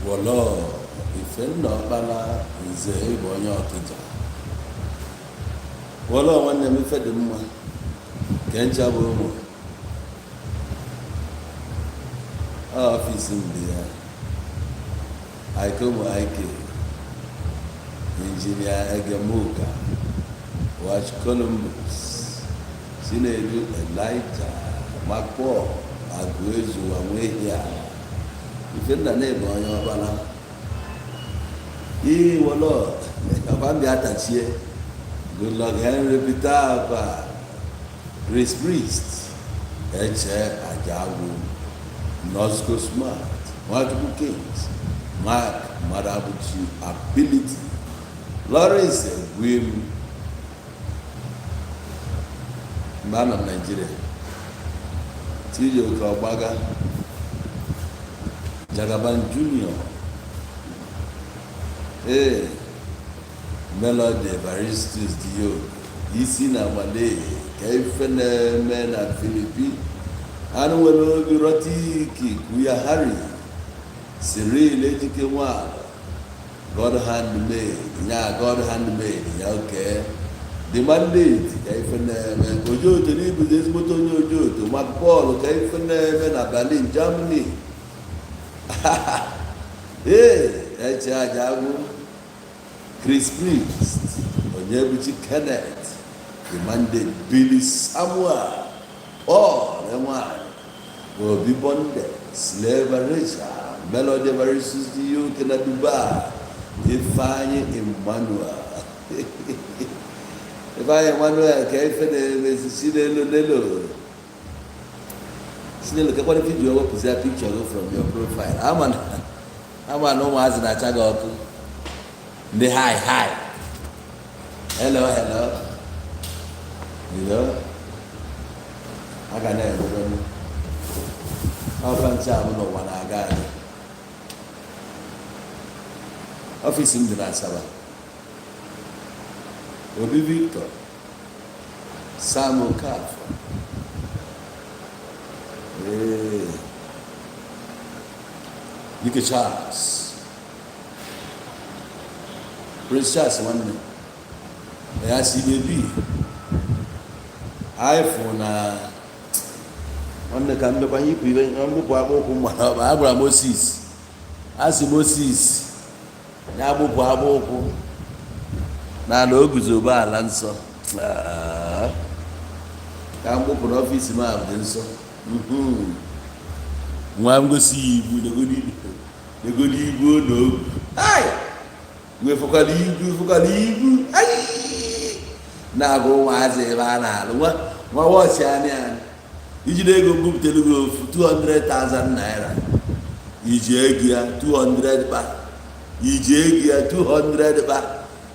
Wọlọ Ifenna Ọkpala Nze, ịbụ onye Ọkịja. Wọlọ nwanne m, ife dị mma ke ncha bụ ụmụ ọfịs m dị ya. Aikomo Ike, Injinia Egemuka, Watch Columbus, Chinedu Elijah, Makpo Agụezu, Nwanwehia, Ifenna na-ebe onye ọkpara iwolo ọkwa atachie. Goodluck Henry Peter Akwa, Chris Priest, Eche Ajagwu, Nosco Smart, Nwachukwu Kings, Mark Madabuchi, Ability, Lawrence Egwim. Mgbe anọ m Naijiria, Chijioke Ọgbaga, Jagaban Junior, ee, Melody Evaristus Dio, isi na Malay ka ife na-eme na Filipi anụ nwere obi rọtiki Kuya Harry, Cyril Ejike Nwala, God handmade ya, God handmade ya. Oke the mandate ka ife na-eme ojoto n'ibuzo ezigbote onye ojoto. Mark Paul, ka ife na-eme na Berlin, Germany. Ee, Eche Ajagwu, Chris Priest, Onyebuchi Kenneth, the mandate, Billy Samuel, Paul Enwanyị, Obi Bonde, Slave Recha, Melody Evaristus UK na Dubai, Ifeanyi Emmanuel, Ifeanyi Emmanuel, ka ife na-emezi. Chinelo Nelo, Chinelo, kekwana ife iji wepụzi ya picture gị from your profile. Ama na ama na ụmụazị na-acha gị ọkụ. Ndị hi hi, hello hello, you know, a ga na-emebe ọfa nche abụ n'ụwa na-aga aga. Ọfịs m dị na Asaba. Obi Victor, Sam Okafor, ee, Dike Charles, Prince Charles nwanne ya si bebi anyị fụ na nwanne ka mbekwa yipụ ibe mgbupụ akpụ ụkwụ mgbara ọkpa. A gwara Moses, a sị Moses ya gbupụ akpụ ụkwụ n'ala o guzobe ala nsọ. Ah, ka m gbupụ n'ọfịs m a dị nsọ. Nwa m gosi ya ibu negodi ibu na ogu wefụkwara ibu, fụkwara ibu. Ai! Na-agụ ụmụazị ebe a na-alụ nwa nwa wọchị anya ya ijide ego mbupụtelu gị ofu 200,000 naira, iji ego ya 200 kpa, iji ego ya 200 kpa,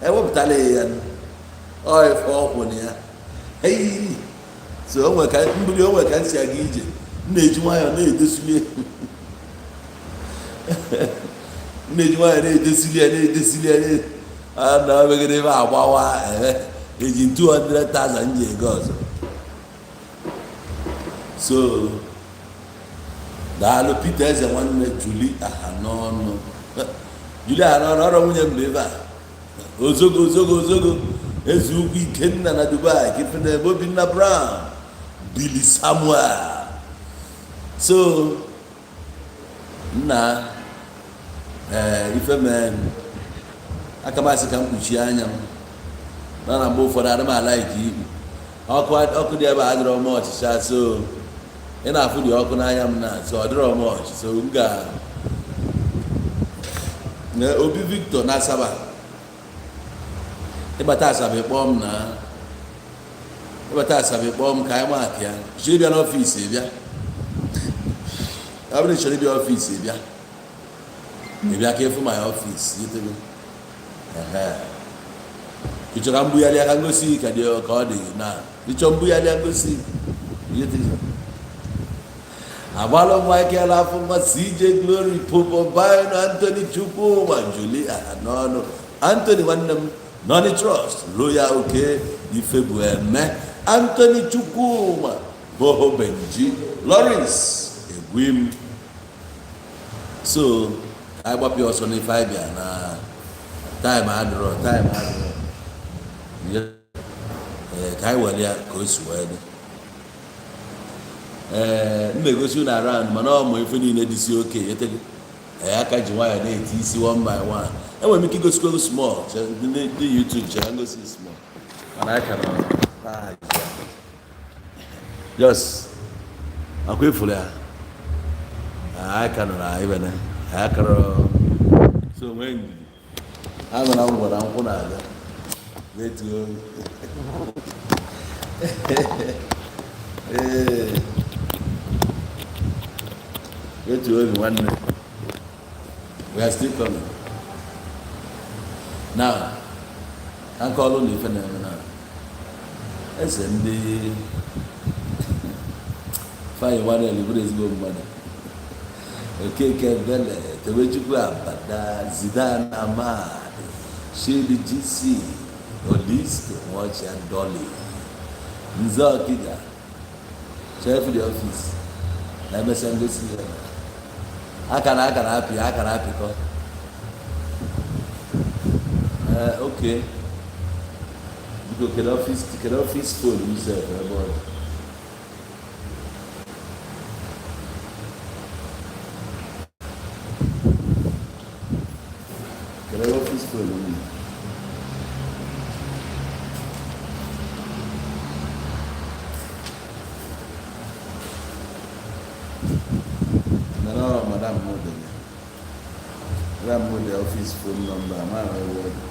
ewepụtala ya ọ ife ọkwụ na ya. Ei! So o nwe ka mbuli, o nwe ka m si aga ije, m na-eji nwayọọ na-edosili, m na-eji nwayọọ na-edosili ya, na-edosili ya, a na megide ebe agbawa eji 200,000 ji ego ọzọ. So daalụ Peter Eze nwanne, Juli aha n'ọnụ, Juli aha n'ọnụ ọrụ nwunye m bụ ebe a. Ozogo, ozogo, ozogo, eze ugwu Ikenna na Dubai, Kifene Obinna Brown, Billy Samuel. So nna, ee, ife mee aka m asị ka m kpuchie anya m na mgbe ụfọdụ adị m a-like ikpu ọkụ. Ọkụ dị ebe a adịrọ m ọchịcha, so ị na-afụ dị ọkụ n'anya m na so ọ dịrọ m ọchị. So m ga na Obi Victor na Asaba, ịbata Asaba ịkpọọ m, na ịbata Asaba ịkpọọ m ka anyị maakị ya. Chọrọ ịbịa n'ọfịs, ịbịa. Ọ bụrụ na ị chọrọ ịbịa ọfịs, ịbịa, ịbịa ka ịfụ my ọfịs. Yitego ị chọrọ mbugharị aka ngosi ka dị ka ọ dị na ịchọ mbugharị ngosi. Yitego agbalụ Michael Afụma, CJ Glory, Popo Bino, Anthony Chukwuma, Julia n'ọnụ, Anthony nwanne m, Nonny Trust, Royal Oke, Ifebu Eme, Anthony Chukwuma, Boho Benji, Lawrence. Gwim. So ka anyị gbapụ ya ọsọ n'ife anyị bịa na time adịrọ, time adịrọ. Ee, ka anyị were ya ka o si wee dị. Ee, m na-egosi unu around, mana ọ mụ ife niile dịsi oke etego. Ee, aka ji nwayọọ na-eti isi one by one. Enwere m ike igosikwa small ndị YouTube chere ngosi small, mana aka na just akwa ifuru ya aka nọ na ibene akọrọ. So nwee ndidi, anụ na ngwara nkwụ na-aga wetuo. Ee, wetuo obi nwanne, we are still coming. Now, ka nke ọlụ na ife na-eme na eze ndị Ifeanyi Emmanuel bụrụ ezigbo mmadụ. Okeke Bele Tobechukwu, Abada Zidane, Ahmad Shidi, GC Olisco, Nwachia Dolly, Nze Ọkịja, chef the office na emesịa ngosi ya aka na aka na apị aka na apịkọ. Ee, oke biko, kedu office, kedu office phone m sef ebe ọ dị? Kedu ebe office phone m dị? Nana madam mo dị, madam mo dị office phone number ama m ebe ọ dị.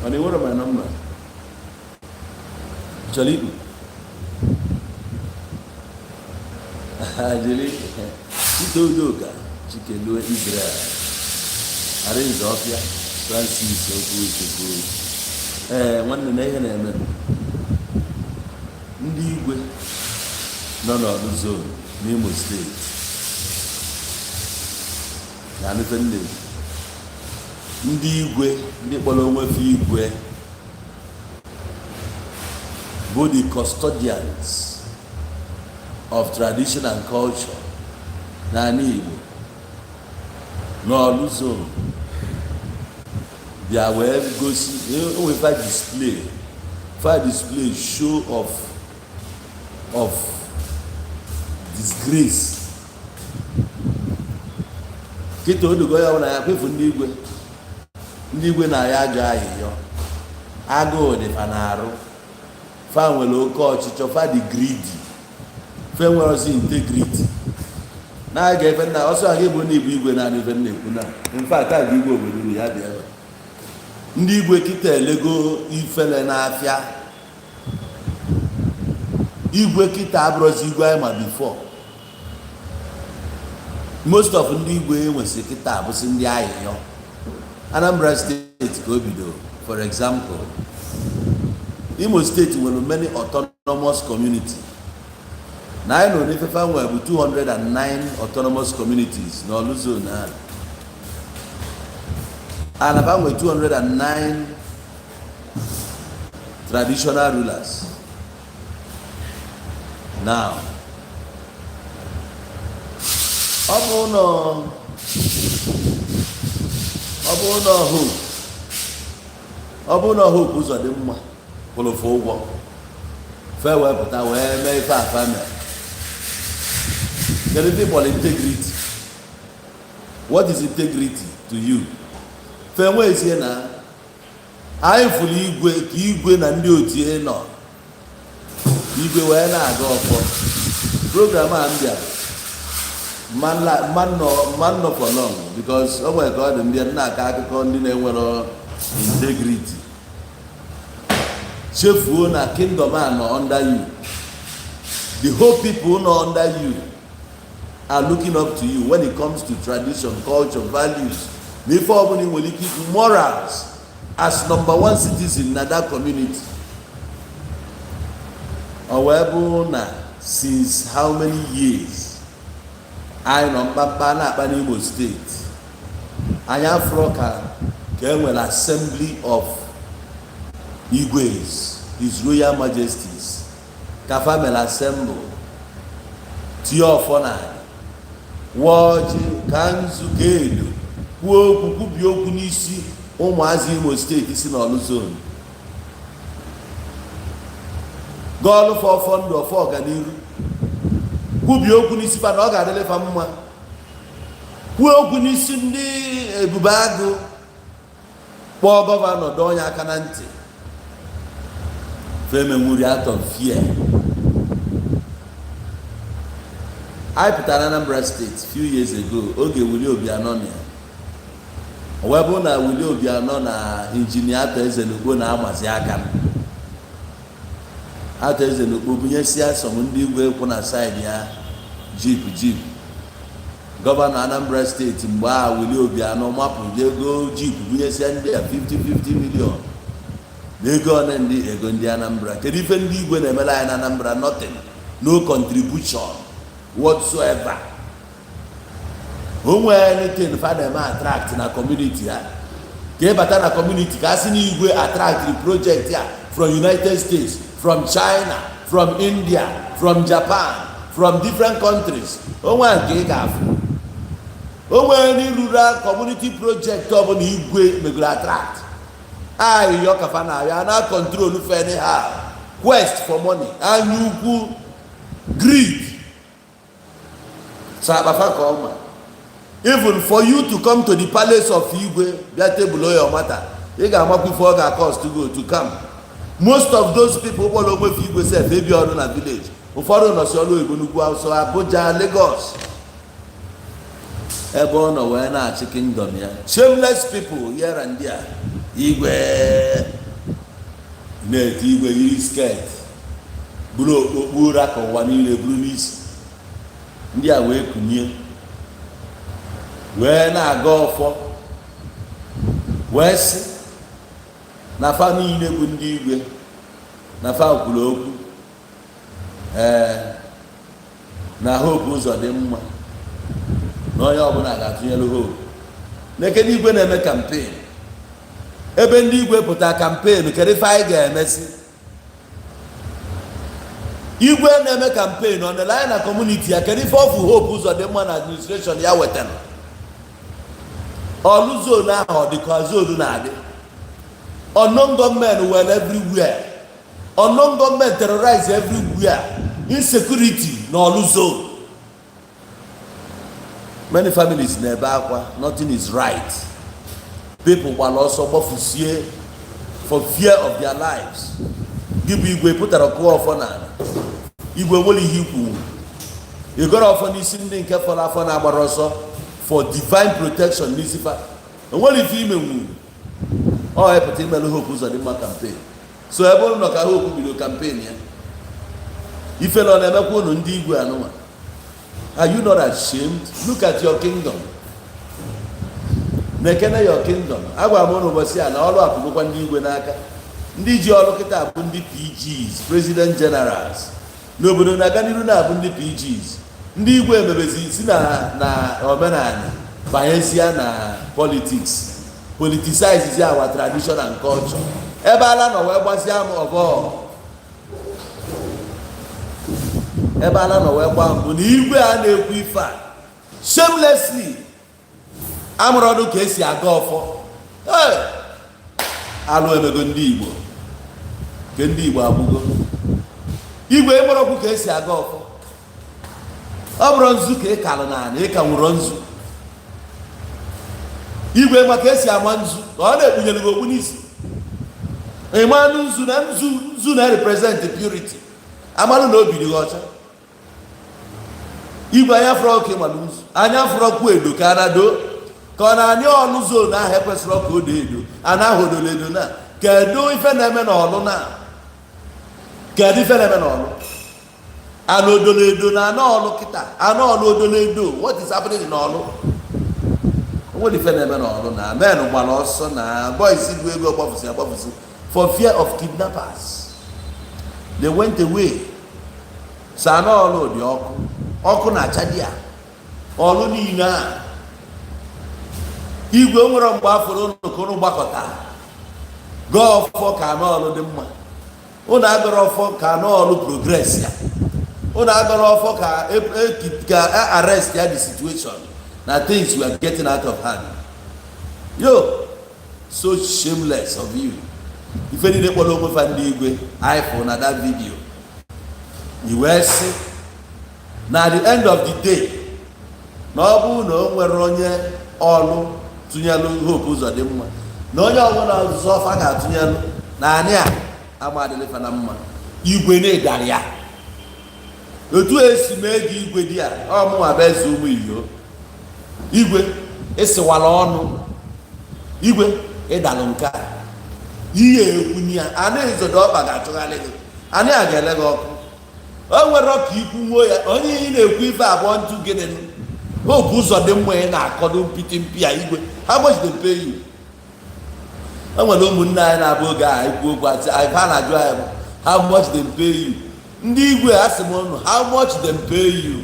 Ọ na-enwere my number chọrọ ikpu jiri Chike Udoka, Chikelue, Israel Arinze, Ọfịa Francis, okwu Chukwu. Ee nwanne, na ihe na-eme, ndị igwe nọ n'Ọlụ Zone n'Imo Steeti na anụfe nne, ndị igwe, ndị kpọrọ onwe fa igwe, bụ the custodians of tradition and culture n'ala Igbo n'Ọlụ Zone, bịa wee gosi onwe fa display, fa display show of disgrace. Kịta odogo ya na ya kwefu ndị igwe, ndị igwe na-ya ajọ ahịhịọ, agụụ dị fa na-arụ, fa nwere oke ọchịchọ, fa dị greedy, fa enwerozi integrity na-aga efe nna ọsọ aga bụ na ibu igwe naanị ife na-ekwu na in fact aga igwe obodo unu ya bịa ebe. Ndị igwe kịta elego ifele n'afịa. Igwe kịta abụrụzi igwe anyị ma before. Most of ndị igwe nwesịrị kịta abụsị ndị ahịhịọ. Anambra Steeti ka o bido. For example, Imo Steeti nwere many autonomous community na anyị nọ n'ifefe nwere bụ 209 autonomous communities n'Ọlụ Zone ahụ. Anaba nwere 209 traditional rulers. Now, ọ bụ na Hope, ọ bụ na Hope Ụzọdịmma kwụrụ ụgwọ fe wee pụta wee mee ife afa mere, kedu ife ịkpọrọ integrity? What is integrity to you? Fe nwezie na anyị fụrụ igwe ka igwe na ndị otu ya nọ, igwe wee na-aga ọfọ. Program a m bịara man nọ for long because o nwere ka ọ dị mbịa na-akọ akụkọ ndị na-enwero integrity, chefuo na kingdom a nọ under you. The whole people nọ under you are looking up to you when it comes to tradition, culture, values na ife ọbụla ị nwere ike ikwu, morals, as number one citizen na that community. Ọ wee bụ na since how many years anyị nọ mkpamkpa na-akpa n'Imo Steeti, anyị afụrọ ka e nwere assembly of igwes, His Royal Majesties, ka fa mere assemble tinye ọnụ na ife na-eme. Tinye ọfọ n'ala, wụọ ọjị ka nzu ka edo, kwuo okwu, kwubie okwu n'isi ụmụazị Imo Steeti si n'Ọlụ Zone, gọọlụ fa ọfọ ndụ, ọfọ ọganiru, kwubie okwu n'isi fa na ọ ga-adịrị fa mma, kwuo okwu n'isi ndị Ebube Agụ, kpọọ gọvanọ, dọọ ya aka na ntị. Fa emenwuri out of fear. Anyị pụtara Anambra Steeti few years ago, oge Willie Obianọ na ya, o wee bụrụ na Willie Obianọ na Injinia Arthur Eze n'Ukpo na-amazi aka. Arthur Eze n'Ukpo bunyesia some ndị igwe kwụ na side ya jeep jeep. Gọvanọ Anambra Steeti mgbe a, Willie Obianọ, mapụ ego jeep bunyesia ndị a 50 50 million na ego one ndị ego ndị Anambra. Kedu ife ndị igwe na-emere anyị na Anambra? Nothing, no contribution whatsoever. O nwee anything fa na-eme attract na community ha, ka ịbata na community ka a sị na igwe attract the project ya from United States, from China, from India, from Japan, from different countries, onwe nke ị ga-afụ. O nwee any rural community project ọbụla igwe megoro attract? Ayịyọ kafa na ya na control fa anyhow, quest for money, anya ukwu, greed, so akpafa ka ọma. Even for you to come to the palace of igwe bịa table your matter, ị ga-amakwa ife ọ ga-cost go to come. Most of those people kpọrọ onwe fe igwe sef ebi ọrụ na village. Ụfọdụ nọsi ọrụ oyibo n'ugwu Awụsa, Abuja, Lagos, ebe ọ nọ wee na-achị kingdom ya. Shameless people here and there. Igwe na-eti igwe, yiri skirt, buru okpokpu ụra ka ụwa niile buru n'isi. Ndị a wee kunye wee na-aga ọfọ, wee sị na fa niile bụ ndị igwe, na fa kwuru okwu ee na Hope Uzodimma, na onye ọbụla ga-atụnyere Hope. N'ekene igwe na-eme campaign, ebe ndị igwe pụta campaign, kedu ife anyị ga-emesi? Igwe na-eme campaign, ọ nele anya na community ya, kedu ife ọfụ Hope Uzodimma na administration ya wetara? Ọlụ Zone ahụ, ọ dịka zone na-adị. Unknown gunmen were everywhere, unknown gunmen terrorize everywhere, insecurity na Ọlụ Zone. Many families na-ebe akwa, nothing is right. People gbara ọsọ gbafusie for fear of their lives. Gị bụ igwe pụtara kụọ ọfọ n'ala, igwe nwere ihe ikwu, ịgọrọ ọfọ n'isi ndị nke fọrọ afọ na-agbara ọsọ for divine protection n'isi fa. Onwere ife imenwu ọ epụta imelụ Hope Uzodimma campaign. So ebe ụnụ nọ ka Hope bido campaign ya, ifele ọ na-emekwa unu ndị igwe anụnwa? Are you not ashamed? Look at your kingdom. Na-ekene your kingdom. Agwara m ụnụ ụbọchị a na ọrụ apụgokwa ndị igwe n'aka. Ndị ji ọrụ kịta bụ ndị PGs, president generals n'obodo na-aga n'iru, na-abụ ndị PGs. Ndị igwe emebezi si na omenala banyezie na politics, politicize our tradition and culture. Ebe ala nọ wee gbazie m ọgọ, ebe ala nọ wee gbaa mbụ na igwe a na-ekwu ife a shamelessly amụrụ ọdụ ka esi aga ọfọ. Ee, alụ emego ndị Igbo nke ndị Igbo agbụgo. Igwe ịmụrọkwu ka esi aga ọfọ, ọ bụrụ nzu ka ị kalụ n'ala, ị ka nwụrụ nzu. Igwe maka esi ama nzu ka ọ na-ekpunyere gị okpu n'isi. Ịmanụ nzu na nzu, nzu na-represent purity, amalụ na obi dị gị ọcha. Igwe anya fụrụ ọkụ, ịmalụ nzu anya fụrụ ọkụ edo ka a na-do ka ọ na-anị. Ọlụ Zone ahụ ekwesịrị ọka odo edo a na-ahụ odolo edo na. Kedu ife na-eme n'Ọlụ na? Kedu ife na-eme n'Ọlụ? Ana odolo edo na ana Ọlụ kịta, ana Ọlụ odolo edo. What is happening in Ọlụ? Onwere ife na-eme n'Ọlụ na men gbara ọsọ na boys bụ ego gbafusi agbafusi for fear of kidnappers. They went away. So ana Ọlụ dị ọkụ ọkụ na-acha di ya. Ọlụ niile a, igwe nwere mgbe afọrọ ụnụ ka ụnụ gbakọta gaa ọfọ ka anụ Ọlụ dị mma? Ụnụ agara ọfọ ka anụ Ọlụ progress ya? Unu agọrọ ọfọ ka arrest ya, the situation na things were getting out of hand. Yo, so shameless of you. Ife niile kpọrọ onwe fa ndị igwe anyị fụ na that video, i wee sị na at the end of the day, na ọ bụrụ na o nwere onye ọlụ tụnyelụ Hope Uzodimma, na onye ọbụla ọzọ fa ga-atụnyelụ na anị a amadịlịfa na mma. Igwe na-ịdara ya otu esi mee gị igwe dị a ọmụnwa bụ eze ụmụ iyo. Igwe ịsịwala ọnụ, igwe ịdalụ nke a ihe ekwunye ya, anị izodo ọkpa ga-achụgharị gị, anị a ga-ele gị ọkụ. O nwere ka ikwu nwuo ya onye ị na-ekwu ife abụọ ntụ gịnị. Hope Uzodimma, ị na-akọdo mpịtị mpi a. Igwe, how much dem pay you? E nwere ụmụnne anyị na-abụ oge a ekwu okwu asị anyị, ha na-ajụ anyị bụ, "How much dem pay you?" Ndị igwe, asị m ụnụ, how much dem pay you?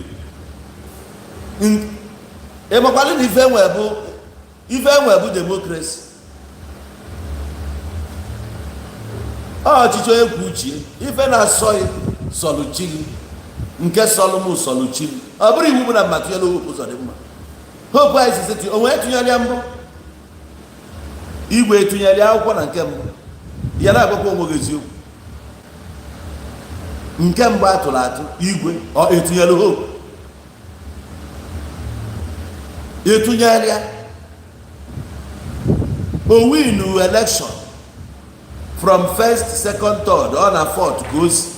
Ịmakwalụ na ife enwe bụ democracy, ọchịchị onye kwuo uche. Ife na-asọghị sọlụ chi gị, nke sọlụ m sọlụ chi m. Ọ bụrụ iwu bụ na mma tụnyere Hope Uzodimma. Hope anyị sisi onwe tụnyere ya mbụ, igwe tụnyere ya akwụkwọ na nke mbụ ya na-agwakwa onwe gị eziokwu. Nke mbụ atụrụ atụ, igwe ọ etụnyere Hope, etụnyere ya, o win election from first, second, third, ọ na fourth ka o si.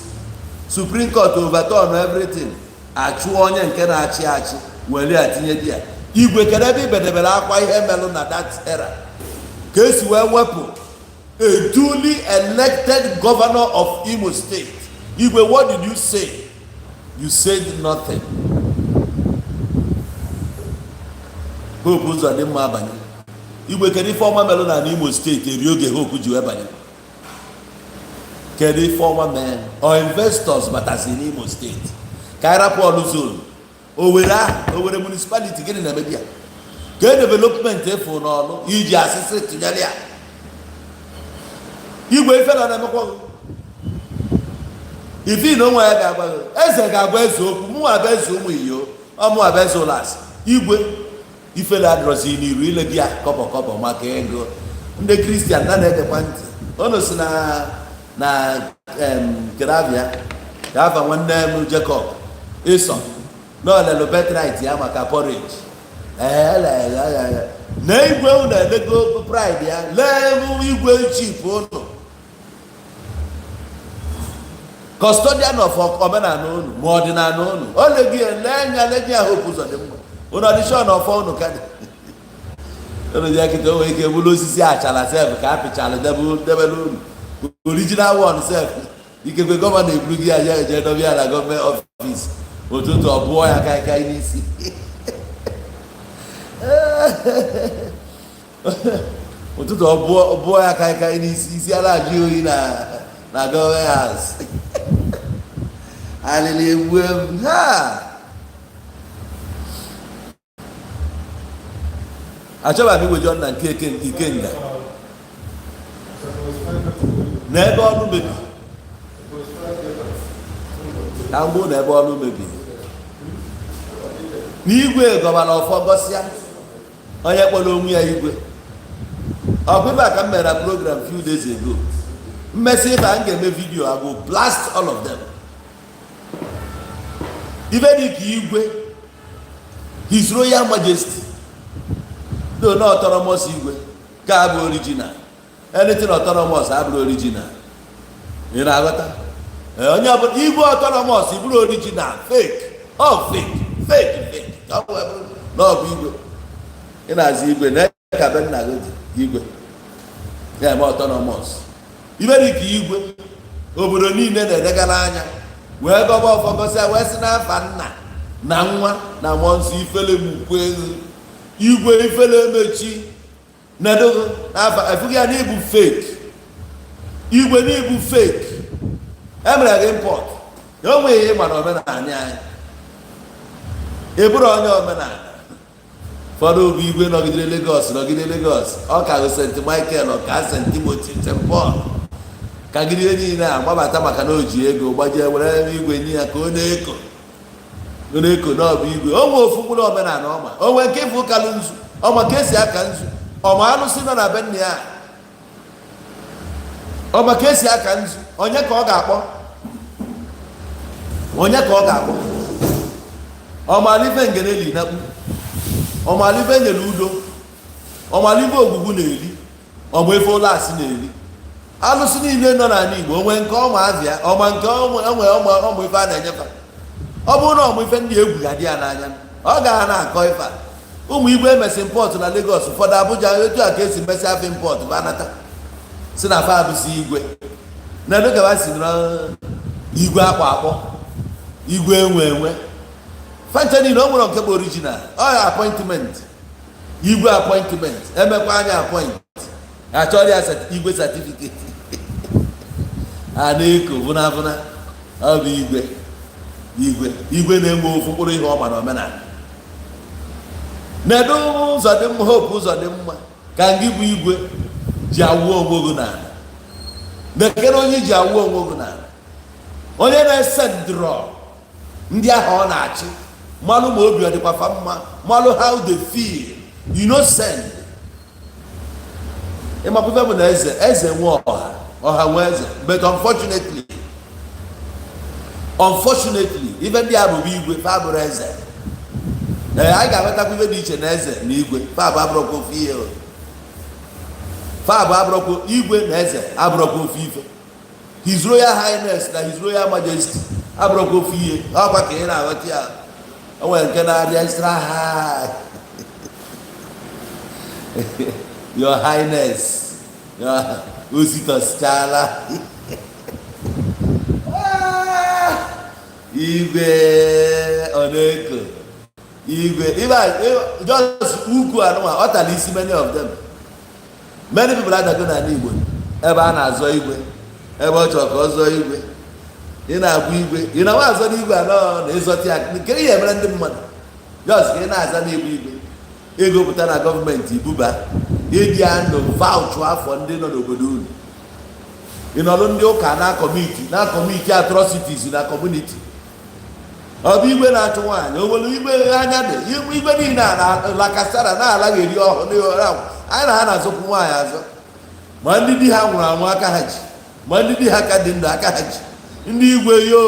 Supreme Court overturn everything, achụọ onye nke na-achị achị were ya tinye di ya. Igwe, kedu ebe ibedebere akwa ihe melụ na that era ka esi wee wepụ a duly elected governor of Imo State? Igwe, what did you say? You said nothing. Hope Uzodimma abanye. Igwe, kedu ife ọma melụ na Imo Steeti eri oge Hope ji wee banye? Kedu ife ọma mee or investors batasi n'Imo Steeti? Ka anyị rapụ ọlụ zone Owere ahụ, Owere municipality, gịnị na-eme ya? Ka development efu n'ọlụ iji asịsị tụnyere ya. Igwe, ife na na-emekwa gị ife na onwe ya ga-agwa gị. Eze ga-agwa eze okwu. Mụnwa bụ eze ụmụ iyo, ọmụnwa bụ eze ụlọ asị. Igwe, ifele adịrọzi n'iru ile gị ya kọbọ kọbọ maka ego. Ndị Kristian na na-egekwa ntị, unu si na keravia ka afa nwanne m Jacob ịsọ na olelu birthright ya maka porridge na igwe unu elego pride ya. Lee igwe chief unu, custodian of omenala unu ma ọdịnala unu, ole gị lee anya lee ya. Hope Uzodimma, unu ọdịshọn ọfọ unu ka dị unu ji ekete. O nwere ike bụrụ osisi achala sef ka a pịchala debere unu original one sef. Ikekwe governor eburu gị aja eje dobe ya na government office, ụtụtụ ọ bụọ ya kaikai n'isi, ụtụtụ ọ bụọ ya kaikai n'isi, isi ala ajụ oyi na government house. Alịlị egbu m ha. Achọba m iweje na nke ikenga na ebe ọlụ mebiri ka mgbu na ebe ọlụ mebiri n'igwe gọbara ọfọ gọsịa onye kpọrọ onwe ya igwe. Ọ bụ ibe a ka m mere na program few days ago. Mmesị ife a m ga-eme video, I go blast all of them. Ife dị ka igwe, His Royal Majesty, though na autonomous igwe ka abụ original, anything autonomous abụrụ original. Ị na-aghọta? Onye ọbụla igwe autonomous bụrụ original, fake, ọ fake, fake, fake. Ọ bụ na ọ bụ igwe ị na-azụ, igwe na ka be nna gị dị, igwe na-eme autonomous. Ibe dị ka igwe obodo niile na-edegara anya wee gọba ọfọ gọsịa wee sị n'afa nna na nwa na mmụọ nsọ, ifele mukwe igwe, ifele emechi nedogo n'afa efughị ya n'ịbụ fake igwe, n'ịbụ fake emere gị import ya. O nweghị ihe ịma na omenala anyị eburu onye omenala. Ụfọdụ bụ igwe nọgidere Lagos, nọgide Lagos, ọ ka bụ St. Michael, ọ ka St. Timothy, St. Paul. Kagide ihe niile a gbabata maka na o ji ego gbajie were igwe nye ya ka ọ na-eko, ọ na-eko na ọ bụ igwe. O nwee ofu mkpụrụ omenala ọma, o nwee nke ịfụ kalụ nzu ọma, ka esi aka nzu ọma, alụsị nọ na be nna ya ọma, ka esi aka nzu. Onye ka ọ ga-akpọ? Onye ka ọ ga-akpọ? Ọmalife ngene li nakpu, ọmalife nyere udo, ọmalife ogwugwu na-eli, ọma efe ụlọ asị na-eli. Alụsị niile nọ n'ala Igbo, onwe nke ọma azịa, ọma nke onwe ọma, ọmụ ife a na-enyefa. Ọ bụrụ na ọmụ ife ndị egwu ga-adị ya n'anya, ọ ga na-akọ ife a. Ụmụ igwe emesi import na Lagos, ụfọdụ Abuja, etu a ka esi mesị afọ import bụ anata si na fa abụsị igwe na edokaba si nọrọ igwe akpọ akpọ, igwe enwe enwe fancha niile. O nwere nke bụ original, ọ ya appointment, igwe appointment, emekwa anya appoint, achọrọ ya igwe certificate a na-eko vụna vụna. Ọ bụ igwe, igwe, igwe na-enwe ofu mkpụrụ ihe ọma na omenala na-edu ụzọ dị mma. Hope ụzọ dị mma ka ngị bụ igwe ji awụ onwe gị n'ala. Bekere onye ji awụ onwe gị n'ala, onye na-ese ndụrọ ndị ahụ ọ na-achị, malụ ma obi ọ dịkwa fa mma, malụ how they feel, you no send. Ịmakwụfe bụ na eze, eze nwe ọha, ọha nwe eze. But unfortunately, ife ndị a bụbu igwe, fa bụrụ eze. Ee, anyị ga-aghọtakwa ife dị iche na eze na igwe. Fa bụ abụrụkwa ofu ihe o. Fa bụ abụrụkwa, igwe na eze abụrụkwa ofu ife. His Royal Highness na His Royal Majesty abụrụkwa ofu ihe. Ọkwa ka ị na-aghọta ya, o nwere nke na-adị extra high. Your Highness, your ositọsichala. Ah, igwe ọ na-eko igwe ibe just ukwu anụnwa ọ tara isi. Many of them, many people adago n'ala Igbo ebe a na-azọ igwe, ebe ọ chọrọ ka ọ zọọ igwe. Ị na-abụ igwe, ị na-awa azọ n'igwe anọ na ịzọta ya nke ihe emere ndị mmadụ, just ka ị na-aza n'igwe igwe ego pụta na gọọmenti ibuba ịdị anụ vouch afọ ndị nọ n'obodo unu. Ị nọlụ ndị ụka na committee, na commit atrocities na community. Ọ bụ igwe na-achụ nwaanyị, o nwere igwe anya dị igwe niile a na lakasara na-alagheri ọhụụ anyị na ha na-azụkwu nwaanyị azụ. Ma ndị di ha nwụrụ anwụ aka ha ji, ma ndị di ha ka dị ndụ aka ha ji. Ndị igwe yo,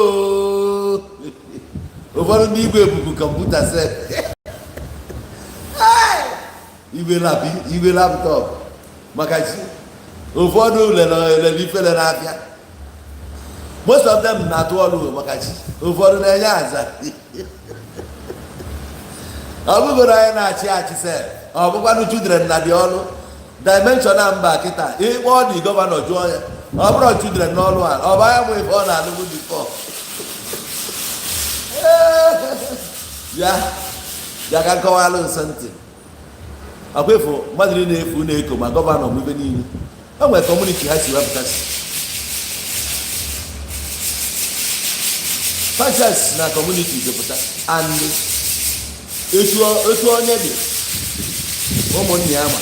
ụfọdụ ndị igwe ebubu kọmputa se igwe lapi, igwe laptop maka chi. Ụfọdụ lere lere ifele n'afịa. Most of them na-atụ ọrụ maka chi. Ụfọdụ na-enye aza. Ọ bụgoro anyị na-achị achị sef, ọ bụkwanụ children na dị ọrụ dimension na mba kịta. Ịkpọ ọ dị governor, jụọ ya, ọ bụrụ children n'ọrụ a, ọ bụ anya mụ ife ọ na-alụbụ before ya ya ka nkọwalụ nsọ ntị. Ọkwa efu mmadụ niile efu na-eko, ma governor ma ibe niile o nwere community ha si wepụtasị franchise na community zụpụta and etu onye dị, ụmụnne ya ma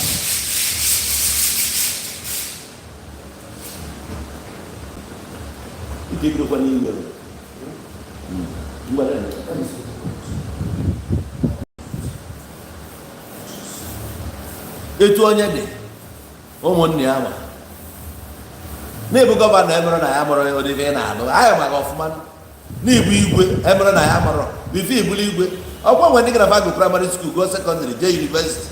ike bidokwa n'ime. Ngwa. Etu onye dị, ụmụnne ya ma na-ebu. Governor emere na ya mụrụ ụdị ife ị na-alụ, anyị maka ọfụma n'igbu igwe emere na ya mụrụ bife ibulu igwe. Ọkwa nwe ndị gara go primary school, go secondary, jee university.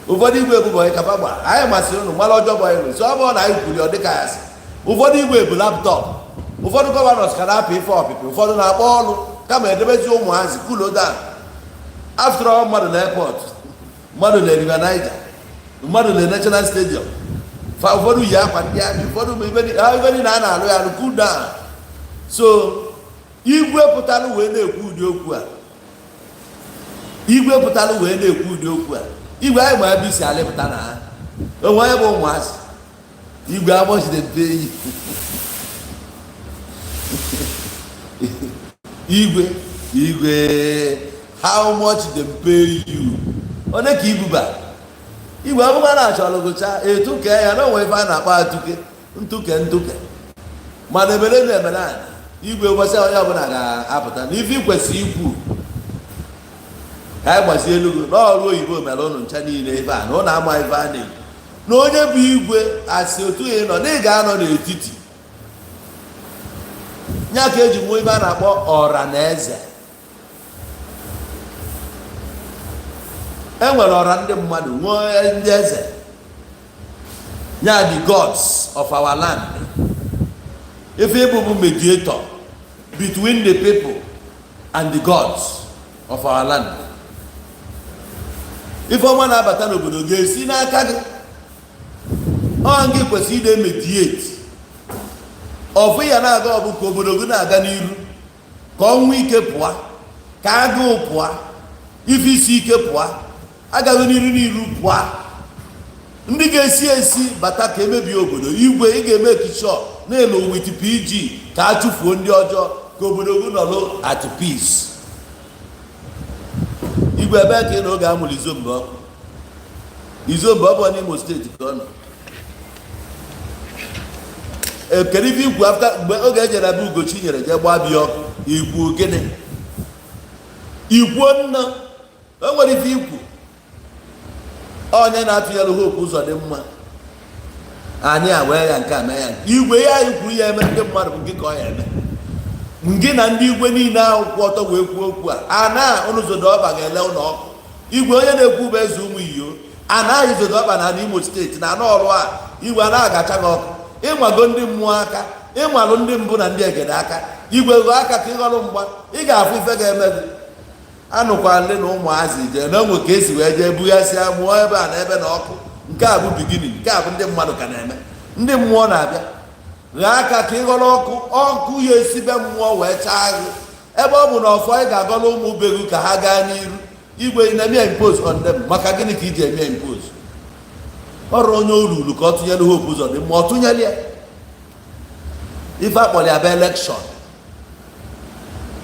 Ụfọdụ igwe ebu boy kafa gba anyị masịrị unu mara ọjọọ boy nụ. So ọ bụrụ na anyị kwuli, ọ dịka ya sị ụfọdụ igwe bụ laptop. Ụfọdụ governors ka na-apị ife ọpịpị, ụfọdụ na-akpọ ọrụ kama edebezi ụmụazị cool down. After all, mmadụ na airport, mmadụ na River Niger, mmadụ na National Stadium fa, ụfọdụ yi akwa ndị amị, ụfọdụ bụ ibe niile a na-alụ ya alụ. Cool down. So igwe pụtara wee na-ekwu ụdị okwu a, igwe pụtara wee na-ekwu ụdị okwu a, igwe anyị ma ebe isi alịpụta na ha onwe onye bụ ụmụazị igwe agbọchide mpe eyi igwe. Igwe, how much dem pay you? Onye ka ibuba igwe ọbụma na-achọrọ gụcha etu kee ya na onwe ife a na-akpọ atụke. Ntụke ntụke, mana emere na emere anyị. Igwe, ụbọchị onye ọbụla ga-apụta na ife ikwesịrị ikwu ka anyị gbazie elu gị n'ọrụ oyibo mere ụnụ ncha niile ebe a na ụnụ ama ife a na-ekwu na onye bụ igwe asị otu ị nọ na ị ga-anọ n'etiti ya ka eji nwee ife a na-akpọ ọra na eze. E nwere ọra ndị mmadụ, nwee ndị eze ya, the gods of our land. Ife ịbụ bụ mediator between the people and the gods of our land. Ife ọma na-abata n'obodo ga-esi n'aka gị. Ọ gị kwesịrị ide mediate ọfụ ya na-aga. Ọ bụ ka obodo gị na-aga n'iru, ka ọnwụ ike pụọ, ka agụụ pụọ, ife isi ike pụọ, agaghị n'iru n'iru pụọ, ndị ga-esi esi bata ka emebie obodo. Igwe, ị ga-eme sure na-elu with PG ka a chụfuo ndị ọjọọ, ka obodo gị nọrọ at peace. Igwe, ebe ka ị na oge amụrụ Izombe ọkụ? Izombe, ọ bụ n'Imo Steeti ka ọ nọ. Kedu ife ikwu after mgbe oge ejere ebe Ugochi nyere jee gbaa bịa ọkụ? Ikwu gịnị? Ikwuo nna o nwere ife ikwu? Onye na-atụnyere Hope ụzọ dị mma, anyị a wee ya nke a mee ya nke. Igwe, ya anyị kwuru ya eme ndị mmadụ bụ gị ka ọ ya eme ngị na ndị igwe niile ahụ kwụ ọtọ wee kwuo okwu a. A na ụnụ Zodo ọba ga-ele ụlọ ọkụ. Igwe, onye na-ekwu bụ eze ụmụ iyo anaghị Zodo ọba na Imo Steeti na anụ ọrụ a. Igwe, anaghị agacha gị ọkụ. Ịnwago ndị mmụọ aka, ịnwalụ ndị mbụ na ndị egede aka. Igwe, gụọ aka ka ịghọrọ mgba, ị ga-afụ ife ga-eme gị. Anụkwa ndị na ụmụazị jee na onwe ka esi wee jee bughasịa mụọ ebe a na ebe na ọkụ. Nke a bụ beginning, nke a bụ ndị mmadụ ka na-eme, ndị mmụọ na-abịa. Ghaa aka ka ịghọrọ ọkụ, ọkụ ya esibe mmụọ wee chaa gị. Ebe ọ bụ na ọfọ ị ga-agọrọ ụmụ be gị ka ha gaa n'iru. Igwe, ị na-eme impose on them. Maka gịnị ka iji eme impose? Ọrụ onye o ruru ka ọ tụnyere Hope ụzọ dị mma, ọ tụnyere ya. Ife akpọrọ ya bụ election.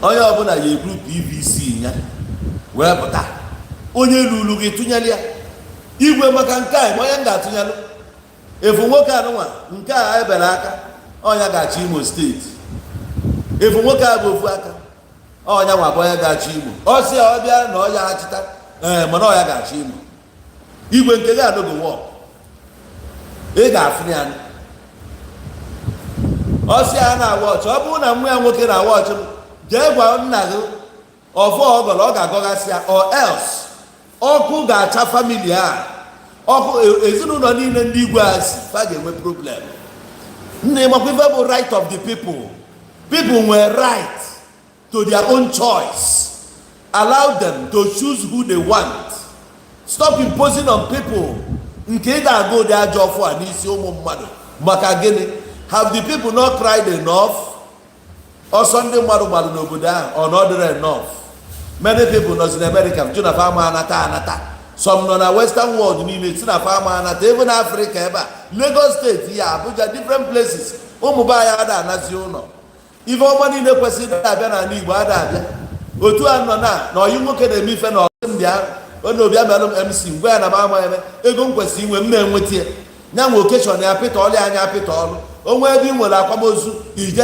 Onye ọbụla ya eburu PVC ya wee pụta, onye ruru gị tụnyere ya. Igwe, maka nke a, onye m ga-atụnyelụ efu nwoke anụnwa nke a ebere aka, ọnya ga-achị Imo Steeti. Efu nwoke a bụ ofu aka, ọnya nwa bụ onye ga-achị Imo. Ọ sị ọ bịa na ọ ya achịta, ee, mana ọ ya ga-achị Imo. Igwe, nke gị anọgo wọ, ị ga-afụ ya. Ọ sị ya na-awa ọchị. Ọ bụrụ na nwa ya nwoke na-awa ọchị m, jee gwa nna gị ọfọ ọgọlọ ọ ga-agọgasị ya, or else ọkụ ga-acha family a ọkụ. Ezinụlọ niile ndị igwe a si fa ga-enwe problem. Nna, ịmakwa ife bụ right of the people? People nwere right to their own choice. Allow them to choose who they want. Stop imposing on people. Nke ị ga-agụ ụdị ajọ ọfụ a n'isi ụmụ mmadụ, maka gịnị? Have the people not cried enough? Ọsọ ndị mmadụ gbara n'obodo ahụ, ọ na ọ dịrị enough? Many people nọzi na America jụ na fama anata anata. Some nọ na Western world niile si na fama anata. Even Africa ebe a, Lagos Steeti ya, Abuja, different places, ụmụ be anyị ada anazi ụlọ. Ife ọma niile kwesịrị ịda abịa n'ala Igbo ada abịa. Otu a nọ na ọyị nwoke na-eme ife na ọsị m bịa, onye obịa melụ m MC ngwa ya na m ama eme ego m kwesịrị inwe m na-enweta ya. Nya nwe occasion ya pịta ọlụ anya pịta ọlụ onwe. Ebe ị nwere akwamozu ije,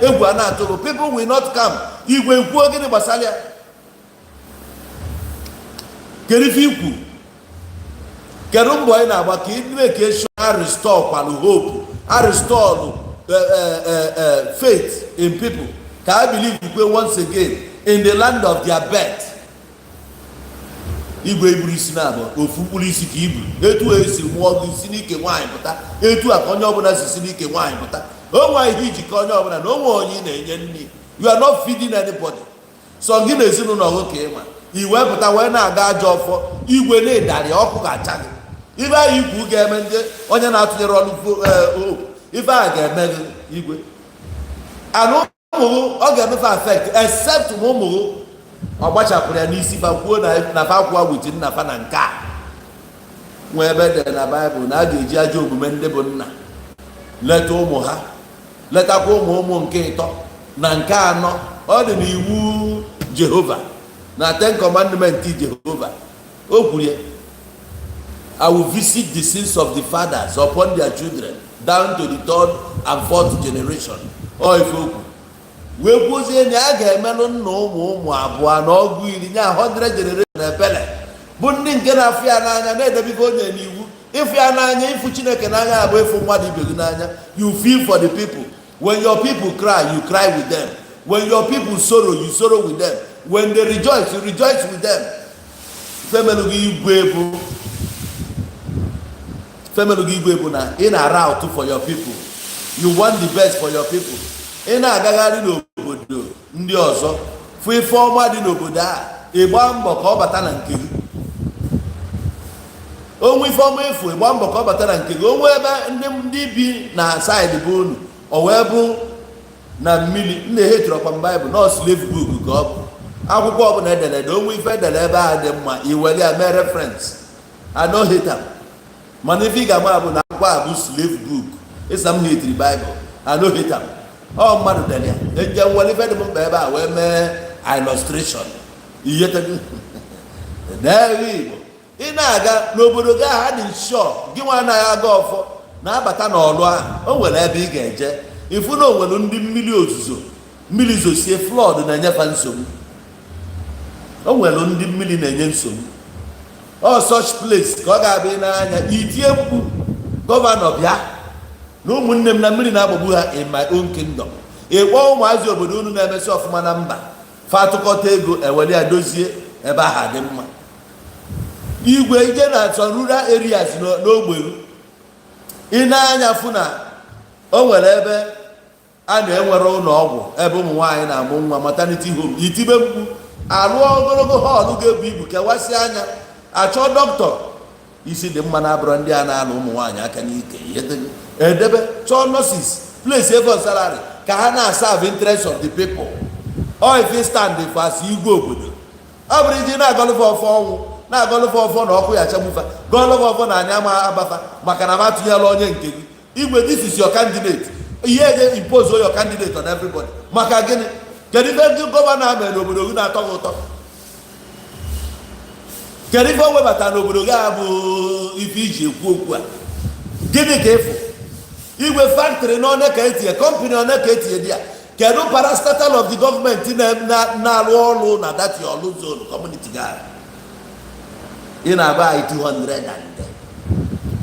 egwu a na-atụrụ, people will not come. Igwe, kwuo gịnị gbasara ya? Kedu ife ikwu? Kedu mbọ ị na-agba ka ị make sure a restore kwalụ hope, a restore faith in people, ka I believe kwe once again in the land of their birth? Igwe, iburu isi na abụọ, ofu mkpụrụ isi ka ibu. Etu esi mụọ gị si n'ike nwaanyị pụta, etu a ka onye ọbụla si n'ike nwaanyị pụta. O nwe ihe ijikọ onye ọbụla na onwe onye ị na-enye nri. You are not feeding anybody. Sọ gị na ezinụlọ gị ka ịma. I wee pụta wee na-aga ajọ ọfọ. Igwe, na-ịdarị, ọkụ ga-acha gị. Ife ahụ ikwu ga-eme ndị onye na-atụnyere ọlụ hope, ife a ga-eme gị, igwe, anụ ụmụ gị ọ ga-emefe affect, except ma ụmụ gị ọ gbachapụrụ ya n'isi fa kwuo na fa kwụọ with nna fa. Na nke a nwee ebe edere na Baịbụl na a ga-eji ajọ omume ndị bụ nna leta ụmụ ha, letakwa ụmụ ụmụ nke ịtọ na nke anọ. Ọ dị n'iwu Jehova na Ten Commandment. Jehova o kwuru ya, "I will visit the sins of the fathers upon their children." down to the third and fourth generation. Ọ ife okwu wee kwuzie na a ga-emelụ nna ụmụ ụmụ abụọ na ọgụ iri nya 100 generation ebele, bụ ndị nke na-afụ ya n'anya, na-edebigo onye n'iwu. Ịfụ ya n'anya, ịfụ Chineke n'anya abụ ịfụ mmadụ ibe gị n'anya. You feel for the people. When your people cry, you cry with them. When your people sorrow, you sorrow with them. When they rejoice, you rejoice with them. Femelụ gị igwe bụ, femelụ gị igwe bụ na ị na-ara out for your people. You want the best for your people. Ị na-agagharị n'obodo ndị ọzọ, fụ ife ọma dị n'obodo a, ịgba mbọ ka ọ bata na nke gị. Onwe ife ọma efu, ịgba mbọ ka ọ bata na nke gị. Onwe ebe ndị bi na side bụ unu, o wee bụ na mmiri m na-eheturọkwa m. Baịbụl nọ slave book ka ọ bụ. Akwụkwọ ọbụla edere ede, onwe ife edere ebe ahụ dị mma, iwere ya mee reference. I no hate am, mana ife ị ga-ama bụ na akwụkwọ a bụ slave book. Ịsa m hetiri Baịbụl, I no hate am. Ọ mmadụ dere ya, eje nwere ife dị m mkpa ebe a wee mee illustration. Iyetego n'ebe Igbo, ị na-aga n'obodo gị ahụ, adị sure gị nwa anaghị aga ọfọ na-abata n'ọlụ ahụ. O nwere ebe ị ga-eje, ifu na onwere ndị mmiri ozuzo, mmiri zosie, flood na-enyefa nsogbu. O nwere ndị mmiri na-enye nsogbu. Ọ such place ka ọ ga-abịa n'anya, itie mkpu, "Governor, bịa na ụmụnne m na mmiri na-agbagbu ha in my own kingdom." Ịkpọ ụmụazị obodo unu na-emesi ọfụma na mba, fa atụkọta ego, ewere ya dozie ebe ahụ dị mma. Igwe, ije na some rural areas n'ogberu, ị na-anya fụ na o nwere ebe a na-enwere ụlọ ọgwụ ebe ụmụ nwaanyị na-amụ nwa, maternity home. Itibe mkpu, alụọ ogologo hall ga-ebu ibu, kewasị anya, achọ dọkịta isi dị mma na-abụrụ ndị a na-alụ ụmụ nwaanyị aka n'ike edebe, chọọ nurses, place ebe salary ka ha na-serve interest of the people. Ọ ife stand for as igwe obodo, ọ bụrụ iji na-agọlụfe ọfọ ọnwụ, na-agọlụfe ọfọ na ọkụ ya chagbufa, gọlụfe ọfọ na anya ma abafa, maka na m atụnyela onye nke gị. Igwe, this is your candidate. Ihe eje impose your candidate on everybody, maka gịnị? Kedu ife ndị governor a mere n'obodo gị na-atọ gị ụtọ? Kedu ife o webatara n'obodo gị a bụ ife iji ekwu okwu a? Gịnị ka ịfụ, igwe? Factory na one ka etinye, company one ka etinye dị ya? Kedu parastatal of the government na-arụ ọrụ na that ọlụ zone community gị? Ị na-agba anyị 200 and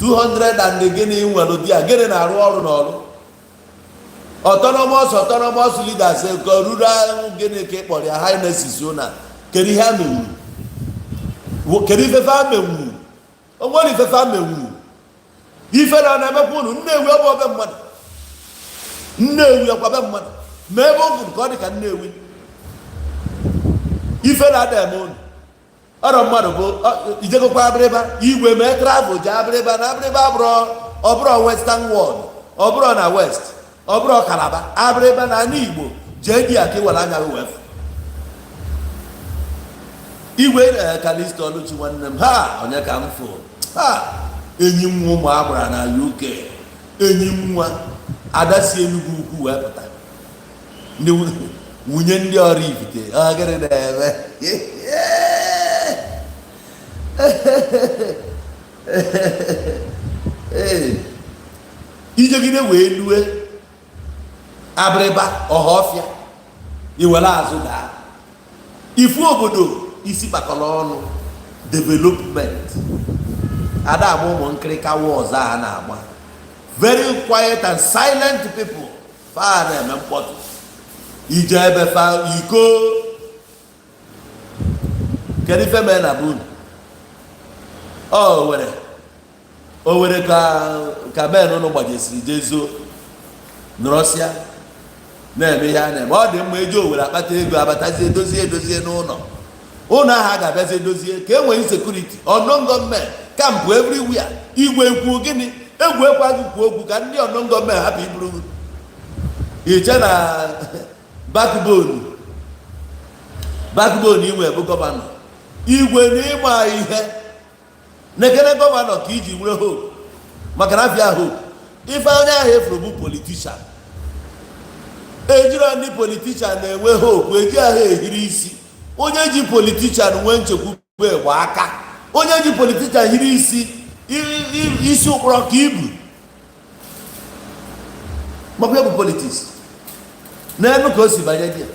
200 and gịnị nwere di ya? Gịnị na-arụ ọrụ n'ọrụ autonomous leaders nke rural? Gịnị ka ị kpọrọ ya, highnesses na kedu ihe a menwuru? Kedu ifefe a menwuru? O nwere ifefe a menwuru? Ife na na-emekwa unu. Nnewi ọ bụ obe mmadụ, Nnewi ọkwa be mmadụ, ma ebe o kwuru ka ọ dị ka Nnewi, ife na-ada eme unu. Ọrọ mmadụ bụ ijegokwa Abịrịba. Igwe, mee travel jee Abịrịba. Na Abịrịba abụrọ, ọbụrụ Western world, ọbụrụ na West, ọbụrụ Kalaba. Abịrịba na ala Igbo, jee di ya ka iwere anya gị wee fụ. Igwe Kalisto Ọlụchi nwanne m, ha onye ka m fụ ha, enyi nwa ụmụ agbara na UK, enyi nwa ada si Enugwu Ukwu wee pụta, ndị nwunye ndị ọrụ ifite. Ọ gịnị na-eme? Ee, ijegide wee lue Abịrịba, Ọhafịa, iwere azụ daa ifu obodo isi kpakọrọ ọnụ, development ada agba ụmụ nkịrịka wọz a na-agba. Very quiet and silent people, fa na-eme mkpọtụ. Ije ebe fa iko, kedu ife mee na bunu ọ Owere? Owere ka men ụnụ gbajesiri jee zoo, nọrọsịa na-eme ihe a na-eme. Ọ dị mma, eji Owere akpata ego, abatazie edozie edozie n'ụlọ ụlọ ahụ a ga-abịazi edozie ka e nwee insecurity, unknown gunmen camp everywhere. Igwe, kwuo gịnị? Egwu ekwe gị kwuo okwu ka ndị unknown gunmen hapụ iburu gị. Iche na backbone inwe bụ governor. Igwe, na ịma ihe na-ekene governor ka iji nwere hope, maka na afịa hope ife onye ahụ efuru bụ politician. Ejiro ndị politician na-enwe hope, eji ahụ ehiri isi. Onye ji politician nwee nchekwube gba aka. Onye ji politician hiri isi, isi ụkpọrọ ka ibu. Makwa bụ politics n'elu ka o si banye di ya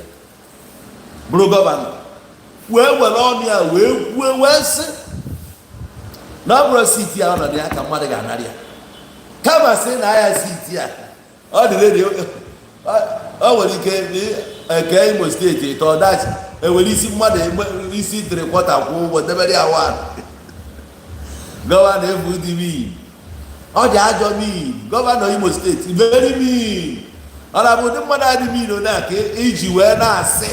bụrụ governor, wee were ọnụ ya wee kwue, wee sị na ọ bụrụ seat ya, ọnọdụ ya ka mmadụ ga-anarị ya, kama sị na ya seat a ọ dị ready. O nwere ike eke Imo Steeti ịtọ dachi, ewere isi mmadụ, isi three quarter, kwụ ụgwọ debere ya. One governor efu dị mean, ọ dị ajọ mean. Governor Imo Steeti, very mean. Ọ na-abụ ụdị mmadụ adị mean na ka iji wee na-asị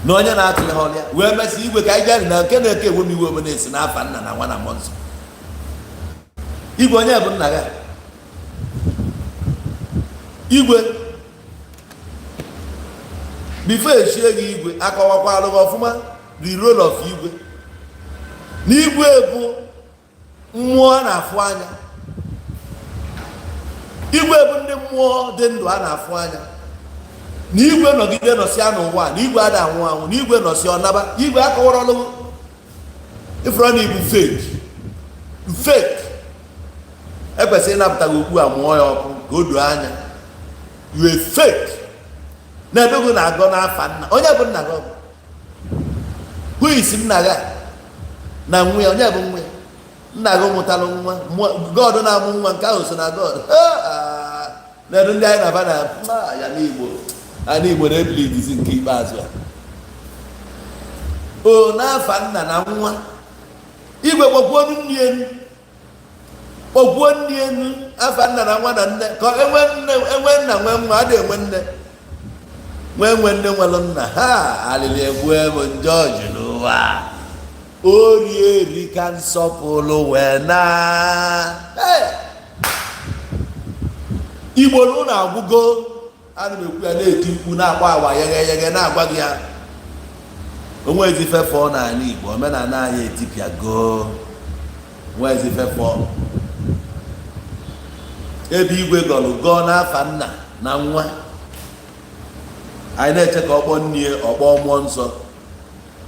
na onye na-atụle ha ọlịa wee mesị igwe ka anyị jee na nke na-eke ewe m iwe ome na-esi n'afa Nna na Nwa na Mmụọ Nsọ. Igwe, onye bụ nna gị? Igwe, before echie gị igwe, akọwakwalụ gị ọfụma the role of igwe. Na igwe bụ mmụọ a na-afụ anya. Igwe bụ ndị mmụọ dị ndụ a na-afụ anya. Na igwe nọgide nọsịa n'ụwa, na igwe ada anwụ anwụ, na igwe nọsịa ọnaba. Igwe, akọwarọlụ ifụrụ na ibu fake fake. Ekwesịrị ịnapụta gị okpu a, mụọ ya ọkụ ka o doo anya you a fake. Na-ebe gị na-agọ n'afa nna, onye bụ nna gị? Ọ bụ who is nna gị na nwa ya? Onye bụ nwa ya? Nna gị mụtalụ nwa God na-amụ nwa nke ahụ so na God na-edu ndị anyị na-aba na ya n'Igbo. Ana Igbo na-ebilidizi nke ikpeazụ a o n'afa Nna na Nwa. Igwe, kpọkwuo nni enu, kpọkwuo nni enu, afa Nna na Nwa na nne, ka enwe nne, enwe nna, nwee nwa, ada enwe nne, nwee nwe nne, nwere nna ha. Alịlị egbue m njọji n'ụwa ori eri ka nsọpụrụ wee na. Hey! Igbo na ụlọ agwụgo. Ana m ekwu ya, na-eti mkpu, na-agba agba yeghe yeghe, na-agwa gị ya onwezi fefọ n'ala Igbo. Omenala anyị etipịago, onwezi fefọ. Ebe igwe gọlụ gọọ n'afa Nna na Nwa, anyị na-eche ka ọkpọ nnie, ọkpọ Mmụọ Nsọ.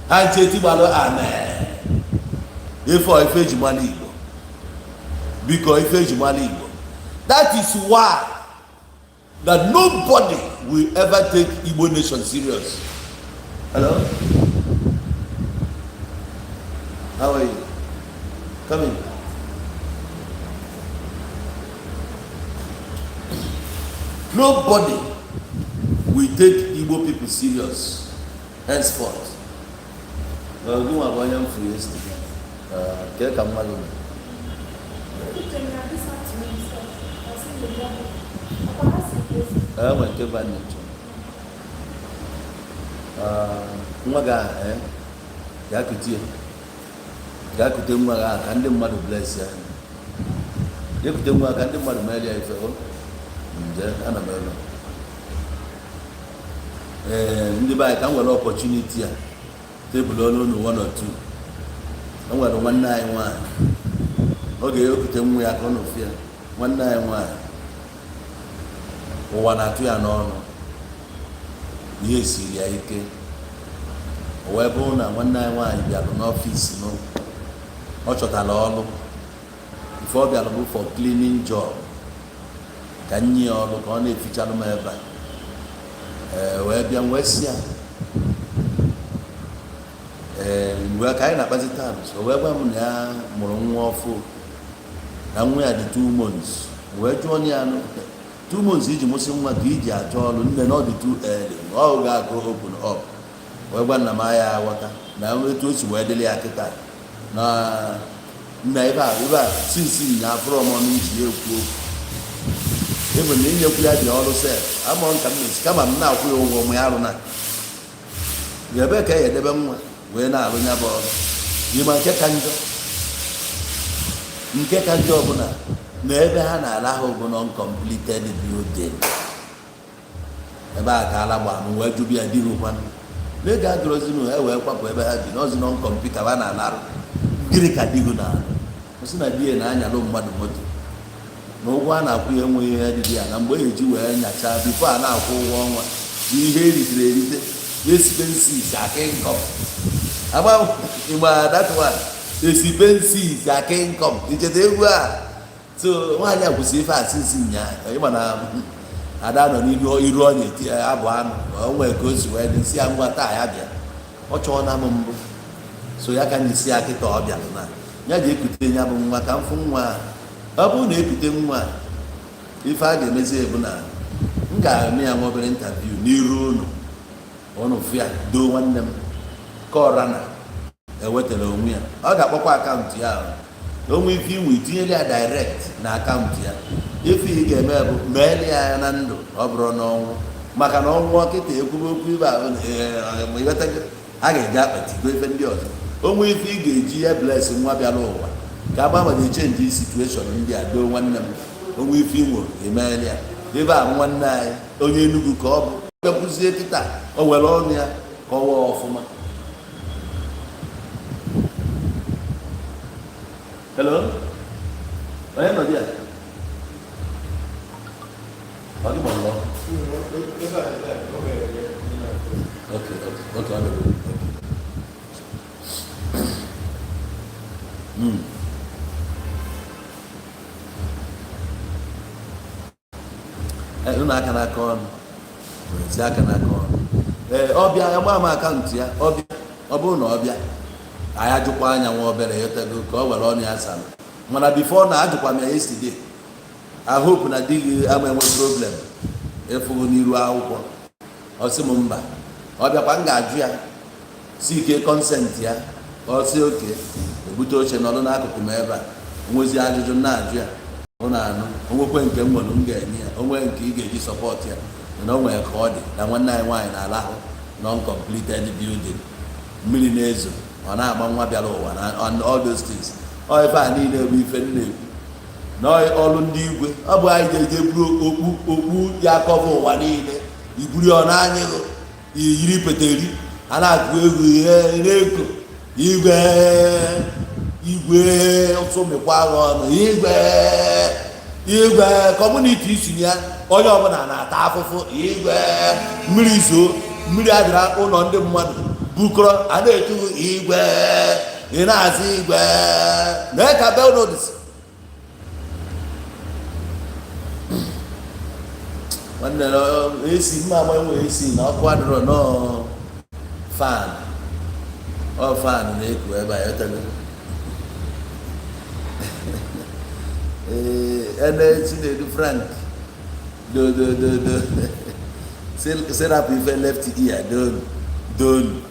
Ha nche tigbalụ amen. Ife ọ ife eji mara Igbo, biko, ife eji mara Igbo. That is why that nobody will ever take Igbo nation serious. Hello, how are you? Come in. Nobody will take Igbo people serious henceforth. Well, gị nwa bụ onye m furu yesterday. Kee ka mmadụ nọ? Uche na this afternoon sef, I see the brother. Papa ha si ezi. Enwe nke ba ncho nwa gị ahụ, gaa kute ya, gaa kute nwa gị ahụ ka ndị mmadụ bless ya. Jee kute nwa ka ndị mmadụ mere ya ife. O nje ana m ebe. Ee, ndị be anyị, ka m were opportunity a table ọnụ unu one or two. O nwere nwanne anyị nwaanyị, ọ ga-ekute nwa ya ka ọ nọfụ ya. Nwanne anyị nwaanyị, ụwa na-atụ ya n'ọnụ, ihe siri ya ike. O wee bụrụ na nwanne anyị nwaanyị bịara n'ọfịs m, ọ chọtara ọrụ. Ife ọ bịara bụ for cleaning job, ka m nye ya ọrụ ka ọ na-efichalụ m ebe a. Ee, wee bịa, wee sị ya, ee, mgbe ka anyị na-akpazi taa, o wee gwa m na ya mụrụ nwa ọfụ, na nwa ya dị 2 months. Wee jụọ ya anụ 2 months iji mụsị nwa ka iji achọ ọrụ, nne, na ọ dị too early, ọ ga-akụ open up. Wee gwa nna m aya aghọta na etu o si wee dịrị ya kịta na nna ebe a sinsi na afụrọ m ọnụ nji ya ekwu okwu ebe na inyekwu ya dị ọrụ sef amụọ nka m na-esi, kama m na-akwụ ya ụgwọ mụ ya arụ na ebe ka e edebe nwa wee na-arụ ya bụ ọrụ. N'ime nke ka njọ ọbụla na ebe ha na-arahụ bụ non-completed building. Ebe a ka ala gbaa m wee jụbụ ya dirukwanụ n'ego adịrọzinụ e wee kwapụ ebe ha bi n'ọzi non-complete ka ha na-alarụ. Gịnị ka digo na-arụ? Ọ sị na di ya na-anyalụ mmadụ moto, na ụgwọ a na-akwụ ya enweghị ihe dị ya na mgbe eji wee nyachaa before a na-akwụ ụgwọ ọnwa, ihe eritere erite, expenses aka income agba. Ịgba that one, expenses aka income. Icheta egwu a? So nwaanyị a kwụsị ife a sinsi nyaa. Ịma na ada nọ n'iru iru, ọ na-eti ya abụ anụ. O nwee ka o si wee dị, si ya ngwa, taa ya bịa. Ọ chọọ na m mbụ, so ya ka m isi ya kịta. Ọ bịara na ya ji ekute ya bụ nwa ka m fụ nwa a. Ọ bụrụ na ekute nwa a, ife a ga-emezi bụ na m ga-eme ya nwa obere interview n'iru unu, unu fụ ya. Doo nwanne m ka ọra na ewetara onwe ya, ọ ga-akpọkwa account ya ahụ. Onwe ife inwe, itinyere ya direct na account ya. Ife ị ga-eme bụ meele ya ya na ndụ, ọ bụrụ n'ọnwụ, maka na ọnwụ kịta ekwube okwu ibe ahụ, ịghọtago? A ga-eji akpati go ife ndị ọzọ. Onwe ife ị ga-eji ya bless nwa bịara ụwa ka agba ma change situation ndị a. Doo nwanne m, onwe ife inwe, emeela ya. Ebe a nwanne anyị onye Enugu ka ọ bụ bịakwuzie kịta, o were ọnụ ya kọwaa ọfụma. Hello, onye nọ dị a? Ọ gị gbara ọkụ? Okay, ọ dịgo. Okay. Unu aka n'aka ọnụ, werezi aka n'aka ọnụ. Ee, ọbịa agba m account ya. Ọbịa, ọ bụrụ na ọ bịa, anyị ajụkwa anya nwa obere yọtago ka ọ were ọnụ ya sara. Mana before na ajụkwa m ya yesterday, I hope na di gị ama enwe problem ịfụgo n'iru akwụkwọ. Ọ sị m mba. Ọ bịakwa, m ga-ajụ ya si ike consent ya. Ọ sị oke, ebute oche nọdụ n'akụkụ m ebe a, nwezi ajụjụ m na-ajụ ya. Ọ na-anụ onwekwe nke m nwere m ga-enye ya, onwe nke ị ga-eji support ya. Mana o nwere ka ọ dị na nwanne anyị nwaanyị na-alahụ non-completed building, mmiri na-ezo, ọ na-agba nwa bịara ụwa na on all those things. Ọ ife a niile bụ ife m na-ekwu na ọrụ ndị igwe. Ọ bụ anyị ga-eje buru okpu okpu ya cover ụwa niile, iburu ọ n'anya, iyiri peteri, a na-akụ egwu, ihe na-eko igwe igwe tụmịkwa agha ọnụ igwe igwe. Community isi na ya, onye ọbụla na-ata afụfụ. Igwe mmiri zoo, mmiri adịra ụlọ ndị mmadụ bukọrọ, a na-etu igwe, ị na-azụ igwe mee ka be ụlọ dịsị. Nwanne, esi mma agbanwe esi na ọkụ adịrọ nọọ, fan, ọ fan na-eku ebe a yọtago. Ee, ene Chinedu Frank, do do do do serapụ ife left ear don don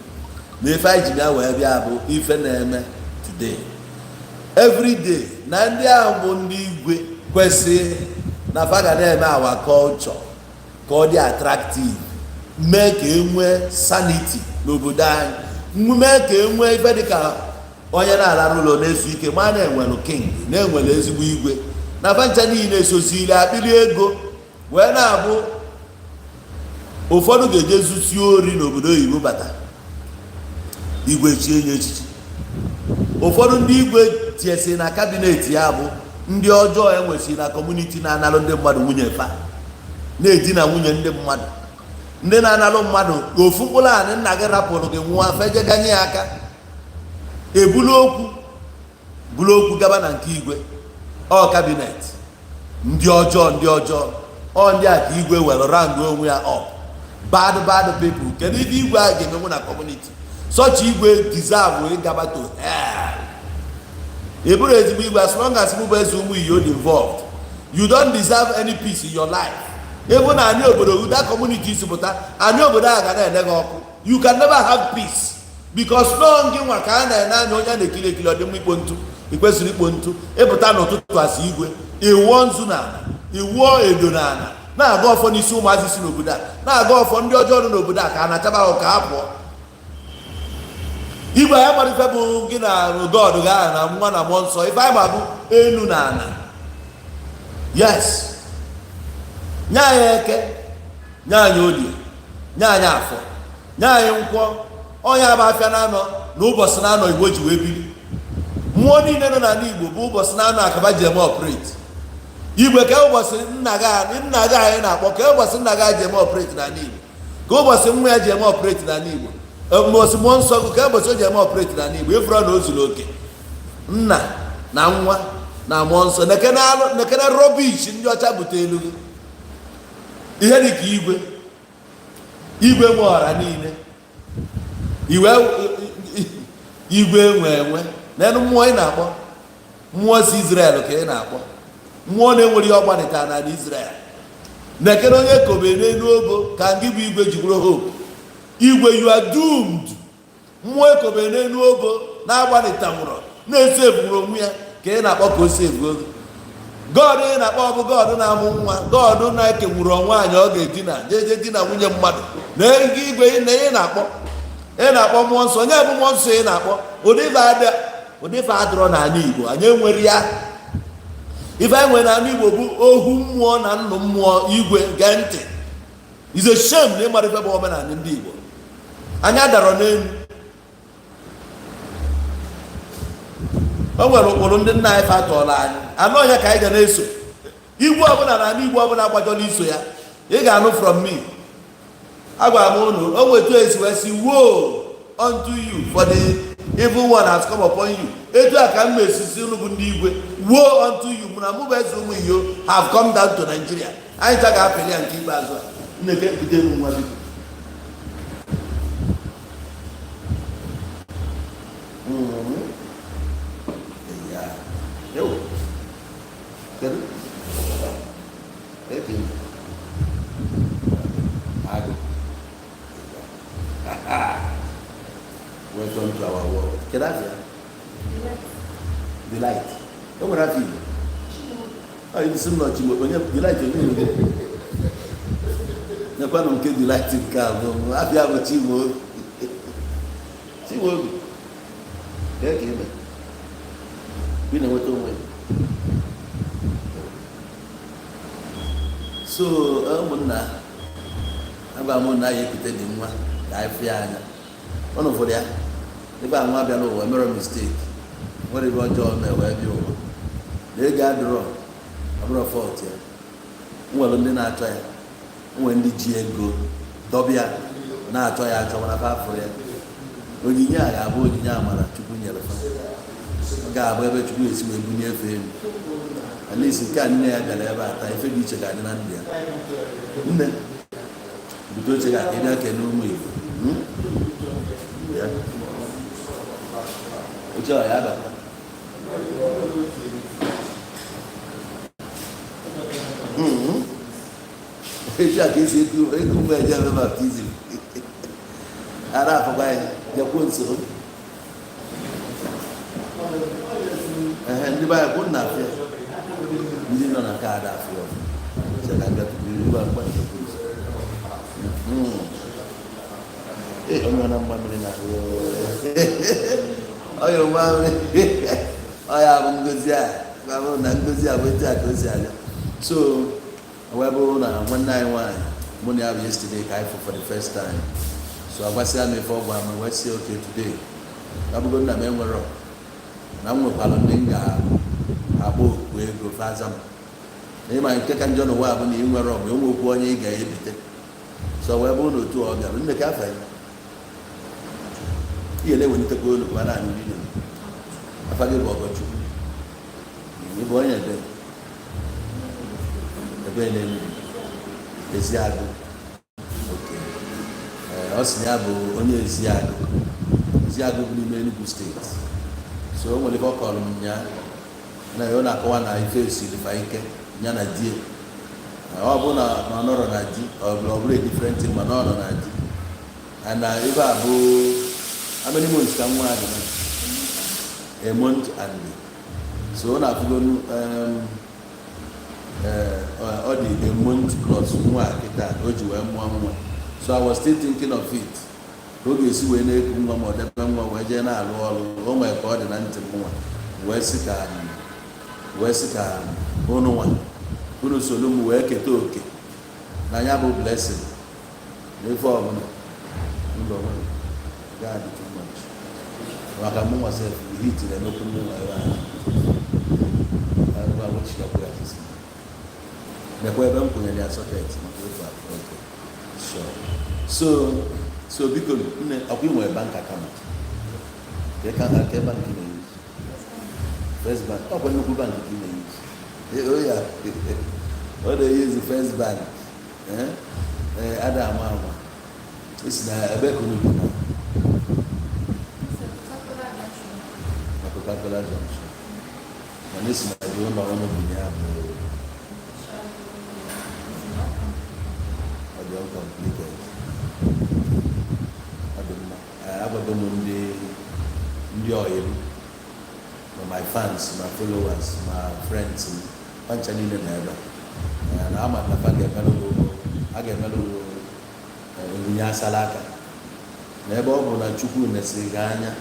na ife anyị ji bịa wee bịa bụ ife na-eme today, every day, na ndị ahụ bụ ndị igwe kwesịrị na fa ga na-eme our culture ka ọ dị attractive, mee ka e nwee sanity n'obodo anyị, mee ka e nwee ife dịka onye na-alarụ ụlọ na-ezu ike, ma na-enwelu king, na-enwere ezigbo igwe na fancha niile soziri akpịrị ego wee na-abụ. Ụfọdụ ga-eje zusie ori n'obodo oyibo, bata, igwe chie nye echichi. Ụfọdụ ndị igwe tiesi na cabinet ya bụ ndị ọjọọ enwesịrị na community, na-analụ ndị mmadụ nwunye fa, na-edina nwunye ndị mmadụ, ndị na-analụ mmadụ ofu mkpụrụ anị nna gị rapụrụ gị nwụọ, fejeganye ya aka, ebulu okwu bulu okwu gaba na nke igwe. Ọ cabinet ndị ọjọọ, ndị ọjọọ, ọ ndị a ka igwe were round onwe ya up. Bad bad people. Kedu ife igwe a ga-emenwu na community? Such igwe deserve ịgaba to hell. Ị bụrụ ezigbo igwe, as long as mụ bụ eze ụmụ iyo dị involved, you don't deserve any peace in your life. Ebe na anyị obodo, that community si pụta, anyị obodo a ga na-ene gị ọkụ. You can never have peace because nọọ gị nwa ka a na-ene anya, onye a na-ekiri ekiri. Ọ dị mma ikpo ntụ, ị kwesịrị ikpo ntụ. Ịpụta n'ụtụtụ, asị igwe, ịwụọ nzu n'ala, ịwụọ edo n'ala, na-aga ọfọ n'isi ụmụazị si n'obodo a, na-aga ọfọ ndị ọjọọ nọ n'obodo a ka a na-achaba ahụ ka ha pụọ. Igwe ya mara ife bụ gị na God gị ahụ na nwa na mmụọ nsọ. Ife anyị ma bụ enu na ala. Yes, nye anyị eke, nye anyị olie, nye anyị afọ, nye anyị nkwọ. Ọnya bụ afịa na-anọ na ụbọchị na-anọ Igbo ji wee biri. Mmụọ niile nọ n'ala Igbo bụ ụbọchị na-anọ akaba ji eme operate. Igwe, ka ụbọchị nna gị, nna gị anyị na-akpọ, ka ụbọchị nna gị ji eme operate n'ala Igbo, ka ụbọchị nwa ya ji eme operate n'ala Igbo, ụbọchị mmụọ nsọ gị, ka ụbọchị o ji eme operate n'ala Igbo. Ịfụrụ na o zuru oke, nna na nwa. Na mmụọ nsọ. Nekene alụ, nekene rubbish ndị ọcha bute elu gị. Ihe dị ka igwe, igwe nwe ọra niile, iwe igwe nwe enwe n'elu mmụọ. Ị na-akpọ mmụọ si Israel ka ị na-akpọ mmụọ na-enwere ihe ọgbanịta n'ala Israel. Nekene onye kobe n'elu ogo ka ngị bụ igwe ji bụrụ hope. Igwe, you are doomed. Mmụọ ekobe n'elu ogo na-agbanịtanwụrọ na-eso eburu onwe ya ka ị na-akpọ ka o si ebu ogo. God ị na-akpọ ọ bụ God na-amụ nwa, God na-ekenwuru nwaanyị ọ ga-edina jeje dina nwunye mmadụ na ego. Igwe na ị na-akpọ, ị na-akpọ mmụọ nsọ. Onye bụ mmụọ nsọ ị na-akpọ? Ụdị ife adịrọ n'ala Igbo. Anyị enwere ya. Ife anyị nwere n'ala Igbo bụ ohu mmụọ na nnụ mmụọ. Igwe, gee ntị. Is a shame na ịmara ife bụ omenala ndị Igbo. Anyị adarọ n'elu. O nwere ụkpụrụ ndị nna anyị fatọọla anyị anụ ọhịa ka anyị ga na-eso. Igwe ọbụla na ala Igbo ọbụla gbajọrọ iso ya, ị ga-anụ from me. Agwara m unu, o nwetu esi wee sị, "Woe unto you, for the evil one has come upon you." Etu a ka m mesisi unu bụ ndị igwe, woe unto you. Mụ na mụ bụ eze ụmụ iyo have come down to Nigeria. Anyị cha ga-apịrị ya nke ikpeazụ a. Nneke, bute m nwa, biko. Ya. Ewo. Kedu? Eke. Agụ. Welcome to our world. Kedu afịa? Delight. O nwere afọ Igbo? Ọ isi m nọ Chimo, onye Delight, onye Igbo. Nyekwanụ nke Delight nke a bụ afịa bụ Chimo. Chimaobi, kee ka ime ị na-enweta onwe gị? So ụmụnna, agwa m na ya ekute dị nwa ka anyị fụ ya anya. Ụnụ fụrụ ya ebe a. Nwa bịara ụwa mere mistake, nwere ebe ọjọọ mee wee bịa ụwa na ego adịrọ. Ọ bụrụ fault ya, nwere ndị na-achọ ya, nwere ndị ji ego dọbịa na-achọ ya achọ, mana fa afụrụ ya. Onyinye a ga-abụ onyinye amara Chukwu nyere fa. Ọ ga-abụ ebe Chukwu esi wee bunye efe elu. At least nke a nne ya bịara ebe a taa, ife dị iche ga-adị na ndụ ya. Nne, bute oche ga ka ị bịa kene ụmụ Igbo. Ya. Oche ọ ya abata. Etu a ka esi eku eku mgbe eje eme baptism ara afọkwa ya bịakwuo nso. Ehe, ndị be anyị kwụ na afịa, ndị nọ na nke ada afịa ọfụ. Sị ka bịa tupu iru akpa nchekwu nso. Ee, onye na mma mmiri na ọya mmiri, ọya bụ ngozi a bụ na ngozi a bụ etu a ka o si aga. So wee bụrụ na nwanne anyị nwaanyị, mụ na ya bụ yesterday ka anyị fụ for the first time. So agwasịa m ife ọgwụ ama, wee sị, okay, today ọ bụgo nna m enwerọ na m nwekwara ndị m ga-agba okwu ego faza m na ịma nke ka njọ n'ụwa bụ na ị nwere ọgụ enwekwu onye ị ga-ebite. So wee bụrụ na otu ọ bịara, nne, ka afa ya ihe na-ewelitekwa olu ka na-anụ video. Afa gị bụ Ọgọchukwu. Ị bụ onye ebe ebe n'elu Eziagụ. Okay. Ee, ọ sị ya bụ onye Eziagụ. Eziagụ bụ n'ime Enugu Steeti. So o nwere ife ọ kọrọ m nya na ya, ọ na-akọwa na ife esiri fa ike ya na di ya. Ọ bụ na ọ nọrọ na di, ọ bụrụ a different thing, mana ọ nọ na di. And na ebe a bụ how many months ka nwa dị na? A month and so ọ na-afụgonu ọ dị a month plus nwa a kịta o ji wee mụọ nwa. So I was still thinking of it, ka ọ ga-esi wee na-eku nwa ma ọ debe nwa wee jee na-alụ ọrụ. O nwere ka ọ dị na ntị m nwa wee sị ka unu nwa unu soro m wee keta oke na ya bụ blessing na ife ọbụla. Mba, onwe God too much maka mụ nwa sef, heat na-emekwu mụ nwa ebe ahụ. Agwachikakwa ya sisi nekwa ebe m kwụnyere ya socket maka otu afọ. Okay, sure. So biko nne, ọkwa ị nwere bank account? Ka ka bank na-use? First Bank. Ọkwa nnukwu bank ka ị na-eyuzu? O ya, ọ na-eyuzu First Bank. Ee, ada ama ama esi na ebe ka unu bi na? It's a Coca-Cola junction. Na Coca-Cola Junction, mana esi na ebe ụlọ ụlọ bi ya bụ? It's not Ọ dị uncompleted. Ọ dị mma. Agwago m ndị ọyị m, ma my fans, ma followers, ma friends m, pancha niile na ebe a. Na ama na fa ga-emelụ a ga-emelụ onyinye asala aka na ebe ọ bụ na Chukwu nesịrị gị anya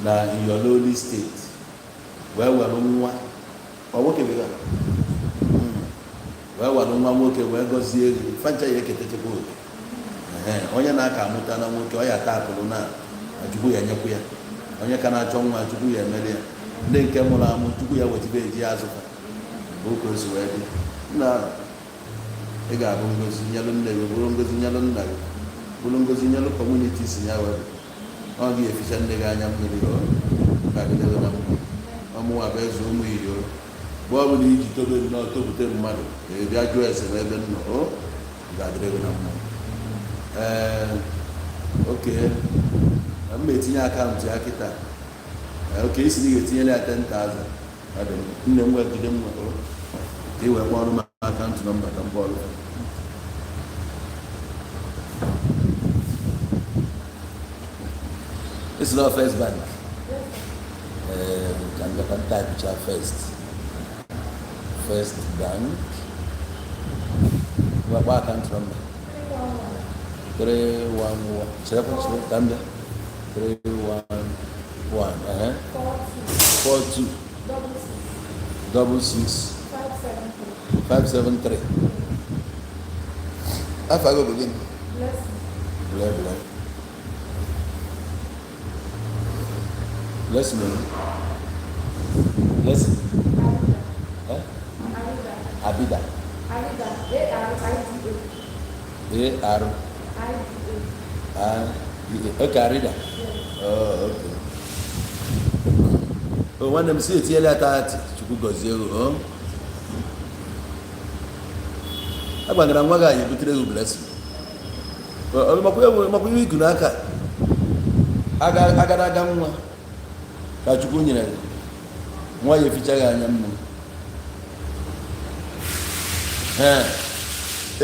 na Iyololi State wee were nwa ọ nwoke bụ ya. Wee were nwa nwoke wee gọzie gị, fancha ya eketachakwa oke. Ehe, onye na-aka amụta na nwoke ọ ya ata akụrụ na Chukwu ya enyekwu ya, onye ka na-achọ nwa, Chukwu ya emere ya, ndị nke mụrụ amụ, Chukwu ya wetibe eji ya azụfa oke o si wee dị nna. Ị ga-abụ ngozi nyelụ nne gị, bụrụ ngozi nyelụ nna gị, bụrụ ngozi nyelụ community si ya wee ọ ga-eficha nne gị anya mmiri. Ọ ga-adịdebe na mma. Ọmụnwa bụ eze ụmụ iri. Mgbe ọ bụla iji tobe nnọọ topute mmadụ, ị bịa jụọ ese n'ebe nnọ, o ga-adịrị gị na mma. Ee, oke m etinye account ya kịta. Oke isi na ị ga-etinyere ya 10,000. Ọ dị mma. Nne m, jide m, o ka ị wee kpọọrọ m account number ka m kpọọrọ. Isi na First Bank? Ee, ka m gakwa type First Bank. Gwakwa account number. 311, cherekwa, chere ka m bịa. 311, ehe, 42, 66, 573. Afa gị bụ gịnị? Ble ble Blessing o. Blessing. Eh? Abida. A R I D A. Okay, Arida. Oh, okay. Oh, nwanne m si etinyela ya 30. Chukwu gọzie gị. Oh. Agbagara nwa gị anyị butere gị blessing. Makwa ihe iku n'aka agara aga nwa ka Chukwu nyere gị, nwa ya efichaghị anya mmiri. Ee,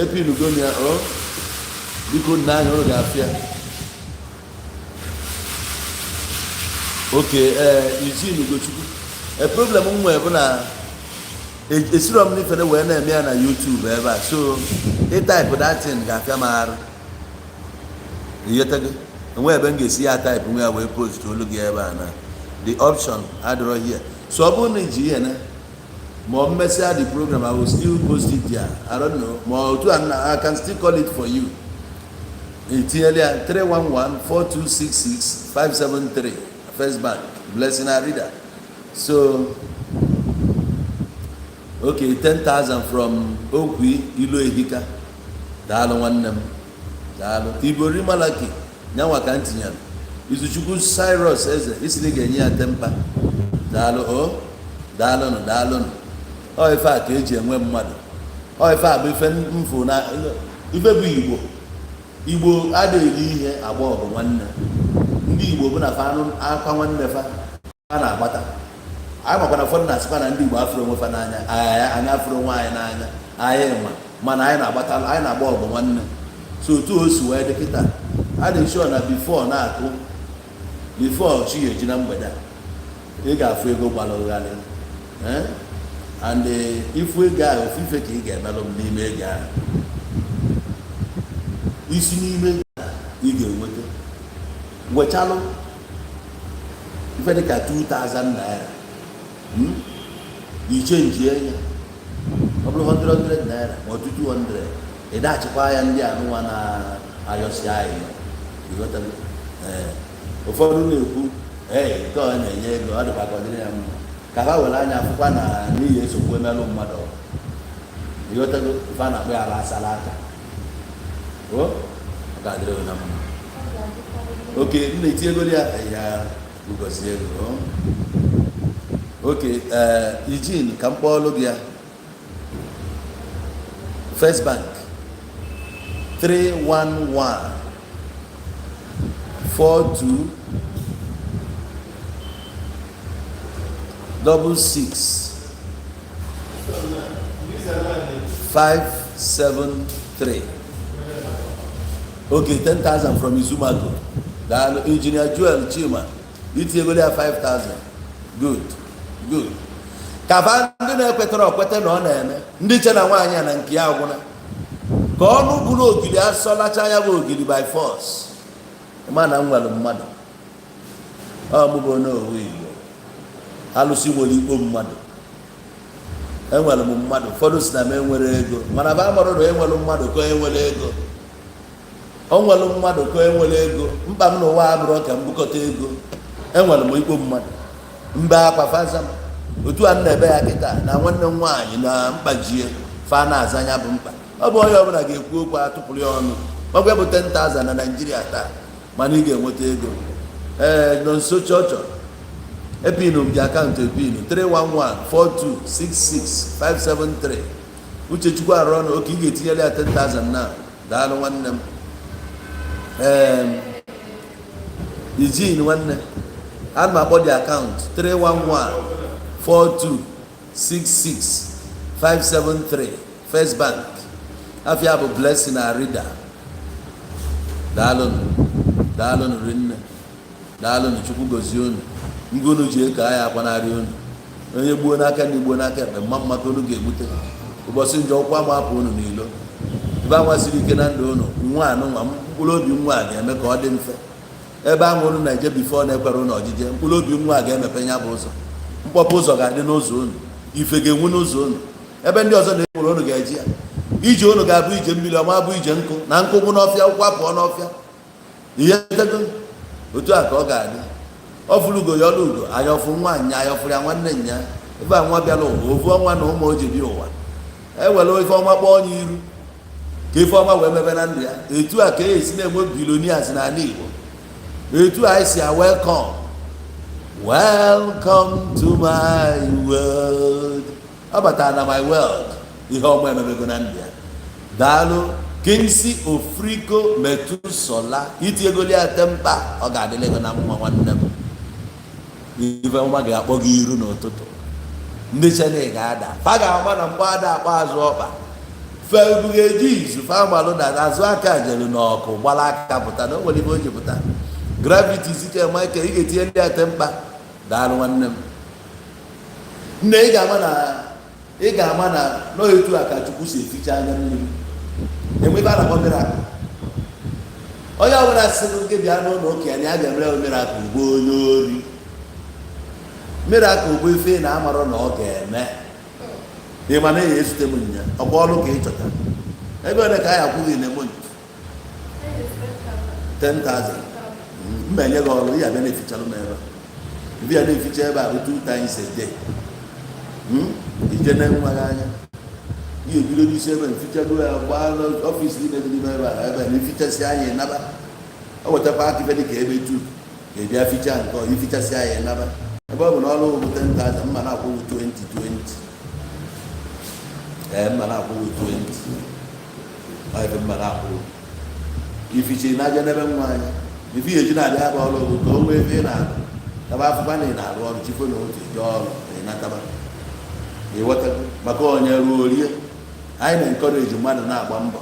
epinugo m ya. O biko, nna anyị, ụlọ ga-afịa. Oke, ee, Eugene Ugochukwu, e problem m nwee bụ na esiro m n'ifere wee na-eme ya na YouTube ebe a, so ịtype that thing ga-afịa m arụ. Ighọtago? Enwe ebe m ga-esi ya type nwe ya wee post olu gị ebe a na the option adịrọ here. So ọ bụrụ na iji ihe na ma ọ mmesịa the program, I will still post it there. I don't know ma otu a na I can still call it for you. Etinyela ya 311 4266 573, First Bank, Blessing Arida. So okay, 10,000 from Okwi Ilu Ehika. Daalụ nwanne m, daalụ. Ibori Malaki nyanwa ka m tinyere. Izuchukwu Cyrus Eze isi na ị ga-enye ya tempa. Daalụ o, daalụnụ, daalụnụ. Ọ ife a ka eji enwe mmadụ. Ọ ife a bụ ife mfụ na ife bụ Igbo. Igbo adịghị ihe agba ọgụ nwanne. Ndị Igbo bụ na fa anụ akwa nwanne fa a na-agbata. Anyị makwa na ụfọdụ na-asịkwa na ndị Igbo afụrụ onwe fa n'anya. Anyị afụrụ onwe anyị n'anya, anyị ma, mana anyị na-agbata, anyị na-agba ọgụ nwanne. So otu o si wee dị kịta, a dị sure na before na-akụ, before chi ga-eji na mgbede a, ị ga-afụ ego gbara ụgharị. Eh? And ifu ego ahụ, ofufe ka ị ga-emelụ m n'ime ego ahụ, isi n'ime ego ahụ ị ga-enweta, wechalụ ife dịka 2000 naira. Ichange ya, ọ bụrụ 100 naira ma ọ 200, ị dachịkwa ya ndị anụnwa na-ayọsi anyị. Ịghọtago? Ee, ụfọdụ na-ekwu, ee, nke ọ na-enye ego, ọ dịkwa ka ọ dịrị ya mma, ka ha were anya afụkwa na n'ihi esokwu emelụ mmadụ. Ịghọtago? Ife a na-akpọ ya bụ asala aka. O ọ ga-adịrị gị na mma. Oke m na-eti ego ya, ya ugozi ego. Okay, Eugene, ka m kpọọlụ gị ya. First Bank, 311 42 66 573. Okay, 10,000 from Izumago. Daalụ. Engineer Joel Chima, itinyegoro ya 5,000. Good, good. Kaba ndị na-ekwetara okwete na ọ na-eme. Ndị che na nwaanyị a na nke ya agwụna, ka ọnụ bụrụ ogili asọlacha ya bụ ogili by force. Ma na m nwere mmadụ, ọ mụ bụ onye owu Igbo, alụsị nwere ikpo mmadụ. Enwere m mmadụ. Ụfọdụ si na m enwere ego, mana ba amarụ na enwere mmadụ ka enwere ego. O nwere mmadụ ka enwere ego. Mkpa m n'ụwa abụrụ ka m bukọta ego. Enwere m ikpo mmadụ mbe akwa faza m otu a m na-ebe ya kịta na nwanne m nwaanyị na mkpajie fa na-aza anya bụ mkpa. Ọ bụ onye ọbụla ga-ekwu okwu atụpụrụ ya ọnụ. Ọgwụ bụ 10,000 na Naijiria taa, mana ị ga-enweta ego. Ee, nọ nso chọọchọ epinu m ji akaụntụ epinu 3114266573. Uchechukwu arụ ọnụ oke, ị ga-etinyere ya 10,000 na. Daalụ, nwanne m. Ee, Eugene, nwanne, ana m akpọ dị akaụntụ 3114266573, First Bank, afia bụ Blessing Arida. Daalụnụ, daalụnụ rinne, daalụnụ. Chukwu gozie unu. Ngwa, unu ji eke anyị akwanarị unu. Onye gbuo n'aka ndị gbuo n'aka ekpe, mma mma ka unu ga-egbute ụbọchị njọ. Ụkwụ ama apụ unu n'ilo. Ebe anwa siri ike na ndụ unu, nwa anụnwa, mkpụrụ obi nwa a ga-eme ka ọ dị mfe. Ebe ahụ unu na-eje before na-ekwere unu ọjije, mkpụrụ obi nwa a ga-emepe ya bụ ụzọ. Mkpọpụ ụzọ ga-adị n'ụzọ unu, ife ga-enwu n'ụzọ unu. Ebe ndị ọzọ na-ekwere unu ga-eji ya ije, unu ga-abụ ije mmiri ọma, bụ ije nkụ na nkụ gwụ n'ọfịa, ụkwụ apụọ n'ọfịa. Ihe tego otu a ka ọ ga-adị. Ọ fụrụ ugo ya ọlụ ugo anya ọfụ nwa nya anya ọfụrụ ya nwanne nya. Ebe a nwa bịara ụwa ovu ọnwa na ụmụ o ji bịa ụwa, ewere ife ọma kpọọ onye iru ka ife ọma wee mebe na ndụ ya. Etu a ka e esi na-enwe billionaires n'ala Igbo. Etu a si a welcome, welcome to my world. Ọ batara na my world, ihe ọma emebego na ndụ ya. Daalụ, Kingsley Ofriko Metusola, itiegoli ya tempa. Ọ ga-adịle gị na mma, nwanne m. Ife ọma ga-akpọ gị iru n'ụtụtụ. Ndị chene ga-ada, fa ga-ama na mgbe ada akpọ azụ ọkpa febu ga-eji izu fa malụ na azụ aka jere n'ọkụ gbara aka pụta na o nwere ife o ji pụta. Gravity sike Michael, ị ga-etinye ndị ate mkpa. Daalụ, nwanne m. Nne, ị ga-ama na n'otu a ka Chukwu si eficha anya mmiri. Enwe ebe a na-akpọ miracle. Onye ọbụla sị gị bịa n'ụlọ ụka ya na ya ga-emere ya miracle bụ onye ori. Miracle bụ ife ị na-amarọ na ọ ga-eme. Ị ma na ya ezute m nya ọkwa ọrụ ka ị chọta ebe ole ka anyị akwụghị na month? 10,000. Mma enye gị ọrụ, ị abịa na-efichalụ m ebe a. Ibi ya na-eficha ebe a bụ two times a day. Ije na nwa gị anya, ị ga-ebido n'isi ebe mfichago ya, gbaa n'ọfịs niile dị n'ime ebe a. Ebe a na ifichasị anya, ịnaba. O wetakwa aka ife dị ka ebe tu ka ị bịa fichaa nke ọ ifichasị anya, ịnaba. Ebe ọ bụ na ọrụ bụ 10,000, mma na-akwụghị 20 20. Ee, mma na-akwụghị 20. Ọ ife mma na-akwụghị ifiche na-aja n'ebe nwa anya. Ife ihe eji na-abịa ebe ọrụ bụ ka o nwee ebe ị na-arụ taba afụfa na ị na-arụ ọrụ chifo na otu ije ọrụ na ịnataba. Ịghọtago? Maka onye ruo orie, anyị na-encourage mmadụ na-agba mbọ.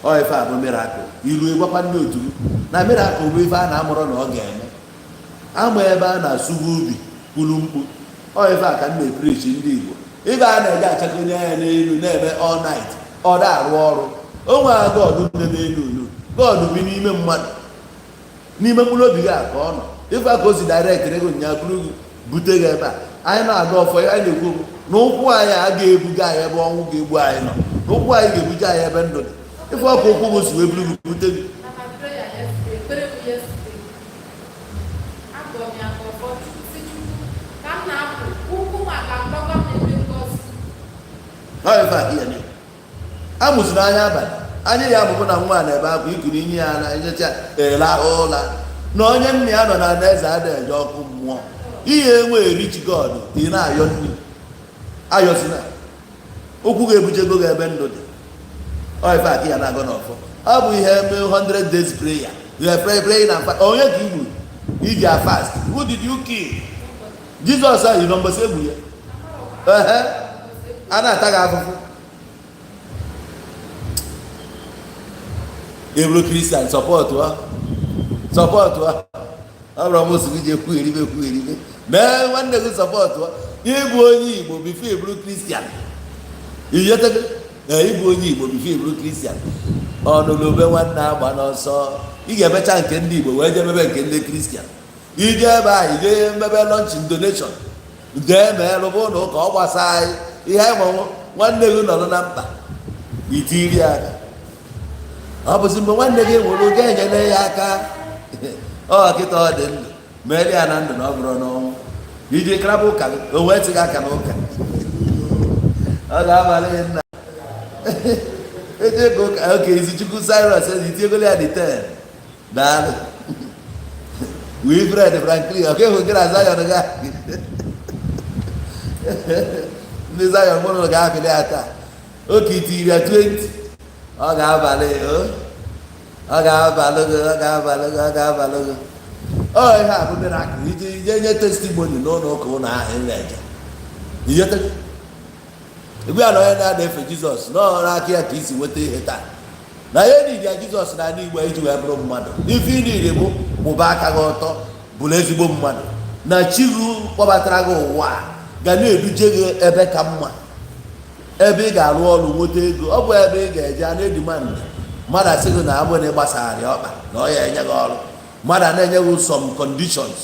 Ọ ife a bụ miracle. Ilu ịgwakwa ndị otu gị na miracle bụ ife a na-amụrụ na ọ ga-eme ama ebe a na-asụgbu ubi kwulu mkpu. Ọ ife a ka m na-epreach ndị Igbo. Ibe a na-eje achakonye anya n'elu na-eme all night, ọ da arụ ọrụ. O nwere God dị n'elu unu. God bi n'ime mmadụ, n'ime mkpụrụ obi gị a ka ọ nọ. Ife a ka o si direct ego nya buru gị bute gị ebe a anyị na-aga ọfọ. Anyị na-ekwu okwu na ụkwụ anyị a ga-ebuga anyị ebe ọnwụ ga-egbu anyị nọ, na ụkwụ anyị ga-ebuje anyị ebe ndụ dị. Ife ọka ụkwụ gị si wee buru gị bute gị. Na my prayer yesterday, ekpere m yesterday, agọ m ya ka ọfọ si Chukwu ka m na-apụ, ụkwụ m a ga-agbakwa m ebe ngọzi. Ọ ife a ka ihe niile a mụziri anya abalị anya ya bụbụ na nwa na-ebe akwa ikuru inye ya na nyecha elahụ ụla na onye nna ya nọ na eze ada eje ọkụ mmụọ. Ihe enwe rich God, ị na-ayọ nri, ayọzina. Ụkwụ ga-ebujego gị ebe ndụ dị. Ọ ife aka ya na-agọ n'ọfọ. Ọ bụ ihe eme 100 days prayer. You are praying and fast. Onye ka i gburu iji a fast? Who did you kill? Jizọs ahụ nọ mbọsị egbu ya. Ehe, a na-ata gị afụfụ. Ị bụrụ Christian, support ha, support ha. Ọ bụrụ m gị ji ekwu eribe, ekwu eribe mee nwanne gị, support ha. Ịbụ onye Igbo before ị bụrụ Christian, iyetego. Ịbụ onye Igbo before ị bụrụ Christian, ọnụlụ ube nwanne agba n'ọsọ. Ị ga-emecha nke ndị Igbo wee jee mebe nke ndị Christian. Ije ebe ahụ, ije mebe launching, donation, jee mee rụba ụlọ ụka. Ọ gbasa anyị ihe anyị nwanwụ. Nwanne gị nọrọ na mkpa, itiri aka. Ọ bụzi mgbe nwanne gị nwụrụ ga-enyere ya aka. Ọ kịta ọ dị ndụ, meere ya na ndụ na ọ bụrụ n'ọnwụ. Iji krabụ ụka gị, o wee tị gị aka n'ụka, ọ ga-abalị gị nna eje ka ụka. Oke Izichukwu Cyrus ezi itiegolo ya dị 10. Daalụ, Wilfred Franklin. Ọka ịhụ gị na Zion ga, ndị Zion mụrụ ga-apịlị ya taa. Oke itiri ya 20. Ọ ga-abalị o, ọ ga-abalị gị, ọ ga-abalị gị, ọ ga-abalị gị. Ọ ihe a bụ miracle. Ije ije nye testimony n'ụlọ ụka ụlọ ahụ ị na-eje. Iyete egwu ya na onye na-ada efe Jizọs n'ọrụ aka ya ka isi nweta ihe taa na ihe niile ya. Jizọs na ala Igbo iji wee bụrụ mmadụ, ife ị niile bụ kwụba aka gị ọtọ, bụrụ ezigbo mmadụ, na chi gị kpọbatara gị ụwa a ga na-eduje gị ebe ka mma, ebe ị ga-arụ ọrụ nweta ego. Ọ bụ ebe ị ga-eje a na-edemand mmadụ asị gị na abụ na ịgbasagharị ọkpa na ọ ya enye gị ọrụ. Mmadụ a na-enye gị some conditions,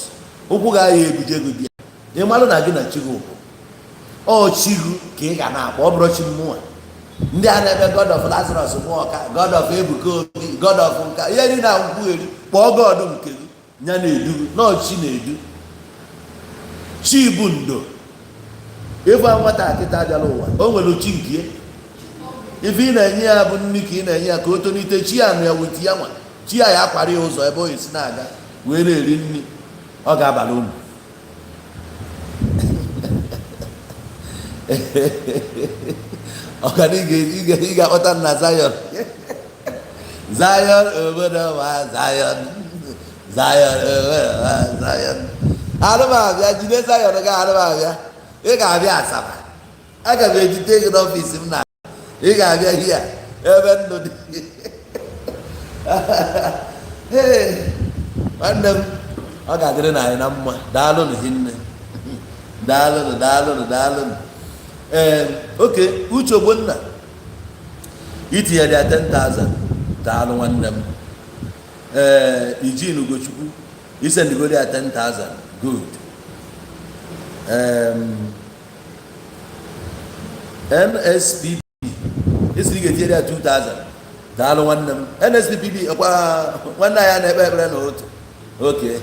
ụkwụ gị agha ebuje gị bịa. Ị malụ na gị na chi gị ụkwụ ọ chi gị ka ị ga na-akpọ. Ọ bụrụ chi mmụọ ndị a na-eme God of Lazarus Nwoka, God of Ebuka Obi, God of nka, ihe niile akwụkwọ eri. Kpọọ God nke gị ya na-edu gị. Nọọ chi na-edu, chi bụ ndo. Ịfụ nwata kịta bịara ụwa, o nwere chi nke ya. Ife ị na-enye ya bụ nri ka ị na-enye ya ka o tolite. Chi ya nụ ya wit ya nwa, chi ya ya akwara ya ụzọ ebe o esi na-aga wee na-eri nri. Ọ ga-abalị unu. Ọkana ị ga-akpọta nna Zion, Zion obodo ma Zion, Zion obodo ma Zion. Arụmabịa jide Zion ga arụmabịa. Ị ga-abịa Asaba, aga m ejite gị n'ọfịs m na ị ga-abịa hia ebe ndụ dị. Ee, nwanne m, ọ ga-adịrị na anyị na mma. Daalụnụ hinne, daalụnụ, daalụnụ, daalụnụ. Ee, oke Uche Ogbonna itinyere ya 10,000. Daalụ, nwanne m. Ee, Ijin Ugochukwu isendigoro ya 10,000. Good. NSPP isi ị ga-etinyere ya 2000. Daalụ, nwanne m. NSPPD kwa, nwanne anyị na-ekpe ekpere n'otu. Oke,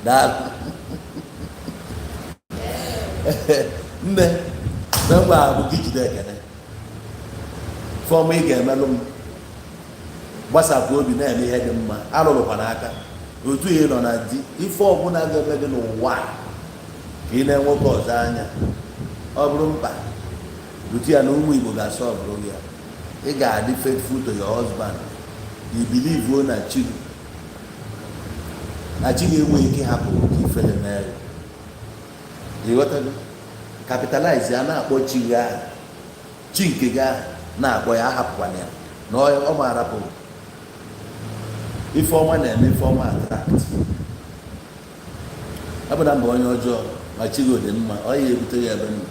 daalụ, nne. Mgbe a bụ gị jide ekene form ị ga-emelụ m. Gbasapụ obi na-eme ihe dị mma. Alụrụkwa n'aka otu ị nọ na di. Ife ọbụla ga-eme gị n'ụwa a, ka ị na-enwoke ọzọ anya, ọ bụrụ mkpa otu ya na ụmụ Igbo ga-asọ ọbụrụ ya. Ị ga-adị faithful to your husband. You believe na chi gị, na chi gị enweghị ike ịhapụ ka ifele mee gị. Ịghọtago? Capitalize ya, na-akpọ chi gị ahụ, chi nke gị ahụ, na-akpọ ya. Ahapụkwana ya na ọ ma arapụ. Ife ọma na-eme ife ọma attract. Ọ bụ na mba onye ọjọọ, ma chi gị dị mma, ọ ya ebute gị ebe nọ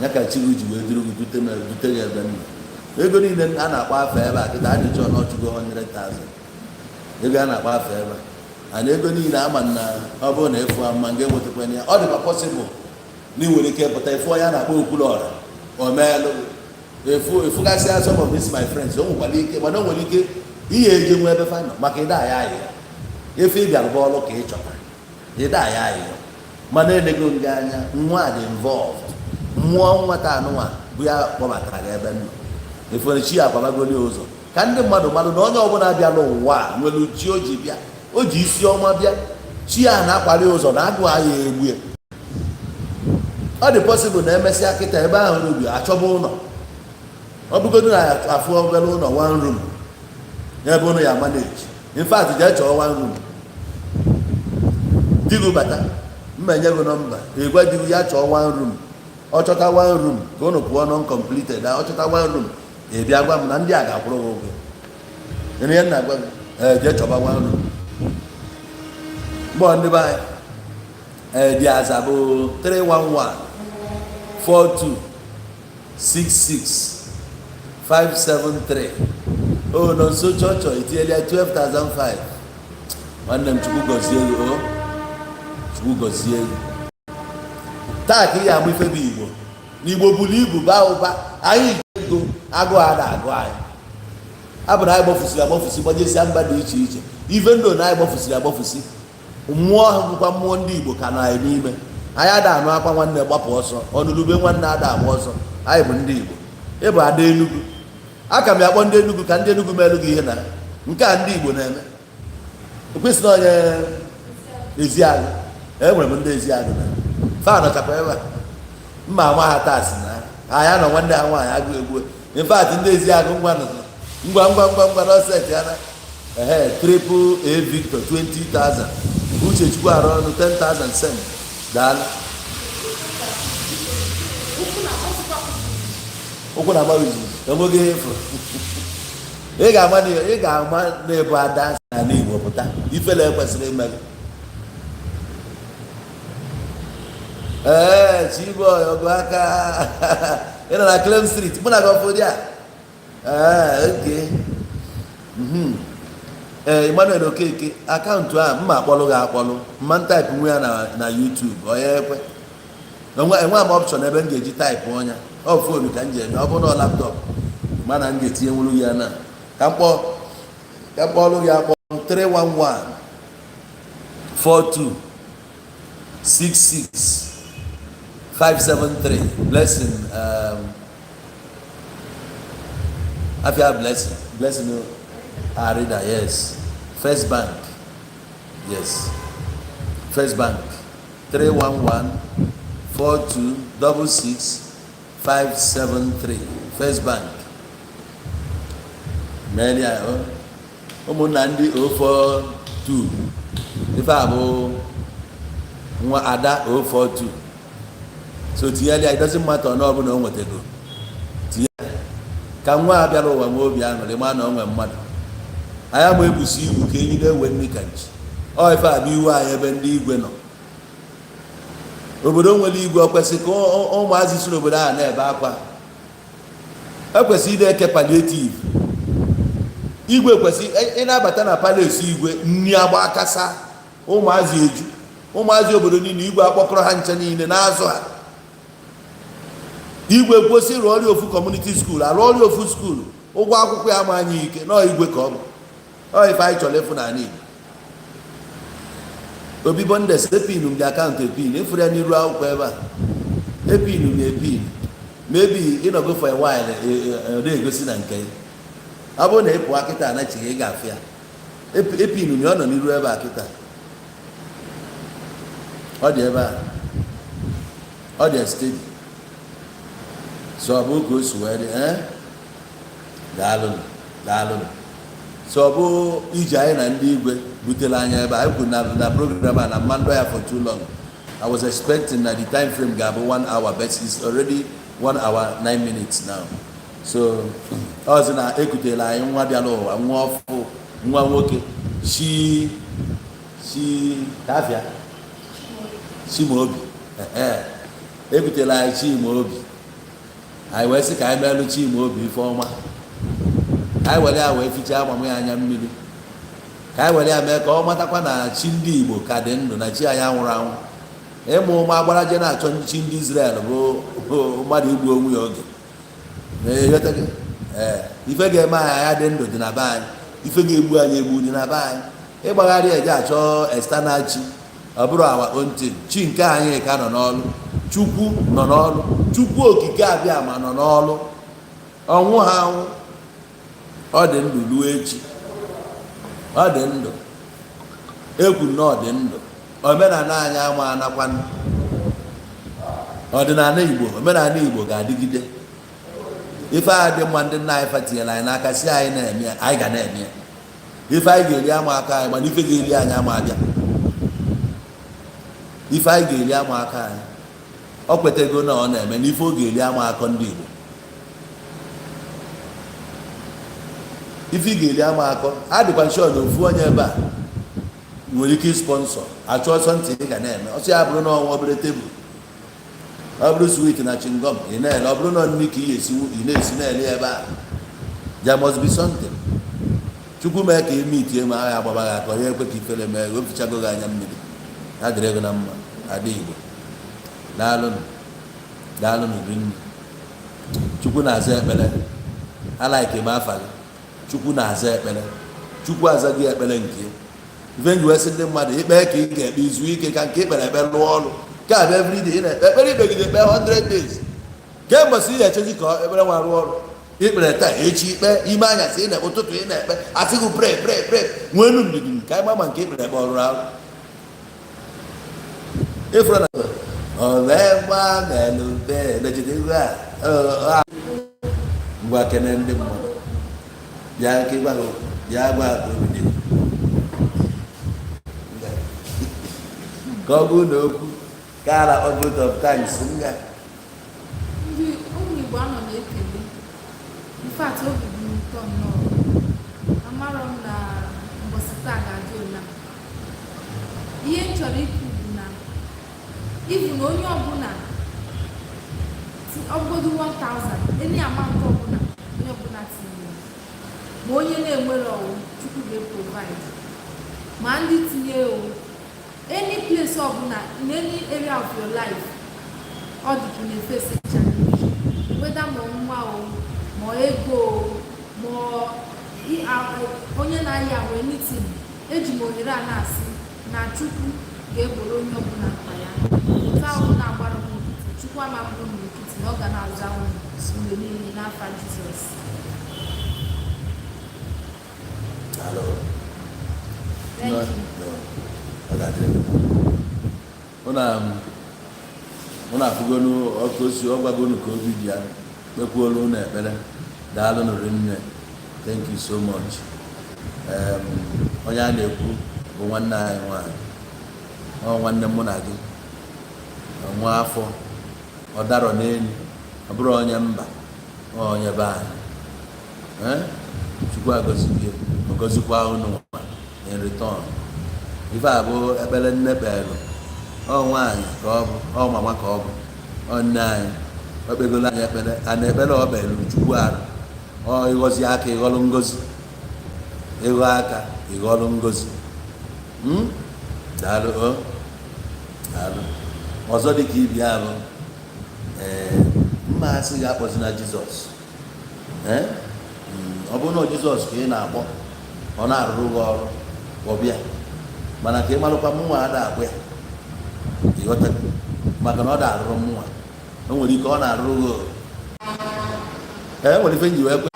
ya ka chi gị ji wee duru gị dute m, dute gị ebe nọ. Ego niile a na-akpọ afọ ebe a kịta, a na-eche ọnụọchụgo 100,000. Ego a na-akpọ afọ ebe a ana, ego niile ama na ọ bụrụ na ịfụ ama nga enwetakwana ya. Ọ dịkwa possible na ị nwere ike pụta ịfụ ya na-akpọ Okwuluọra o meelụ efu efugasịa. Some of these my friends, o nwekwara ike, mana o nwere ike ihe eje nwe ebe fa nọ maka ịda aya ayịyọ. Efe ị bịara bụ ọrụ ka ị chọtara ịda aya ayịyọ, mana elego nga anya nwa dị involved. Mmụọ nwata anụnwa bụ ya kpọbatara gị ebe nọ. Efere chi akwabagoli ụzọ ka ndị mmadụ mmadụ na onye ọbụla bịa n'ụwa a nwere chi o ji bịa, o ji isi ọma bịa. Chi a na-akwali ụzọ na agụụ agha egbu ya. Ọ dị possible na emesịa kịta, ebe ahụ n'ubi achọba ụlọ. Ọ bụgodu na afụ obere ụlọ, one room, n'ebe ụlọ ya manage. In fact, jee chọọ one room. Di gị bata, mma enye gị nọmba, ịgwa di gị ya chọọ one room. Ọ chọta one room ka ụnụ pụọ non completed. Ọ chọta one room, ị bịa gwa m na ndị a ga-akwụrụ gị ụgwọ. Ịnụ ihe m na-agwa gị? Ee, jee chọba one room. Mgbọ ndị be anyị, ee, dị aza bụ 311 42 66 573. O nọ nso chọọchọ etinyela ya 12,500. Nwanne m, Chukwu gọzie gị. O Chukwu gọzie gị. Taa ka ị ga-amụ ife bụ Igbo na Igbo buru ibu, baa ụba. Anyị ji ego, agụụ a na-agụ anyị. Abụ na anyị gbafusiri agbafusi, gbajesia mba dị iche iche. Ife ndụ na anyị gbafusiri agbafusi, mmụọ ahụ bụkwa mmụọ ndị Igbo ka nọ anyị n'ime. Anyị ada anụ akwa nwanne gbapụ ọsọ, ọnụlube nwanne ada agba ọsọ. Anyị bụ ndị Igbo. Ịbụ ada Enugu, aka m ya akpọ ndị Enugu ka ndị Enugu meelu gị ihe na nke a ndị Igbo na-eme. Ekwesịrị onye Eziagụ. Enwere m ndị Eziagụ na fa nọchakwa ebe a. Mma ama ha taa si na ha ya nọ nwanne ha nwaanyị agụ egbuo. In fact, ndị Eziagụ, ngwa nọ, ngwa ngwa ngwa ngwa n'ọset ya na ehe. Triple A Victor, 20,000. Uchechukwu arụ ọnụ, 10,000 send. Daalụ. Ụkwụ na-agbazikwa. Ụkwụ na-agba izizi, enweghị ihe ịfụ. Ị ga-ama na ị ga-ama na-ebu ada si n'ala Igbo pụta. Ifele ekwesịrị ime gị. Ee, Chiboy ọgụ aka, ị nọ na Claim Street, mụ na gị ọfụ dị a. Ee, oke. Ee, Emmanuel Okeke, akaụntụ a mma akpọlụ gị akpọlụ, mma type nwe ya na YouTube. Onye ekwe enwe m option ebe m ga-eji type ọnya. Ọ phone ka m ji eme. Ọ bụrụ na ọ laptop, mana m ga-etinye nwuru ya na ka m kpọọ, ka m kpọọlụ gị akpọ. 311 42 66 573. Blessing, Afia Blessing, Blessing Arida. Yes, First Bank. Yes, First Bank, 311 42 66 573, First Bank. Mee ya ụmụnna ndị 042. Ife a bụ nwa ada 042, so tinyere ya. It doesn't matter na ọ bụla o nwetago, tinye ka nwa a bịara ụwa nwee obi aṅụrị, ma na o nwee mmadụ. Anyị ama ebusi iwu ka enyi na-ewe nri ka nchi. Ọ ife a bụ iwu anyị ebe ndị igwe nọ. Obodo nwere igwe, ọ kwesịrị ka ụmụazị si n'obodo ahụ na-ebe akwa? Ekwesịrị ide eke palliative. Igwe kwesịrị ị na-abata na palace igwe, nri agba akasa, ụmụazị eju, ụmụazị obodo niile. Igwe akpọkọrọ ha nche niile na-azụ ha. Igwe kwesị ịrụ ọrịa ofu community school, arụ ọrịa ofu school, ụgwọ akwụkwọ ya ama anyị ike nọọ. Igwe ka ọ bụ. Ọ ife anyị chọrọ ịfụ n'ala Igbo. Obi Bondes, epinu m dị akaụntụ, epin ịfụrụ ya n'iru akwụkwọ ebe a. Epinu m epin, maybe ịnọgo for a while, ọ na-egosi na nke ya. Ọ bụrụ na ị pụọ kịta anachighị, ị ga-afụ ya. Epinu m ya, ọ nọ n'iru ebe a kịta. Ọ dị ebe a, ọ dị steady. So ọ bụ ka o si wee dị. Ee, daalụnụ, daalụnụ. So ọ bụ ije anyị na ndị igwe butere anya ebe anyị kwuru na program a na mmandụ ya for too long. I was expecting na the time frame ga-abụ one hour, but it's already 1 hour 9 minutes now. So ọzọ na ekutere anyị nwa bịara ụwa, nwa ọfụ, nwa nwoke shi shi kafia Chimaobi. Ehe, ekutere anyị Chimaobi. Anyị wee sị ka anyị meelụ Chimaobi ife ọma, ka anyị were ya wee fichaa amamụ ya anya mmiri, ka anyị were ya mee ka ọ matakwa na chi ndị Igbo ka dị ndụ, na chi anyị anwụrụ anwụ. Ịmụ ụmụ agbara je na-achọ chi ndị Israel bụ mmadụ igbu onwe ya oge. Ee, ee, ife ga-eme anyị anya dị ndụ dị na be anyị, ife ga-egbu anyị egbu dị na be anyị. Ịgbagharị eje achọ external chi, ọ bụrụ our own thing. Chi nke anyị ka nọ n'ọlụ. Chukwu nọ n'ọlụ, Chukwu Okike Abịa ma nọ n'ọlụ. Ọnwụ ha anwụ, ọ dị ndụ ruo echi. Ọ dị ndụ, ekwu na ọ dị ndụ. Omenala anyị ama anakwanụ. Ọdịnala Igbo, omenala Igbo ga-adịgide. Ife a dị mma ndị nna anyị fa tinyere anyị n'aka si anyị na-eme ya, anyị ga na-eme ya. Ife anyị ga-eri ama aka anyị, mana ife ga-eri anyị ama abịa. Ife anyị ga-eri ama aka anyị. Ọ kwetego na ọ na-eme na ife ọ ga-eri ama akọ ndị Igbo. Ife ị ga-eri ama akọ adịkwa sure na ofu onye ebe a nwere ike sponsor achọ ọsọ ntị ị ga na-eme. Ọsọ ya bụrụ na ọnwa obere tebụl, ọ bụrụ sweet na chewing gum ị na-ele, ọ bụrụ na nri ka ị ga-esiwu, ị na-esi na-ele ebe a. There must be something. Chukwu mee ka ime itie ma agha agbaba gị aka, onye ekwe ka ifere mee, o fichago gị anya mmiri. Ya dịrị ego na mma. Ada Igbo, daalụnụ, daalụnụ rinne. Chukwu na-aza ekpere. Alaike m afa gị. Chukwu na-aza ekpere. Chukwu aza gị ekpere nke ife nji wee sị ndị mmadụ ikpe ka ị ga-ekpe izu ike ka nke ikpere ekpe rụọ ọrụ ka abịa. Everyday ị na-ekpe ekpere, ikpegide ekpe 100 days, kemgbe sị ị ga-echezi ka ekpere nwa rụọ ọrụ. Ikpere taa, echi ikpe, ime anyasị ị na-ekpe, ụtụtụ ị na-ekpe, asị gị pray, pray, pray. Nwee ndidi ka anyị ma ma nke ikpere ekpe ọrụ ahụ ịfụrụ na omegba melube ejide a. Ngwa, kene ndị mmadụ. Bịa ka ịgwa ha okwu. Bịa gwa ha ka obi dị gị. Ka ọ bụrụ na okwu ka a na-akpọ vote of thanks nga. Ndị ụmụ Igbo anọ na-ekele. In fact, obi dị m ụtọ nnọọ. Amarọ m na mbọsị taa ga-adị ụna. Ihe m chọrọ ikwu bụ na ibu na onye ọbụla ọbụgodu 1000, any amount ọbụla onye ọbụla tinyere, ma onye na-enwere ọwụ, Chukwu ga-provide. Ma ndị tinye o any place ọbụla, in any area of your life, ọ dị ka ị na-efesi challenge, whether ma nwa o, ma ego o, ma onye na-ayị ahụ, anything. Eji m ohere a na-asị na Chukwu ga-egboro onye ọbụla mkpa ya. Otu ahụ na-agbara m nkịtị, Chukwu ama mbụ m nkịtị, na ọ ga na-aza unu mgbe niile n'afa Jizọs. Hello. Thank No, you. no. Ọ ga-adịrị gị mma. Ụnụ afụgonu ọkụ osi, ọ gwagonu ka obi dị ya, kpekwuolu ụnụ ekpere. Daalụ rinne, thank you so much. Onye a na-ekwu bụ nwanne anyị nwanyị, ọ nwanne mụ na gị, nwa afọ ọ darọ n'elu, ọ bụrụ onye mba, ọ onye be anyị. Eh? Chukwu agọzi gị, ọgọzikwa unu nwa in return. Ife a bụ ekpere nne kpelụ. Ọ nwaanyị ka ọ bụ, ọ mama ka ọ bụ, ọ nne anyị. Ọ kpegolo anyị ekpere a na ekpere ọ kpelụ Chukwu arụ. Ọ ịghọzi aka, ịghọlụ ngozi, ịghọ aka, ịghọlụ ngozi. Daalụ o, daalụ. Ọzọ dị ka ibi ahụ, ee, mma asị gị akpọzina Jizọs. Ee, ọ bụrụ na ọ Jizọs ka ị na-akpọ, ọ na-arụrụ gị ọrụ, ọ bịa. Mana ka ị marụkwa, mụnwa ada akpụ ya, ịghọtago? Maka na ọ da arụrụ mụnwa, o nwere ike ọ na-arụrụ gị. Ee, nwere ife nji wee kwe,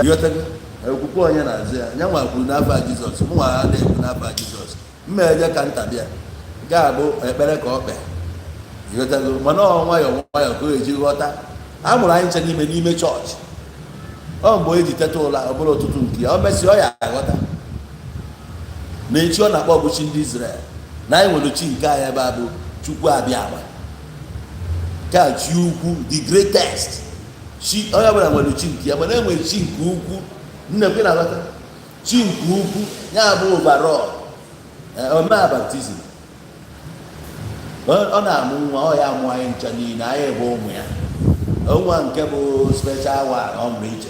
ịghọtago? Okwukwe onye na-azụ ya nya nwa kwuru n'afa Jizọs. Mụnwa ada ekwu n'afa Jizọs. Mma eje ka nta bịa ga-abụ ekpere ka ọ kpee, ịghọtago? Mana ọ nwayọọ nwayọọ ka o eji ghọta. A mụrụ anyị nche n'ime n'ime chọọchị. Ọ mgbe o ji teta ụla, ọ bụrụ ụtụtụ nke ya, o mesịa ọ ya aghọta na echi ọ na-akpọ bụ chi ndị Israel, na anyị nwere chi nke anyị ebe a bụ Chukwu abịa ama ka chi ukwu, the greatest chi. Onye ọbụla nwere chi nke ya, mana e nwere chi nke ukwu. Nne kwe na-aghọta chi nke ukwu ya bụ overall. Omee baptism, ọ na-amụ nwa, ọ ya amụ anyị ncha niile. Anyị bụ ụmụ ya. Nwa nke bụ special one ọ mụrụ iche,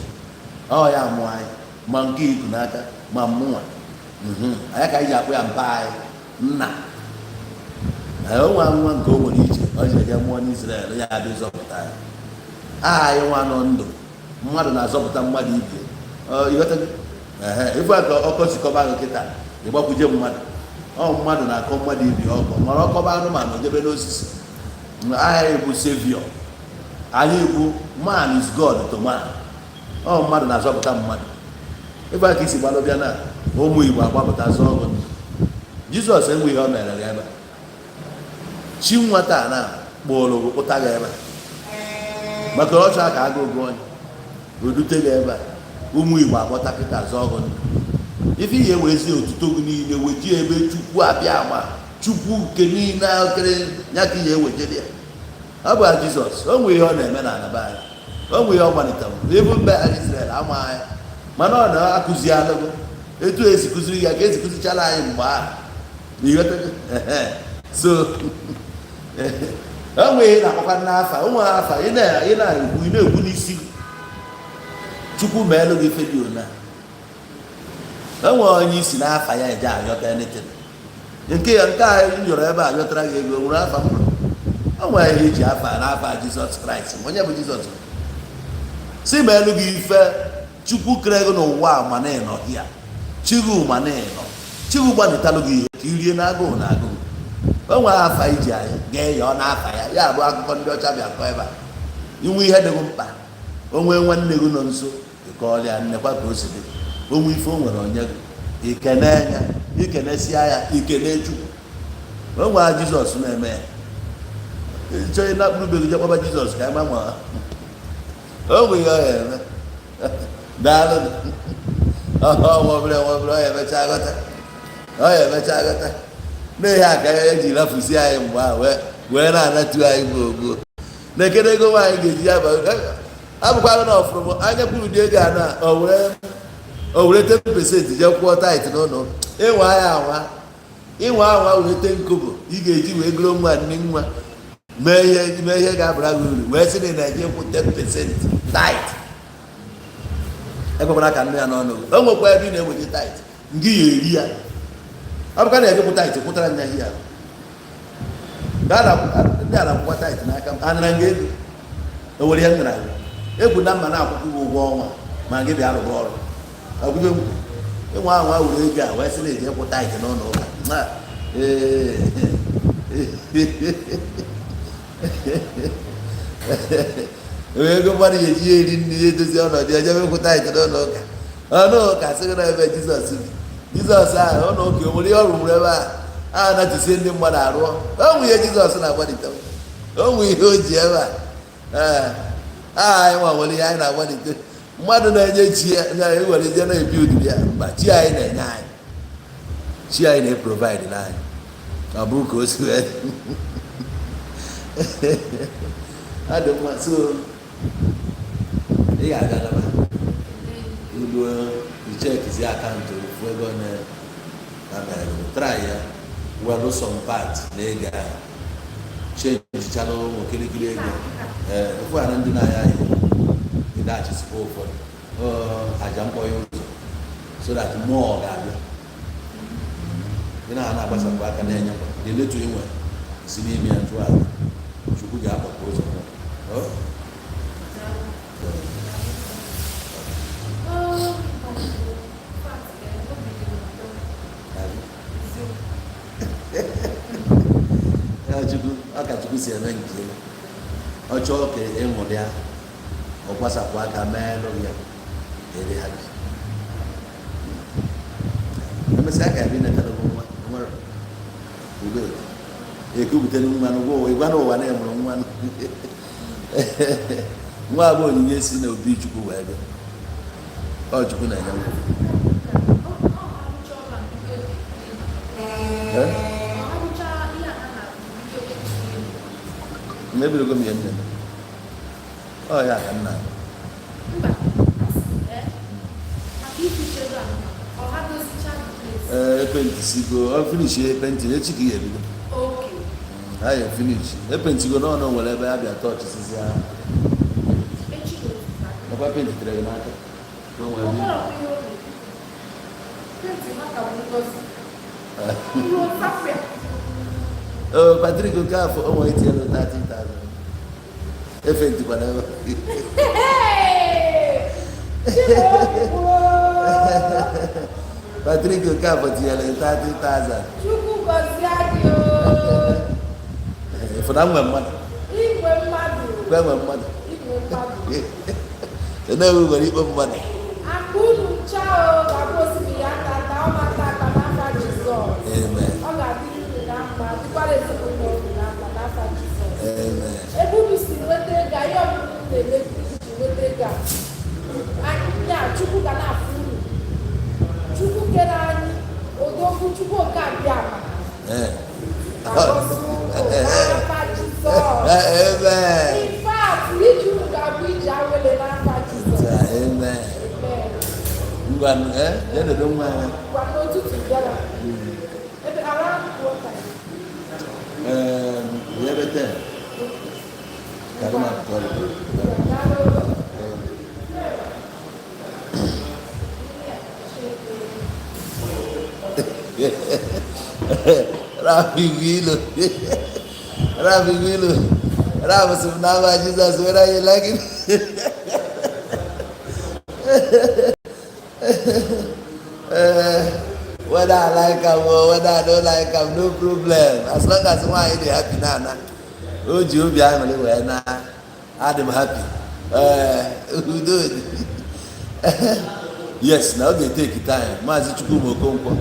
ọ ya amụ anyị, ma nke iku n'aka ma mmụnwa. Anyị ka anyị ji akpụ ya mpa anyị, nna. Nwa nwa nke o nwere iche ọ ji eje mụọ n'Israel ya abịa ịzọpụta anyị. Aha anyị nwa nọ ndụ, mmadụ na-azọpụta mmadụ ibie. Ịghọtago? Ehe, ife a ka ọkọ sikọba gị kịta, ịgbakwuje mmadụ. Ọ mmadụ na-akọ mmadụ ibi ọkọ, mara ọkọba anụmanụ jebe n'osisi. Aha ya bụ savior. Anyị bụ man is God to man. Ọ mmadụ na-azọpụta mmadụ. Ife a ka isi gbalụ bịa na ụmụ Igbo agbapụta zọọ ọgụ ndụ. Jizọs enweghị ihe o mere gị ebe a. Chi nwata a na kpụrụ gị kpụta gị ebe a maka ọ chọọ ka agụụ gụọ onye o dute gị ebe a. Ụmụ Igbo akpọta kịta zọọ gị ndụ. Ife ihe werezi otuto gị niile weji ebe Chukwu abịa ma Chukwu nke niile ahụ kere ya ka ihe ewejere ya. Ọ bụ Jizọs o nwee ihe ọ na-eme na anaba anyị, o nwee ihe ọ gbalitere ebe mba Israel ama anyị, mana ọ na-akụzi alụgo etu esi kụziri ya ka esi kụzichara anyị mgbe ahụ. Ịghọtago? So o nwee ihe na-akpọkwa n'afa, o nwere afa ị na-ekwu, ị na-ekwu n'isi gị. Chukwu meelụ gị ife dị ona. E nwere onye isi n'afa ya eje ayọta anything. Nke ya nke a m yọrọ ebe a yọtara gị ego nwere afa m. O nwere ihe iji afa n'afa Jizọs Kraịst. Onye bụ Jizọs si meelụ gị ife? Chukwu kere gị n'ụwa a, ma na ịnọ ya chi gị, ma na ịnọ chi gị gbanitalụ gị ihe ka i rie n'agụụ na agụụ. O nwere afa iji anyị gee ya ọ n'afa ya. Ya bụ akụkọ ndị ọcha bịa kọọ ebe a. Inwe ihe dị gị mkpa, o nwee nwanne gị nọ nso, ịkọọrọ ya nnekwa ka o si dị. O nwee ife o nwere onye gị, ikene ya, ikenesia ya, ikene Chukwu. O nwere Jizọs na-eme ya. Ịchọ ịnakpụrụ be gị jee kpọba Jizọs ka ama ma o nwere ihe ọ ya eme. Daalụ. Nwa obere, nwa obere, ọ ya emecha ghọta, ọ ya emecha ghọta n'ihe a ka ya eji rafusi anyị mgbe ahụ wee na-anatu anyị gboo gboo na-ekene ego nwaanyị ga-eji ya ba abụkwara na ọfụrụ m anya kwuru ụdị ego a na o were 10% jee kwụọ tithe n'ụlọ. Ịnwa ya anwa, ịnwa anwa were 10 kobo ị ga-eji wee goro nwa nne nwa mee ihe ga-abara gị uru, wee sị na ị na-eje kwụ 10% tithe. Ekwekwara ka nne ya n'ọnụ gị. O nwekwa ebe ị na-eweje tithe ngị ya eri ya. Ọ bụkwa na ejekwụ tithe kwụtara nya ya. Ndị a na-akwụkwa tithe n'aka m anara nga ego o nwere ihe m nara gị egwu na mma na-akwụkwọ gị ụgwọ ọnwa ma gị bịa rụba ọrụ ọgụgụ m. Ịnwa anwa were ego a wee sị na eji kwụ tithe n'ụlọ ụka. Ee. Ego mmadụ ga-eji ya eri nri ya, edozi ọnọdụ ya, jebe kwụ tithe n'ụlọ ụka. Ọnụ ụka sị gị na ebe Jizọs bi, Jizọs ahụ ụlọ ụka o nwere ihe ọ rụrụ ebe a a na-atụsie ndị mmadụ arụọ. O nwe ihe Jizọs na-agbalite, o nwe ihe o ji ebe a. Ee, anyị nwa nwere ihe anyị na-agbalite. Mmadụ na-enye chi ya na-ewere je na-ebi udiri ya mba. Chi anyị na-enye anyị, chi anyị na-eprovide na anyị. Ọ bụ ka o si wee ọ dị mma. So ị ga-aga naba iluo ichekizi account ofu ego na na mere try ya welu some part na ego ahụ changechala ụmụ kirikiri ego. Ee, ofu ara ndị na-aya ahịa ịdaghachisikwa ụfọdụ aja mkpọnye ụzọ so that mmụọ ga-abịa. Ị na na-agbasapụ aka na-enyekwa dị letu inwe si n'ime ya chụọ aja, Chukwu ga-agbapụ ụzọ. Ọ? Oh, in fact, obi dị m ụtọ. Eziokwu. Ya Chukwu, ọ ka Chukwu si eme nke ya. Ọ chọọ ka ịṅụrịa, ọ gbasapụ aka meelụ ya ere ha. Emesịa ka ebe inetara gị nwa nwere udo ekupụtara nwa n'ụgwọ ụwa, ịgwa n'ụwa na ịmụrụ nwa. Nwa bụ onyinye si n'obi Chukwu wee bịa. Ọ Chukwu na-enye nwa. Ọ arụcha ọrụ a bido Eh? ọ arụcha ihe a na-bido. Ebidogo m ihe nne ọ ya ka nna. Mba, asị maka ificha ego a, ọ ha dozicha the place? Ee, epentisigo. Ọ finish epenti echi ka ị ga-ebido. Okay. Ha ya finish epentigo n'ọnụ nwere ebe a bịa tọọchị sizi ahụ. Echi bụ otu. Nakwa pentitere gị n'aka ka o nwere Ọ ebe. nwere ihe o mere. Penti ha ka bụ ngozi. Ihe ụtafụ ya. O Patrick Okafor, o nwere itinyere 30,000 efentikwana ebe. Hey! Chimaobi kwuo. Patrick Okafor tinyere 30,000. Chukwu gọzie gị o. Ịfụna nwe mmadụ. Igwe mmadụ. Kwe nwe mmadụ. Igwe mmadụ. Enewu nwere ikpe mmadụ. Akụ unu ncha o ga-abụ osimiri ata ata, ọ ma ata ata n'afa Jizọs. Amen. Ọ Esekpụrụ unu n'akwa n'afa Jizọs. Amen. Ebe unu si nweta ego a, ihe ọbụla unu na-eme iji nweta ego a, ya Chukwu ga na-afụ unu. Chukwu kere anyị, odogwu Chukwu oke abịa ama ga-agọzi unu n'afa Jizọs. Amen. In fact, ije unu ga-abụ ije awele n'afa Jizọs. Amen. Amen. Ngwa, jee nedo nwa ya. Gwa n'ụtụtụ bịara ebe around what time? Ebe 10 ka gị na-apụta ọrụ. Daalụ. Rafi Igwe Rafi Igwe Rafi sị m n'afa Jizọs, whether you like it. Whether I like am or whether I don't like am, no problem. As long as nwaanyị dị happy na ana o ji obi aṅụrị wee na adị m happy. Ee, udo dị. Yes, na ọ ga-eteki time. Maazị Chukwuma Okonkwo,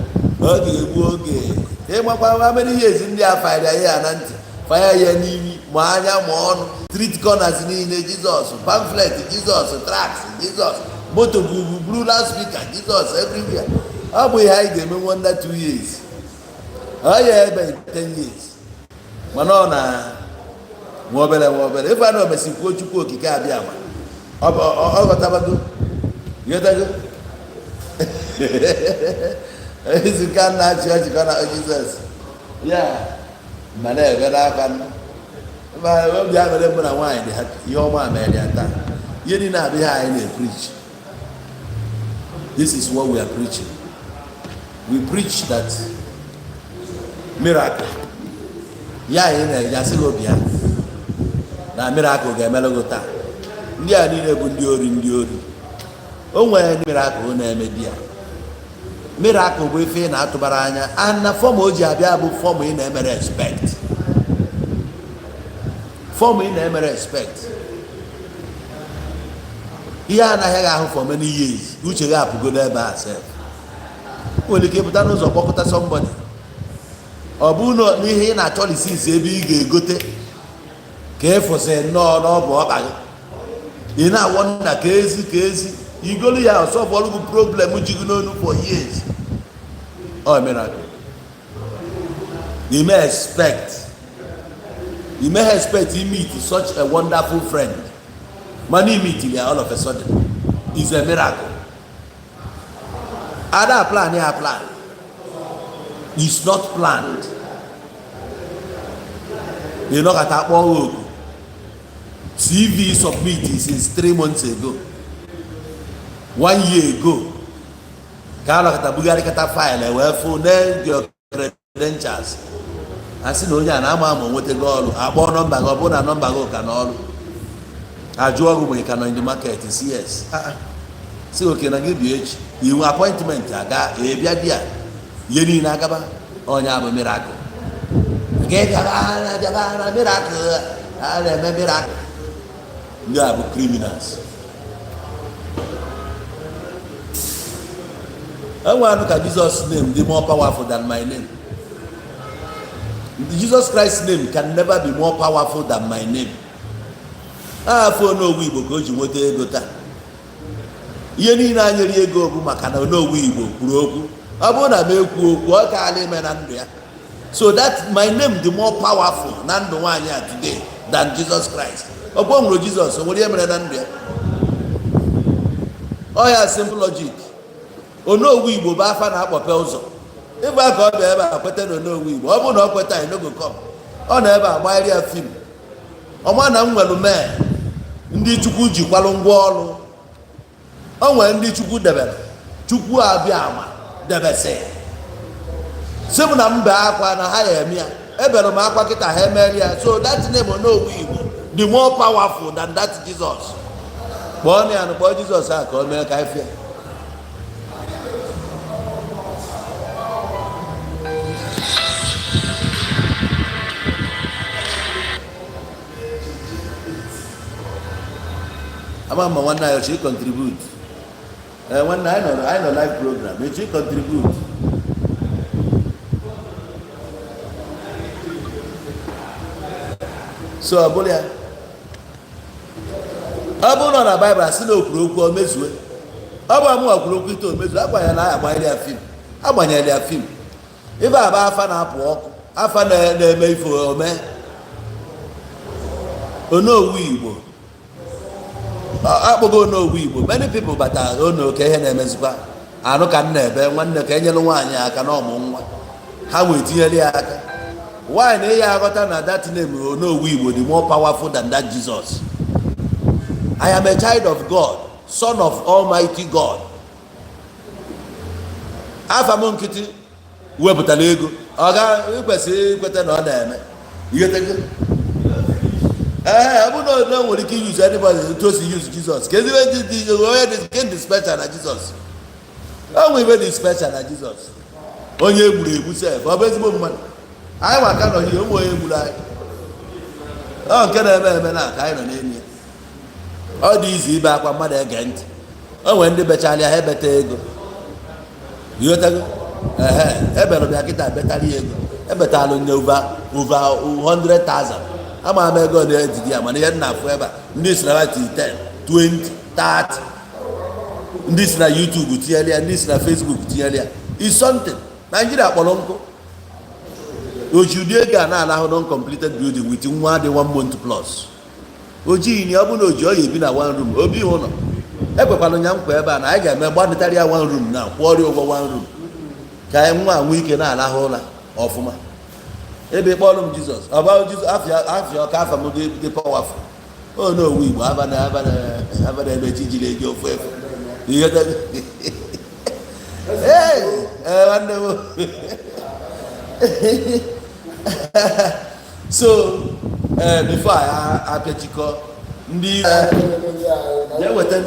ọ ga-egbu oge ịgbakwa how many years ndị a fanyere ya na ntị, fanya ya n'imi, ma anya ma ọnụ, street corners niile Jizọs, pamphlet Jizọs, tracts Jizọs, moto bubu buru loudspeaker Jizọs everywhere. Ọ bụ ihe anyị ga-eme wonder 2 years, ọ ya ebe 10 years, mana ọ na nwa obere nwa obere ife a na omesikwuo. Chukwu Okike abịa ma ọ ghọtabago, ghọtago izuka nna achị ọchị ka ọ na Jizọs ya ma na-ebe n'akwa ma obi aṅụrị mbụ na nwaanyị dị happy. Ihe ọma mere ya taa. Ihe niile abụ ihe anyị na-epreach. This is what we are preaching. We preach that miracle ya anyị na-eje asị gị obi ya na miracle ga-emere gị taa. Ndị a niile bụ ndị ori, ndị ori. O nwere miracle na-eme di ya. Miracle bụ ife ị na-atụbara anya, and na form o ji abịa bụ form ị na-emere expect, form ị na-emere expect. Ihe anaghị ahụ for many years, uche gị apụgodo ebe a sef. Nwere ike ịpụta n'ụzọ kpọkọta somebody, ọ bụ na n'ihe ị na-achọ lisisi ebe ị ga-egote ka ịfụsị nnọọ n'ọbụ ọkpa gị, ị na-awọ nna ka ezi ka ezi igolu ya ọsọfọlụ gị problem ji gị n'onu for years. Ọ miracle you may expect, you may expect you meet such a wonderful friend, mana you meet ya all of a sudden is a miracle. Ada plan ya plan is not planned. Ị nọkọta akpọ oku, CV submit since 3 months ago, one year ago, ka a nọkọta bugharịkọta file wee fụ na your credentials, a sị na onye a na-ama ama nwetago ọrụ. Akpọọ nọmba gị, ọ bụrụ na nọmba gị ka n'ọrụ, ajụọ gị ma ị ka nọ in the market. Si yes. Ah, ah. Si oke na gị bịa echi, inwe appointment, aga ebịa di ya, ihe niile agaba. Onye a bụ miracle. Gị bịaba bịaba na miracle a na-eme miracle. Ndị a bụ criminals. Enwe anụ ka Jesus name dị more powerful than my name. Jesus Christ name can never be more powerful than my name. Afọ Onowu Igbo ka o ji nweta ego taa. Ihe niile anyị ri ego bụ maka na Onowu Igbo kwuru okwu. Ọ bụrụ na m ekwu okwu, ọ kaala ime na ndụ ya. So that my name dị more powerful na ndụ nwaanyị a today than Jesus Christ. Ọkwa nwere Jizọs, o nwere ihe mere na ndụ ya. Ọ ya simple logic. Onowu Igbo bụ afa na-akpọpe ụzọ ịgba ka ọ bịa ebe a kweta na Onowu Igbo. Ọ bụrụ na ọ kweta, anyị no go come. Ọ nọ ebe a gbagharị ya film ọma na m nwere mee ndị Chukwu jikwalụ ngwa ọrụ. O nwere ndị Chukwu debere, Chukwu abịa ama debesị sị m na mbe akwa na ha ya eme ya. Ebere m akwa kịta, ha emeri ya. So that name Onowu Igbo the more powerful than that Jesus. Kpọọ ya, kpọọ Jizọs a ka o mee ka anyị fịa. Ama ma nwanne anyị ọchị contribute. Ee, nwanne anyị nọ live program echi contribute. So ọ bụrụ ya, ọ bụrụ na na Baịbụl asị na o kwuru okwu, o mezue. Ọ bụ amụwa kwuru okwu ite, o mezue. Agbanyela ya, agbanyere ya film, agbanyere ya film. Ife aba afa na-apụ ọkụ, afa na-eme ife ome. Onowu Igbo akpọgo Onowu Igbo. Many people batara ono ka ihe na-emezikwa anụ ka m na-ebe nwanne ka enyelu nwaanyị aka na ọmụ nwa ha wee tinyere ya aka. Why na ihe aghọta na that name Onowu Igbo dị more powerful than that Jesus? I am a child of God, son of Almighty God. Afa m nkịtị wepụtara ego ọ ga kwesịrị ikweta na ọ na-eme ihe. Ee, ọ bụrụ na o nwere ike use anybody otu o si use Jizọs, ka ezigbo dị onye dị nke dị special na Jizọs. O nwere ibe dị special na Jizọs. Onye egburu egbu sef, ọ bụ ezigbo mmadụ. Anyị nwa ka nọ hie ụmụ onye gburu anyị. Ọ nke na-eme eme na ka anyị nọ n'elu ya. Ọ dị izu ibe akwa mmadụ ege ntị. O nwere ndị bechara ya, ha ebeta ego. Ịghọtago? Ehe, ebere bịa kịta betara ya ego, ebetalụ nye over 100,000. Ama m ego na-ejide ya, mana ihe nna afụ ebe a, ndị si na 10, 20, 30, ndị si na YouTube tinyere ya, ndị si na Facebook tinyere ya, is something. Nigeria kpọrọ nkụ. Oji ụdị ego a na-alahụ non completed building with nwa dị one month plus. Ojii ni ọ bụ na oji ọ ya ebi na one room obi ụlọ. Ekwekwala nya nkwa ebe a na anyị ga-eme gbanịtarị ya one room na kwụọrọ ụgwọ one room ka anyị nwa nwee ike na-alahụ ụra ọfụma. Ebe kpọrọ m Jizọs, ọ bụ Jizọs afịa afịa ọka afa m dị dị powerful. O n'owu Igbo aba na aba na aba na ebe chi jiri eji ofu efu ihe. Ee ee, nwanne m. So ee, before anyị apịachikọ ndị jee weta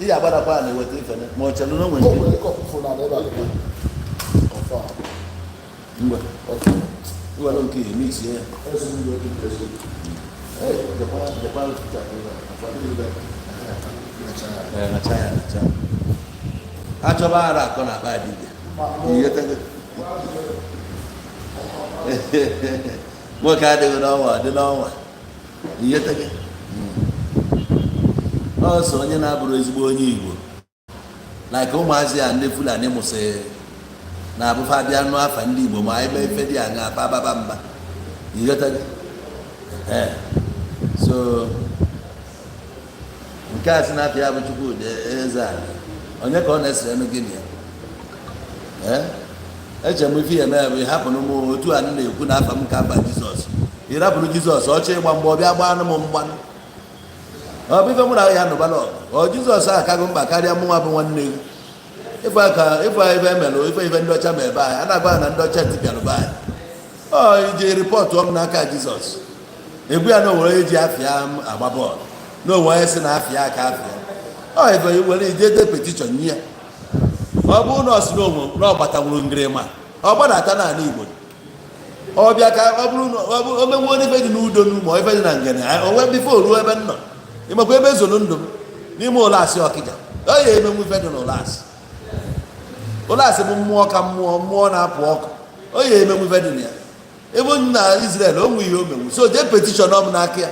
ihe agbadakwa na eweta ife ma ọ chere na o nwere nke ngwa iwere nke ya mix ya. Ee, jekwa jekwa ee, nacha ya nacha. Achọba ara akọ na akpa dibịa ihe tego. Nwoke adịghị n'ọnwa, dị n'ọnwa ihe tego. Ọsọ onye na-abụrụ ezigbo onye Igbo, like ụmụazị a ndị Fulani mụsị na-abụfa bịa nụ afa ndị Igbo ma ebe ife dị aṅa afa baba mba ịghọtago? Ee, so nke a sị na afọ ya bụ Chukwudị eze ala onye ka ọ na-esere nụ gịnị ya. Ee, eche m ife ya eme bụ ịhapụrụ m otu a m na-ekwu na afa m ka afa Jizọs. Ịrapụrụ Jizọs ọchọ ịgba mgbe ọ bịa gbaa m mgbanụ. Ọ bụ ife mụ na ya nụbala ọgụ. Ọ Jizọs akago mkpa karịa mụnwa bụ nwanne gị. Ife ka ife ife emelụ ife ife ndị ọcha ma ebe anyị a na-agba na ndị ọcha tipịalụ be anyị. Ọ ije report m n'aka Jizọs, egwu ya na onwere onye ji afịa m agba bọọlụ, na onwe onye si na afịa aka afịa. Ọ ife were ije de petition nye ya. Ọ bụrụ na ọ sị na onwe na ọ gbatanwuru ngịrịma, ọ gbadata n'ala Igbo, ọ bịa ka ọ bụrụ na ọ bụrụ o menwuo ife dị n'udo ma ife dị na ngene onwe before ruo ebe m nọ. Ịmakwa ebe zoro ndụ m n'ime ụlọ asị Ọkịja, ọ ya emenwu ife dị n'ụlọ asị. Ụlọ asị bụ mmụọ ka mmụọ, mmụọ na-apụ ọkụ. Ọ ya emenwu ife dị na ya. Ebe na Israel o nwe ihe o menwu. So jee petition ọ m n'aka ya.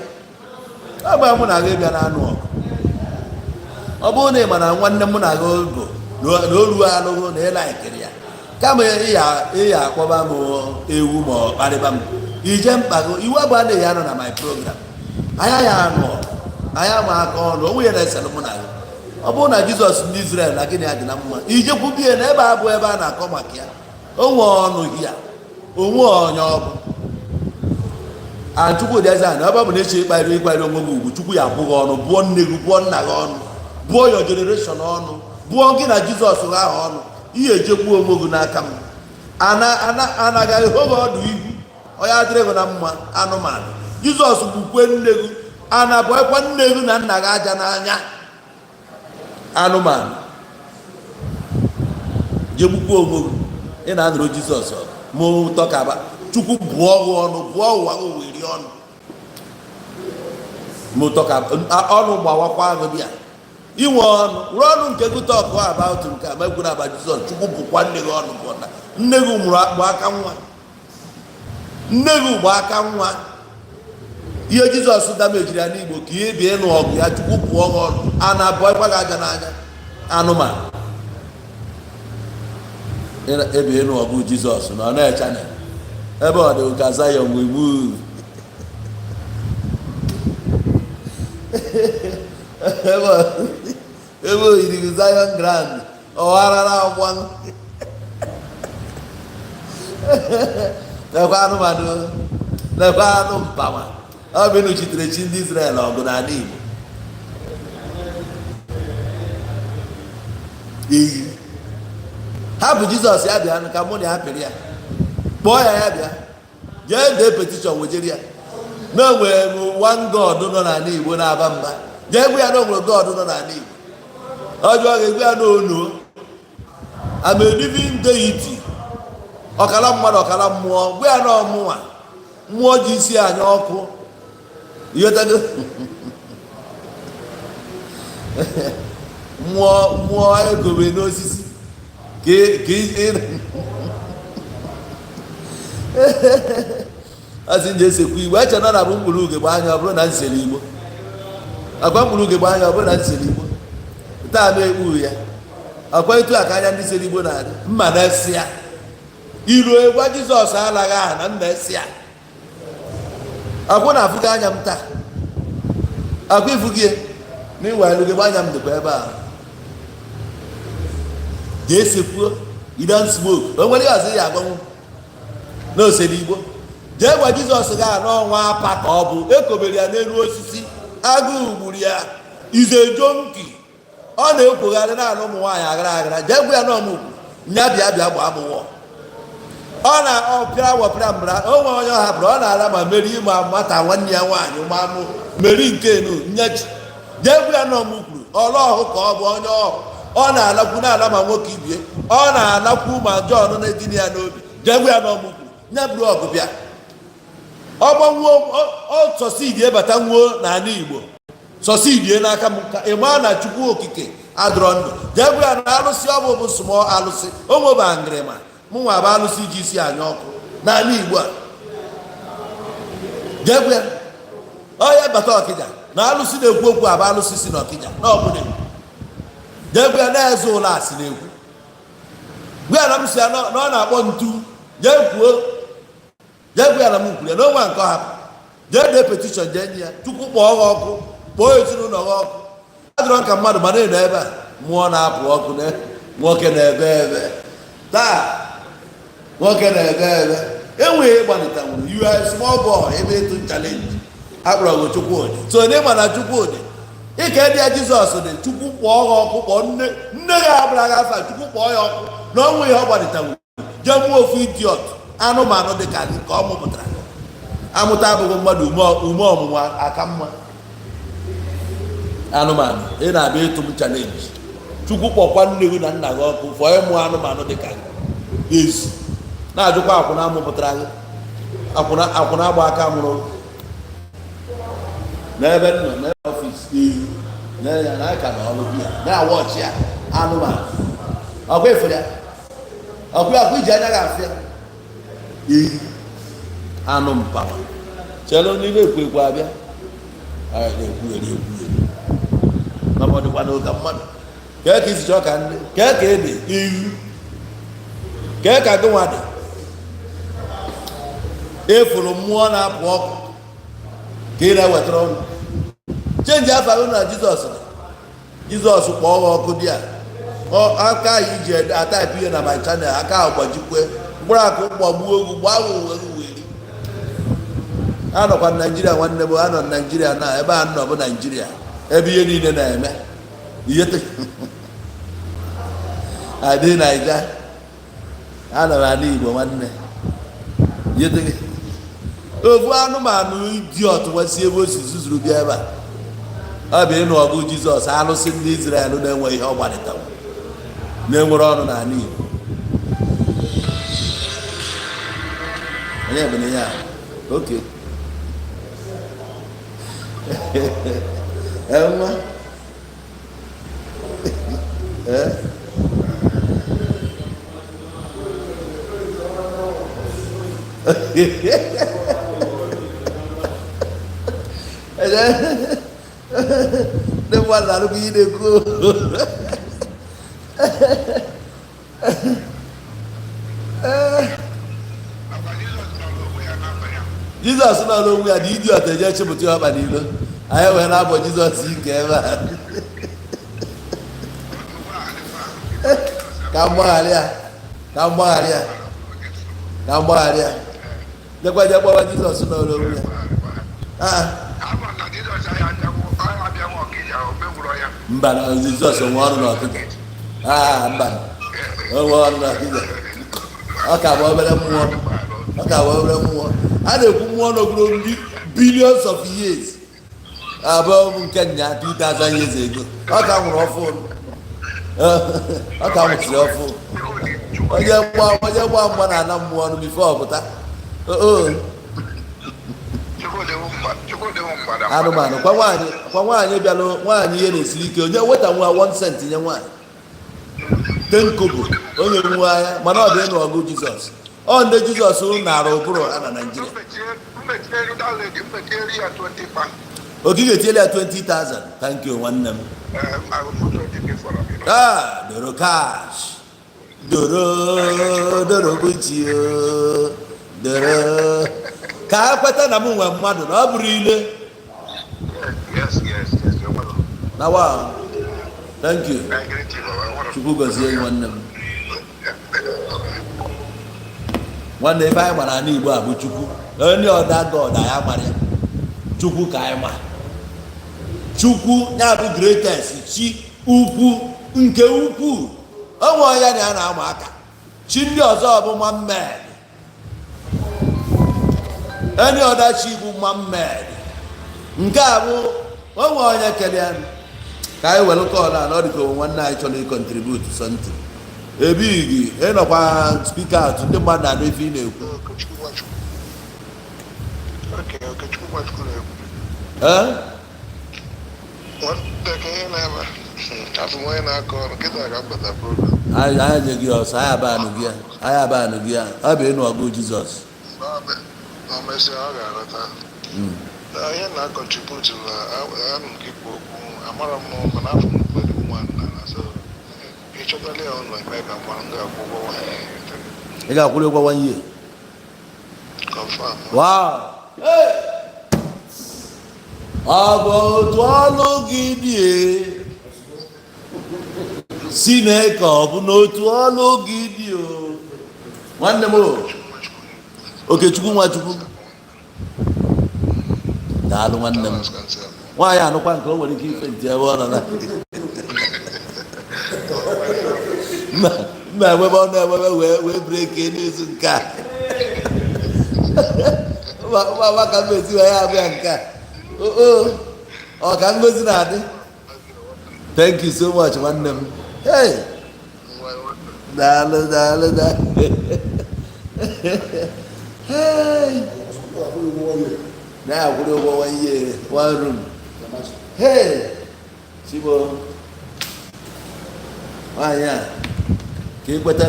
Ọ bụ mụ na agha ịbịa na-anụ ọgụ. Ọ bụrụ na ị ma na nwanne m na-agha ogo na o ruo alụghụ na ịla ekiri ya, kama ịya akpọba m ewu ma ọ kparịba m ije mkpago iwu abụ adịghị anọ na my program. Anya ya anụ ọgụ, anya ma aka ọnụ onwe ya na-eselụ mụ na gị. Ọ bụrụ na Jizọs ndị Israel na gịnị adị na mma, ijekwubie na ebe abụ ebe a na-akọ maka ya onwe ọnụ hia onwe onye ọ bụ a. Chukwudị eze a na ebe ọ bụ na eche ịkparị onwe gị ugwu, Chukwu ya abụghị ọnụ bụọ nne gị, bụọ nna gị ọnụ, bụọ your generation ọnụ, bụọ gị na Jizọs gị ahụ ọnụ. Ihe ejekwu onwe gị n'aka m ana ana anaghị eho gị ọdụ ihu onye adịrị gị na mma. Anụmanụ Jizọs gbukwe nne gị, ana bụekwa nne gị na nna gị aja n'anya. Anụmanụ, jegbukwa onwe gị. Ị na-anụrụ Jizọs ọgụ ma ụtọ ka ba Chukwu bụọ gị ọnụ, bụọ ụwa gị weri ọnụ ma ụtọ ka ọnụ gbawakwa gị. Bịa inwe ọnụ rụọ ọnụ nke gị talk about nke a mekwuru aba Jizọs. Chukwu bụkwa nne gị ọnụ, bụ na nne gị mụrụ akpụ aka nwa, nne gị gba aka nwa. Ihe Jizọs damejiri ya n'Igbo ka ihe bịa ịnụ ọgụ ya, Chukwu pụọ gị ọnụ, a na-abụ ịkwa gị aja n'anya. Anụmanụ ebe ịnụ ọgụ Jizọs na ọ na-echa na ebe ọ dị ka Zion we move. Ebe o yiri Zion Grand ọgharara agbanụ. Lekwa anụmanụ, lekwa anụ mpama. Ọ bụ ịnụchitere chi ndị Israel ọgụ n'ala Igbo. Iyi hapụ Jizọs ya bịa ka mụ na ya pịrị ya, kpọọ ya, ya bịa jee dee petition wejere ya na o nwere one God nọ n'ala Igbo na-aba mba. Jee gwa ya na o nwere God nọ n'ala Igbo. Ọjọọ ga-egwu ya na ono I'm a living deity, ọkala mmadụ, ọkala mmụọ. Gwa ya na ọmụnwa mmụọ ji isi anya ọkụ. Ịghọtago? Mmụọ, mmụọ egobe n'osisi ka asị nje esekwu Igbo. Eche na na bụ mkpụrụ ugegbe anya. Ọ bụrụ na nsere Igbo akwa mkpụrụ ugegbe anya, ọ bụrụ na nsere Igbo taa m ekpuru ya akwa etu a ka anya ndị sere Igbo na-adị mma na-esi ya iru. Gwa Jizọs alaghị aha na nna esi ya akwụ na afụgo anya m taa. Akwa ifugie na ịwa ugegbe anya m dịkwa ebe a. Jee sekwuo. You don smoke. O nwere ihe ọzọ ya agbanwu na osere Igbo. Jee gwa Jizọs gaa n'ọnwa apa ka ọ bụ ekobere ya n'elu osisi, agụụ gburu ya, ize jonki ọ na-ekwogharị naanị ụmụ nwaanyị aghara aghara. Jee gwa ya na ọmụgwụ nya bịa bịa gbaa m wọ. Ọ na ọpịa wọpịa mbara o nwe onye ọ hapụrụ. Ọ na-ala ma meri ma nwata nwanne ya nwaanyị ma mụ meri nke enu nyechi. Jee gwa ya na ọmụ kwuru ọla ọhụ ka ọ bụ onye ọhụ. Ọ na-alakwu na-ala ma nwoke ibie, ọ na-alakwu ma Jọn na-edina ya n'obi. Jee gwa ya na ọmụ kwuru nye buru ọgụ bịa. Ọ gbanwuo ọ sọsidie bata nwuo n'ala Igbo, sọsidie n'aka m ka ị maa na Chukwu Okike adọrọ ndụ. Jee gwa ya na alụsị ọ bụ small alụsị o nweba ngịrịma. Mụ nwa bụ alụsị ji isi anya ọkụ n'ala Igbo a. Jee gwa ya onye bata Ọkịja na alụsị na-ekwu okwu abụ alụsị si n'Ọkịja na ọbụla. Jee gwa ya na eze ụlọ asị na-ekwu. Gwa ya na m si ya na ọ na-akpọ ntu. Jee kwuo, jee gwa ya na m kwuru ya na onwe nke ọ hapụ. Jee dee petition, jee nye ya. Chukwu kpọọ ha ọkụ, kpọọ ezinụlọ ha ọkụ. Adịrọ ka mmadụ ma na-eno ebe a mmụọ na-apụ ọkụ na nwoke na-ebe ebe taa, nwoke na-ebe ebe enweghị ịgbalịtanwuru. You are a small boy ebe ịtụ challenge akpọrọ gị Chukwudị. So na ịma na Chukwudị ike dị ya Jizọs dị. Chukwu kpọọ ha ọkụ, kpọọ nne nne gị abụra gị afa. Chukwu kpọọ ya ọkụ na ọnwụ ihe ọ gbalitanwuru. Jee mụọ ofu idiot anụmanụ dị ka gị ka ọ mụpụtara amụta abụghị mmadụ. Ume ọmụmụ aka mma anụmanụ. Ị na-abịa ịtụ m challenge. Chukwu kpọkwa nne gị na nna gị ọkụ fọọ ịmụ anụmanụ dị ka gị. Ezi na-ajụkwa akwụna amụpụtara gị, akwụna, akwụna agba aka mụrụ gị. N'ebe m nọ n'ebe office ewu na ya na aka na ọrụ gị ya na-awọchi ya. Anụmanụ ọkwa ifuru ya ọkwa akwa iji anya gị afịa ehi anụ mpama. Chere n'ime ekwu ekwu abịa anyị na-ekwugheri ekwugheri mana ọ dịkwa n'oge mmadụ kee ka isi chọọ ka ndị kee ka ede ihu kee ka gị nwa dị efuru mmụọ na-apụ ọkụ ka ị na-ewetara ọnụ change afa gị na Jizọs dị. Jizọs kpọọ ha ọkụ dị a. Aka ahụ iji atype ihe na my channel, aka ahụ gbajikwe mkpụrụ akụ gbagbuo ogwu gbaa uwe weri. Anọkwa na Naijiria, nwanne m, anọ na Naijiria na ebe a nọ bụ Naijiria ebe ihe niile na-eme ihe adị Naija. Anọ m ala Igbo, nwanne. Ihe ofu anụmanụ idiot nwesị ebe o si zuzuru bịa ebe a. Ọ bụ ịnụ ọgụ Jizọs, alụsị ndị Izrel na-enwe ihe ọ gbalitanwu na-enwere ọnụ n'ala Igbo. Onye bụ na ihe a oke nwa. Ee, Eje ndị mmadụ na-arụkwa ihe na-ekwu. Jizọs nọ n'onwe ya na idiot eje chịpụta ya ọkpa n'ilo. Anyị wee na-abọ Jizọs ike ebe a. Ka mgbaghara ya, ka mgbaghara ya, ka mgbaghara ya. Jekwa je kpọwa Jizọs nọ n'onwe ya. Ah, mba, na Jizọs nwe ọrụ n'Ọkịja. Ah, mba, o nwe ọrụ n'Ọkịja. Ọ ka bụ obere mmụọ, ọ ka bụ obere mmụọ. A na-ekwu mmụọ n'ogologo ndị billions of years abụọ bụ nke nya 2000 years ago. Ọ ka nwụrụ ọfụ, ọ ka nwụsịrị ọfụ. Onye gba mgba na ana mmụọ ọnụ before ọ pụta oo. Anụmanụ kwa nwaanyị, kwa nwaanyị bịalụ, nwaanyị ihe na-esiri ike, onye weta nwa 1 cent nye nwaanyị 10 kobo, onye nwe anya. Mana ọ dị ịnụ ọgụ Jizọs, ọ ndị Jizọs nara ụbụrụ ha na Naịjirịa. Ogige etiela ya 20,000. Thank you, nwanne m. Ah, doro cash, doro doro buchi o doro ka ha kweta na m nwe mmadụ na ọ bụrụ ile. Na wa, thank you. Chukwu gọzie gị, nwanne m. Nwanne, ife anyị mara n'Igbo a bụ Chukwu. Onye ọda God anyị amara ya. Chukwu ka anyị ma. Chukwu ya bụ greatest chi ukwu nke ukwuu. Onwe onye na ya na-ama aka. Chi ndị ọzọ bụ man-made. Any other chi bụ man-made. Nke a bụ onwe onye kere ya. Ka anyị were call a na ọ dị ka onwe nwanne anyị chọrọ ịcontribute something. Ebighi ịnọkwa speaker atụ, ndị mmadụ na-anụ ife ị na-ekwu. Okechukwu Nwachukwu. Okay, Okechukwu Nwachukwu na-ekwu. Ee? Nwanne, ka ihe na-eme. Afọ m onye na-akọ ọrụ kịta ka m bata program. Anyị nye gị ọsọ, anyị abanụ gị ya, anyị abanụ gị ya. Ọ bụ ịnụ ọgụ Jizọs. Na o mesịa, ọ ga-alọta. Na ihe na-acontribute na anụ m ka ikwu okwu, amara m, mana afọ m kwere nwa nna na so ịchọtala ya ụlọ eme ka mara m ga-akwụ ụgwọ nwaanyị. Ị ga-akwụrụ ụgwọ one year? Confirm. Wow. Hey! Ọ bụ otu ọlụ gị dị e. Chineke, ọ bụ n'otu ọlụ gị dị o. Nwanne m o, Okechukwu Nwachukwu, daalụ, nwanne m. Nwaanyị anụkwa nke o nwere ike ife ntị ebe ọ nọ na mma mma enwebe ọnụ enwebe wee break n'izu nke a. Mma mma ka m esi wee ya abịa nke a. O ọ ka ngozi na-adị. Thank you so much, nwanne m. Hey, daalụ, daalụ, daalụ. Hey, na-akwụrụ ụgwọ one year, one room. Hey, chibo nwaanyị a ka ikweta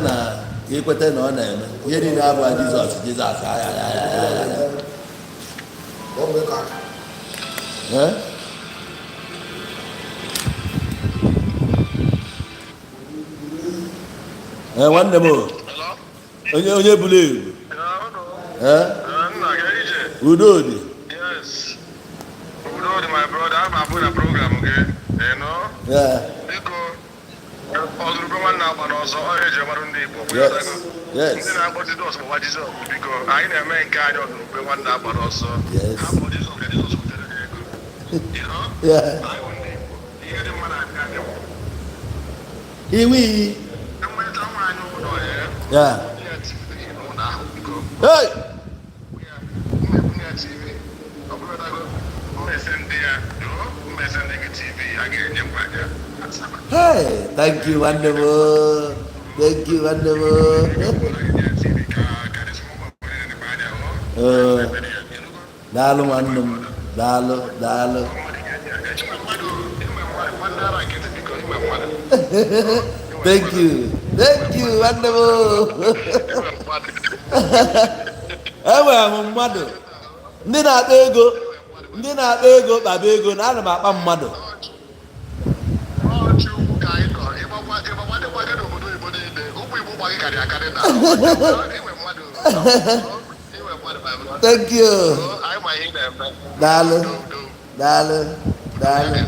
na ọ na-eme ihe niile abụọ. Jizọs, Jizọs, ay, ay, ay, ay, ay, ay. Eh? Eh, nwanne m o, onye buru ebu. Eh? Nna gị ije. Udo dị. Yes. Udo dị, my brother. Ama abụ na program gị. You know? Yeah. Biko, ọzụrụbe nwanne agba n'ọsọ, ọ eji marụ ndị Igbo. Yes. Ndị na-akpọ Jizọs gbakwa Jizọs, biko, anyị na-eme nke anyị, ọzụrụbe nwanne agba n'ọsọ. Yes. Hapụ Jizọs ka Jizọs butere gị ego. You know? Yeah. Anyị bụ ndị Igbo. Ihe dị mma na-abịa abịa. Iwi. Enweta nwaanyị ụlọ ya. Ya TV n'ụlọ ahụ, biko. Hey! Mmebunye TV. Ọ bụrụ mmese ndị ya, mmese ndị gị TV, a ga-enye ngwa ya. Hey, thank you, nwanne m. Thank you, nwanne m. TV ka dị small. Eh, daalụ, nwanne m. Daalụ, daalụ. Inwe mmadụ ara nkịtị, biko, inwe mmadụ. Thank you. Thank you, nwanne m. Inwe mmadụ. Enwere m mmadụ. Ndị na-akpa ego. Ndị na-akpa ego kpaba ego, na ana m akpa mmadụ. Ọchị ugwu ka anyị nọ. Ịgbakwa ịgbakwa ndị gbaga n'obodo oyibo niile, ụmụ Igbo gbaghị karị akarị na inwe mmadụ, inwe mmadụ, my brother. Thank you. Anyị ma ihe ị na-eme. Daalụ. Do, do. Daalụ, daalụ.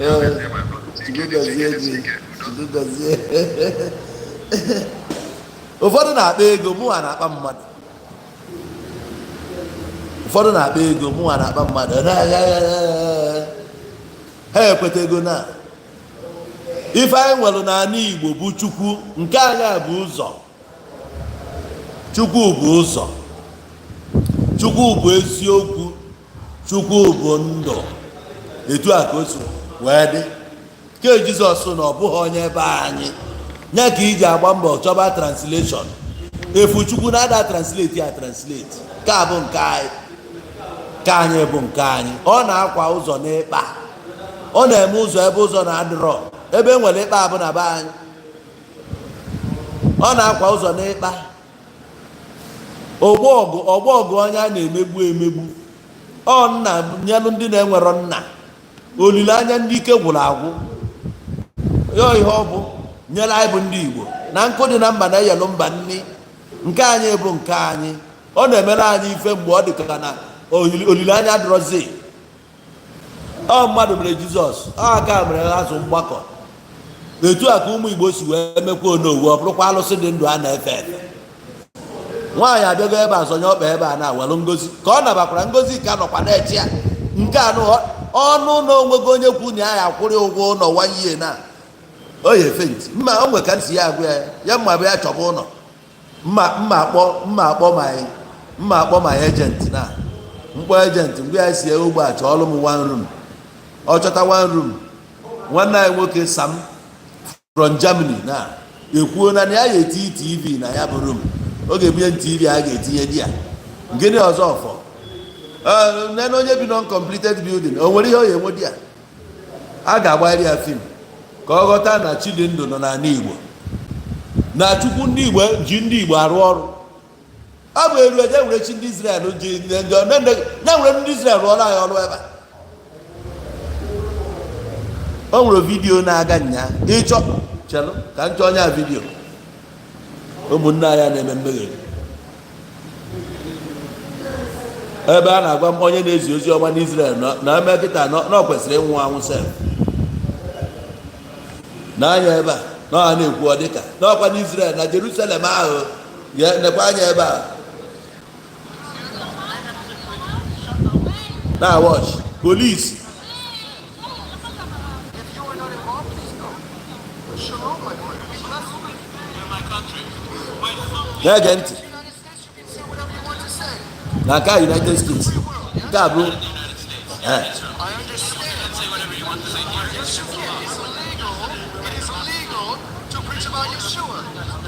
Oh, Ee, Chukwu gọzie gị, Chukwu gọzie. Ụfọdụ na-akpa ego, mụnwa na-akpa mmadụ. Ụfọdụ na-akpa ego, mụnwa na-akpa mmadụ. Ha ekweta ego na ife anyị nwere n'ala Igbo bụ Chukwu. Nke anyị a bụ ụzọ. Chukwu bụ ụzọ, Chukwu bụ eziokwu, Chukwu bụ ndụ. Etu a ka o si wee dị ke Jizọs na ọ bụghị onye ebe anyị ya ka iji agba mbọ chọba translation efu. Chukwu na-ada translate ya translate ka bụ nke anyị, ka anyị bụ nke anyị. Ọ na-akwa ụzọ n'ịkpa, ọ na-eme ụzọ ebe ụzọ na-adịrọ, ebe e nwere ịkpa abụ na be anyị. Ọ na-akwa ụzọ n'ịkpa ọgbọ ọgụ, ọgbọ ọgụ, onye a na-emegbu emegbu. Ọ nna nyelụ ndị na-enwerọ nna, olileanya ndị ike gwụrụ agwụ ya. Ihe ọ bụ nyere anyị bụ ndị Igbo na nkụ dị na mba na-eyelụ mba nni. Nke anyị bụ nke anyị. Ọ na-emere anyị ife mgbe ọ dị ka na olileanya adịrọzi. Ọ mmadụ mere Jizọs, ọ aka mere azụ mgbakọ. Etu a ka ụmụ Igbo si wee mekwa Onowu, ọ bụrụkwa alụsị dị ndụ a na-efe efe. Nwaanyị abịago ebe a, zọnye ọkpa ebe a na-awelụ ngozi ka ọ nabakwara ngozi ka nọkwa na-eche ya. Nke anụ ọnụ na onwego onye kwu na ya ya akwụrị ụgwọ ụlọ one year na o ya efe ntị mma. O nwe ka ntị ya agwa ya, ya mma bụ ya chọba ụlọ. Mma mma akpọ, mma akpọ my, mma akpọ my agent na mkpọ agent mgbe ya si ugbo a chọọlụ m one room. Ọ chọta one room. Nwanne anyị nwoke Sam from Germany na ekwuo na ya ga-eti TV na ya bụ room. Ọ ga-ebunye TV a ga-etinye di ya. Gịnị ọzọ fọ nene? Onye bi non-completed building, o nwere ihe ọ ga-enwe di ya? A ga-agbari ya film ka ọ ghọta na chi dị ndụ nọ n'ala Igbo, na Chukwu ndị Igbo ji ndị Igbo arụ ọrụ. Ọ bụ eru eje were chi ndị Israel ji ya were ndị Israel rụọrọ anyị ọrụ ebe a. O nwere video na-aga nya ịchọ chelụ ka nchọ onye a video. Ụmụnne anyị na-eme mmeghere ebe a na-agwa m onye na-ezi ozi ọma n'Israel na eme kịta na ọ kwesịrị ịnwụ anwụ sef n'anya ebe a na ọ na-ekwu, ọ dịka n'ọkwa n'Israel na Jerusalem ahụ ya nekwa anya ebe a na watch polisi. If you are not involved, please go. Shalom, my friend. Be blessed. In my country. My son Na-ege ntị. United States, you can say whatever you want to say. Na nke a United States, nke a bụ in the United States. Eh. I understand. Say whatever you want to say here. Yes, you can. It's illegal. It is illegal to preach about Yeshua.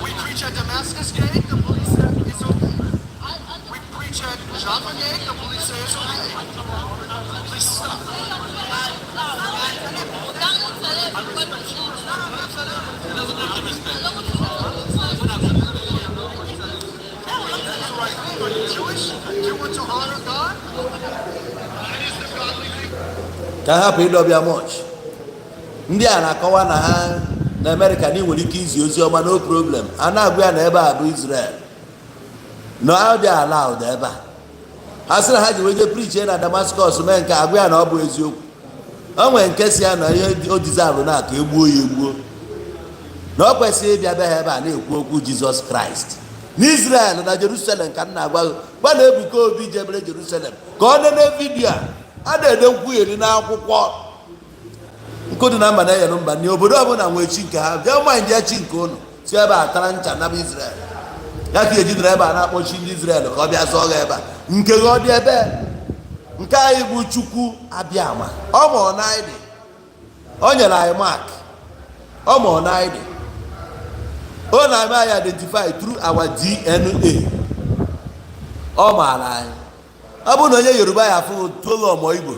We preach at Damascus Gate. The police say it's okay. We preach at Jaffa Gate. The police say it's okay. Please stop. That's the right thing. Are you Jewish? Do you want to honor God? That is the godly thing. Ka ha hapụ ịdọbịa much. Ndị a na-akọwa na ha na Amerịka na ị nwere ike izi ozi ọma, no problem. A na-agwa ya na ebe a bụ Israel, na ọ dị allowed ebe a. Ha sị na ha ji wee jee preach na Damascus, mee nke agwa ya na ọ bụ eziokwu. O nwere nke si ya na ihe o deserve na ka egbuo ya egbuo, na ọ kwesịghị ịbịa be ha ebe a na-ekwu okwu Jizọs Kraịst n'Israel na Jerusalem. Ka m na-agwa gị, gwa na Ebuka Obi jebere Jerusalem ka ọ nene video a. A na-ede nkwugheri n'akwụkwọ. Nkụ dị na mba na-enyere mba na obodo ọbụla nwee chi nke ha. Bịa ma nje chi nke ụnụ si ebe a tara ncha naba Israel ya ka ejidere ebe a na-akpọchi ndị Israel ka ọ bịa zọọ gha ebe a. Nke gị ọ dị ebe nke anyị bụ Chukwu abịa ama. Ọ ma ọ na anyị dị, o nyere anyị mark. Ọ ma ọ na anyị dị, ọ na-eme anyị identify through our DNA. Ọ maara anyị. Ọ bụrụ na onye Yoruba ya afụ tolu ọmọ Igbo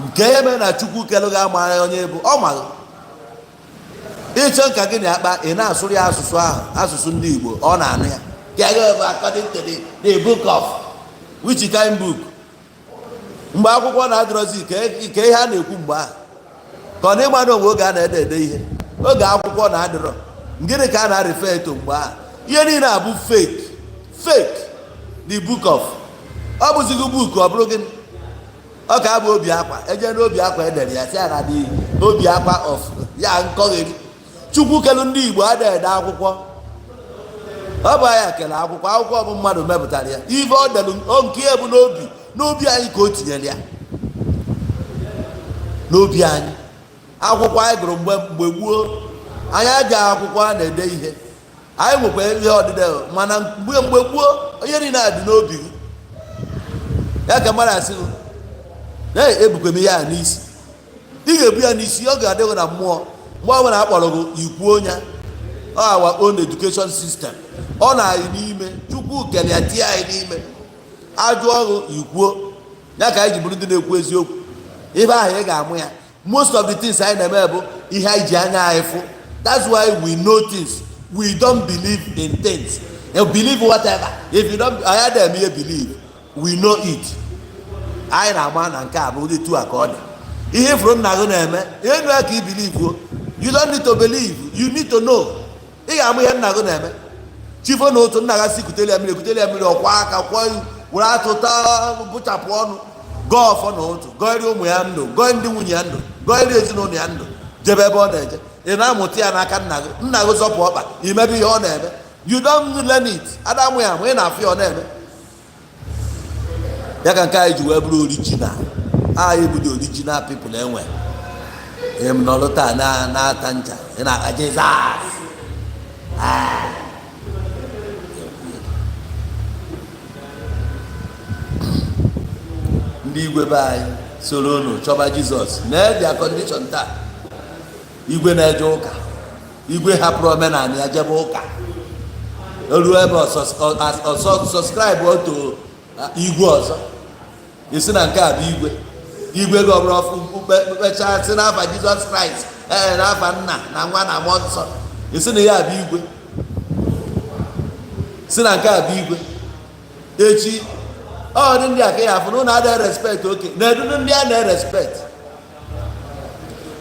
nke ihe mere na Chukwu kelụ gị amara onye bụ ọ maghị ịchọ nka gị na-akpa. Ị na-asụrụ ya asụsụ ahụ, asụsụ ndị Igbo, ọ na-anụ ya. Ka bụ according to the book of which kind book. Mgbe akwụkwọ na-adịrọzi, ke ihe a na-ekwu mgbe ahụ? Ka ọ na ịma na onwe oge a na-ede ede ihe, oge akwụkwọ na-adịrọ, gịnị ka a na-refer eto mgbe ahụ? Ihe niile abụ fake, fake. The book of, ọ bụzighị book, ọ bụrụ gịnị? Ọ ka abụ obi akwa eje n'obi akwa edere ya, si ya na dị obi akwa of ya nkọgheri. Chukwu kelu ndị Igbo adịghị ede akwụkwọ. Ọ bụ anyị kele akwụkwọ. Akwụkwọ bụ mmadụ mepụtara ya. Ife ọ delu nke ya bụ n'obi, n'obi anyị ka o tinyere ya, n'obi anyị. Akwụkwọ anyị gụrụ mgbe mgbe gboo, anyị aja akwụkwọ a na-ede ihe. Anyị nwekwa ihe ọdịde, mana mgbe mgbe gboo, ihe niile a dị n'obi gị. Ya ka mmadụ asị gị, "Ee, ebukwe m ihe a n'isi." Ị ga-ebu ya n'isi, ọ ga-adịghị na mmụọ. Mgbe ọ bụla a kpọrọ gị, ikwuo ya. Our own education system, ọ na-anyị n'ime. Chukwu kele ya, tie anyị n'ime. Ajụ ọrụ, ikwuo ya. Ka anyị ji bụrụ ndị na-ekwu eziokwu. Ife ahụ ị ga-amụ ya. Most of the things anyị na-eme bụ ihe anyị ji anya anyị fụ. That's why we know things. We don't believe in things. You believe whatever. If you don't, anyị adịghị eme ihe believe, we know it. Anyị na-ama na nke a bụ ụdị tu a ka ọ dị. Ihe ifuru nna gị na-eme ihe nụ ya ka i believe o. You don't need to believe, you need to know. Ị ga-amụ ihe nna gị na-eme. Chifo na otu nna gị si kutere ya mmiri, kutere ya mmiri, ọkwa aka kwọ, were atụ taa, bụchapụ ọnụ, gọọ ọfọ na otu, gọọrị ụmụ ya ndụ, gọọ ndị nwunye ya ndụ, gọọrị ezinụlọ ya ndụ, jebe ebe ọ na-eje. Ị na-amụta ya n'aka nna gị. Nna gị zọpụ ọkpa, imebe ihe ọ na-eme. You don't learn it. Adamụ ya amụ, ị na-afụ ya ọ na-eme ya. Ka nke anyị ji wee bụrụ original. Anyị bụ the original people. Enwe em nọrọ taa na-ata ncha, ị na-aka Jizọs. Ah. Ndị igwe be anyị soro unu chọba Jizọs na their condition taa. Igwe na-eje ụka, igwe hapụrụ omenala ya jebe ụka, ruo ebe ọsọ subscribe otu igwe ọzọ, isi na nke a bụ igwe. Igwe gị ọ bụrụ ọfụ mkpecha, si n'afa Jizọs Kraịst, ee, n'afa Nna na Nwa na Mmụọ Nsọ, isi na ya bụ igwe, si na nke a bụ igwe. Echi ọ dị ndị a ka ya afụ na ụnụ adịghị respect oke na-edu ndị a na-erespect,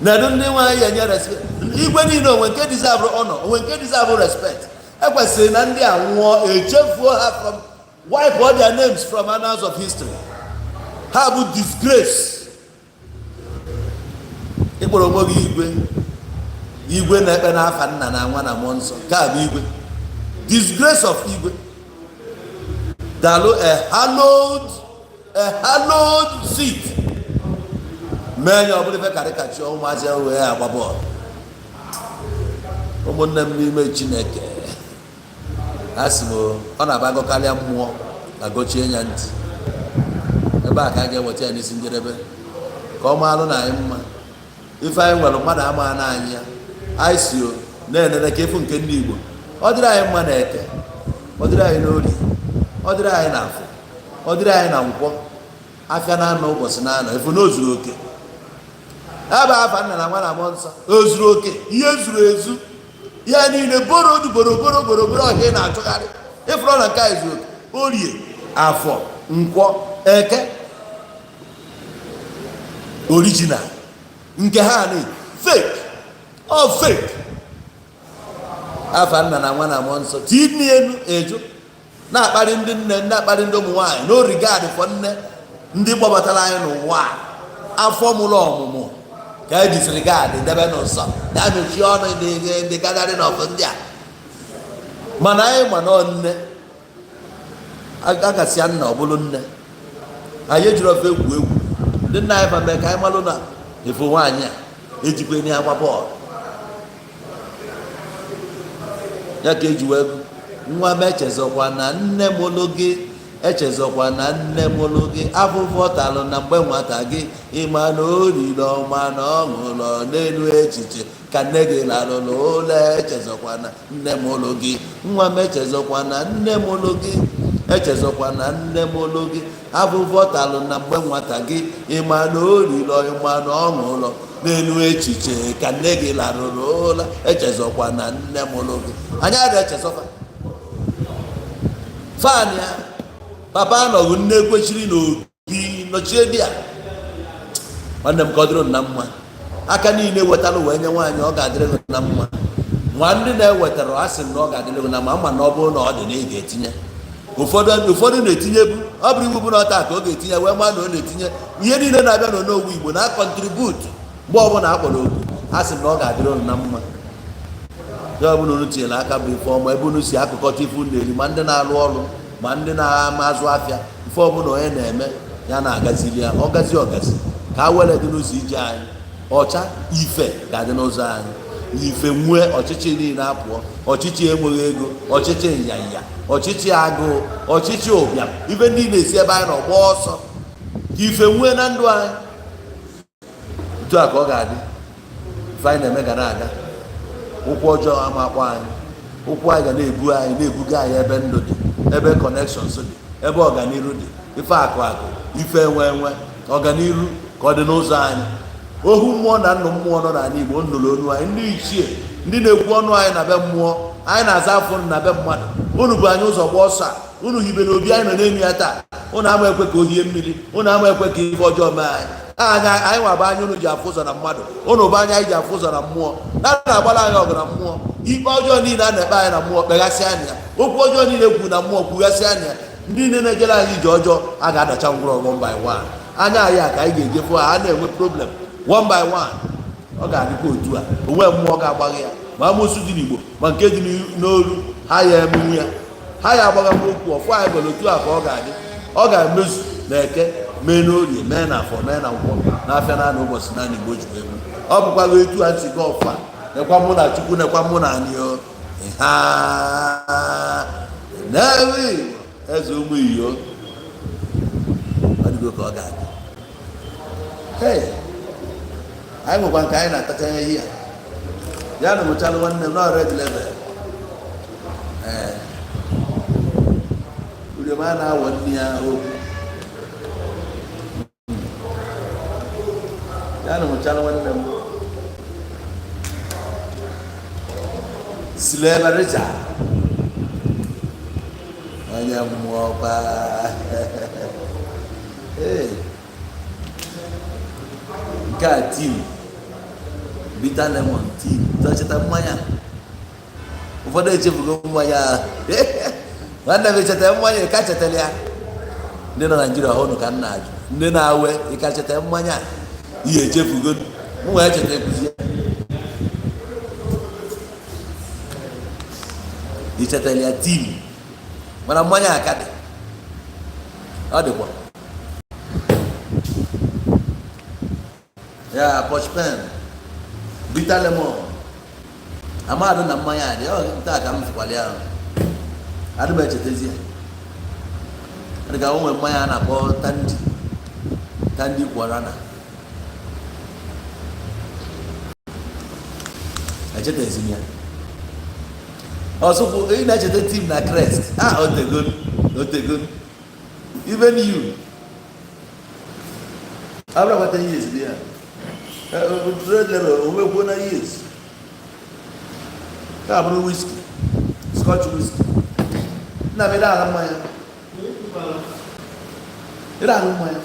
na-edu ndị nwe ya enye respect. Igwe niile, onwe nke deserve honor, onwe nke deserve respect. Ekwesịrị na ndị a nwụọ, echefuo ha, from wipe all their names from annals of history. Ha bụ disgrace. Ịkpọrọ onwe gị igwe, igwe na-ekpe n'afa Nna na Nwa na Mmụọ Nsọ, ka bụ igwe. Disgrace of igwe. Dalụ a hallowed seat, mee ya ọ bụrụ ife karịkachi ụmụazị ahụ wee agba bọọlụ. Ụmụnne m n'ime Chineke, a sị m, ọ na-aba agọkarịa mmụọ agọchie ya ntị. Ebe a ka a ga-eweta ya n'isi njedebe, ka ọ maalụ na anyị mma. Ife anyị nwere, mmadụ ama na anyị ya. Anyị si o na-enene ka efu nke ndị Igbo. Ọ dịrị anyị mma na Eke, ọ dịrị anyị n'Orie, ọ dịrị anyị na Afọ, ọ dịrị anyị na Nkwọ. Afịa na-anọ, ụbọchị na-anọ, efu na o zuru oke. Ebe afa Nna na Nwa na Mmụọ Nsọ, o zuru oke. Ihe zuru ezu, ihe niile boro boro boro boro boro ọhịa ị na-achọgharị, ịfụrụ na nke anyị zuru oke. Orie, Afọ, Nkwọ, Eke, original. Nke ha na fake, ọ fake. Afa Nna na Nwa na Mmụọ Nsọ, tinye elu eju na-akparị ndị nne, na-akparị ndị ụmụ nwaanyị. No regard for nne, ndị kpọbatara anyị n'ụwa a, afọ mụrụ ọmụmụ ka e disregard, debe n'ụsọ ya, mechie ọnụ. Ndị gathering of ndị a, mana anyị ma na ọ nne agasịa nna, ọ bụrụ nne anyị ejiri ofe egwu egwu. Ndị nna anyị fa mee ka anyị malụ na efu nwaanyị a ejikwa enyi agba bọọlụ ya ka eji wee gụ nwa m. Echezọkwa na nne mụlụ gị, echezọkwa na nne mụlụ gị, afụfụ ọ talụ na mgbe nwata gị. Ịma na o riri ọma na ọ ṅụrụ n'elu echiche ka nne gị larụrụ ụlọ. Echezọkwa na nne mụlụ gị, nwa m. Echezọkwa na nne mụlụ gị, echezọkwa na nne mụlụ gị, afụfụ ọ talụ na mgbe nwata gị. Ịma na o riri, ịma na ọ ṅụrụ n'elu echiche ka nne gị larụrụ ụlọ. Echezọkwa na nne mụlụ gị. Anyị adịghị echezọkwa fan ya. Papa anọghị, nne kwechiri n'obi. Nọchie di ya. Nwanne m, ka ọ dịrị na mma. Aka niile wetara wee nye nwaanyị, ọ ga-adịrị gị na mma. Nwa ndị na-ewetara, a sị m na ọ ga-adịrị gị na mma. Ama na ọ bụrụ na ọ dị na ị ga-etinye. Ụfọdụ na-etinyebu, ọ bụrụ iwu bụ na ọta ka ọ ga-etinye wee maa na ọ na-etinye ihe niile na-abịa n'Onowu Igbo na contribute. Mgbe ọbụla a kpọrọ oku, a sị m na ọ ga-adịrị unu na mma. Ihe ọbụla unu tinyere aka bụ ife ọma. Ebe unu si akụkọta ife unu na-eri, ma ndị na-alụ ọrụ, ma ndị na-ama azụ afịa, ife ọbụla onye na-eme ya na-agazili ya, ọ gazi ọgazi ka a were dị n'ụzọ ije anyị ọcha. Ife ga-adị n'ụzọ anyị, ife nwee ọchịchị niile apụọ. Ọchịchị enweghị ego, ọchịchị nyanya, ọchịchị agụụ, ọchịchị ụbịam, ife ndị na-esi ebe anyị nọ gbaa ọsọ ka ife nwee na ndụ anyị. Otu a ka ọ ga-adị. Ife anyị na-eme ga na-aga. Ụkwụ ọjọọ ama akpọ anyị. Ụkwụ anyị ga na-ebu anyị, na-ebuga anyị ebe ndụ dị, ebe connections dị, ebe ọganiru dị, ife akụ akụ, ife enwe enwe, ọganiru ka ọ dị n'ụzọ anyị. Ohu mmụọ na nnụ mmụọ nọ n'ala Igbo nnụrụ onu anyị, ndị ichie, ndị na-ekwu ọnụ anyị na be mmụọ anyị na-aza afọ na be mmadụ. Unu bụ anyị ụzọ gba ọsọ a. Unu hibere obi anyị nọ n'elu ya taa. Unu ama ekwe ka o hie mmiri. Unu ama ekwe ka ife ọjọọ mee anyị. Anyị nwa bụ anya unu ji afụ ụzọ na mmadụ. Unu bụ anya anyị ji afụ ụzọ na mmụọ. Na na-agbara anyị ọgụ na mmụọ. Ikpe ọjọọ niile a na-ekpe anyị na mmụọ, kpeghasị anya ya. Okwu ọjọọ niile kwuru na mmụọ, kwughasị anya ya. Ndị niile na-ejere anyị ije ọjọọ, a ga-adacha ngwụrọ one by one. Anya anyị a ka anyị ga-eje fụ ha. A na-enwe problem one by one. Ọ ga-adịkwa otu a. Onwe mmụọ ga-agbagha ya, ma amoosu dị n'Igbo, ma nke dị n'olu ha ya emenwu ya, ha ya agbagha m okwu ọfụ anyị gwara. Otu a ka ọ ga-adị. Ọ ga-emezu na Eke, mee n'Orie, mee na Afọ, mee na Nkwọ, n'afịa naanị ụbọchị naanị Igbo ji wee gbu. Ọ bụkwa etu a si gaa ọfụ a. Nekwa mụ na Chukwu, nekwa mụ na anyị o ha n'ebe Igbo, eze ụmụ iyo. Ọ dịgo ka ọ ga-adị. Hey, anyị nwekwa nke anyị na-atacha ihe ya ya na nwechalụ nwanne m na Red Label. Ee, uriom a na-awọ nne ya okwu ya na nwechalụ nwanne m Sileba Richard, onye mmụọ kwa. Ee, nke a tea, bitter lemon tea. Tọchịta mmanya, ụfọdụ echefugo mmanya ahụ. Nwanne m, echeta mmanya ka chetara ya. Ndị nọ Naijiria ọhụrụ ka m na-ajụ, ndị na-awe ịka cheta mmanya a, ihe echefugo m wee cheta ekwuzi ya. Ichetara ya tea, mana mmanya aka dị, ọ dịkwa ya. Posh pen, bitter lemon, amadụ na mmanya dị ọ nta ka m fụkwara ya. Adị m echetezi ya. Ọ dị ka o nwere mmanya a na-akpọ Tandi, Tandi Kwarana. Echetezi m ya. Ọsụkwụ ị na-echeta team na Crest. Ah, otego, otego. Even you, abụrụ agbata years dị ya. Red Label onwekwuo na years ka bụrụ whisky, Scotch whisky. Nna m, ịda aṅụ mmanya? Ịda aṅụ mmanya?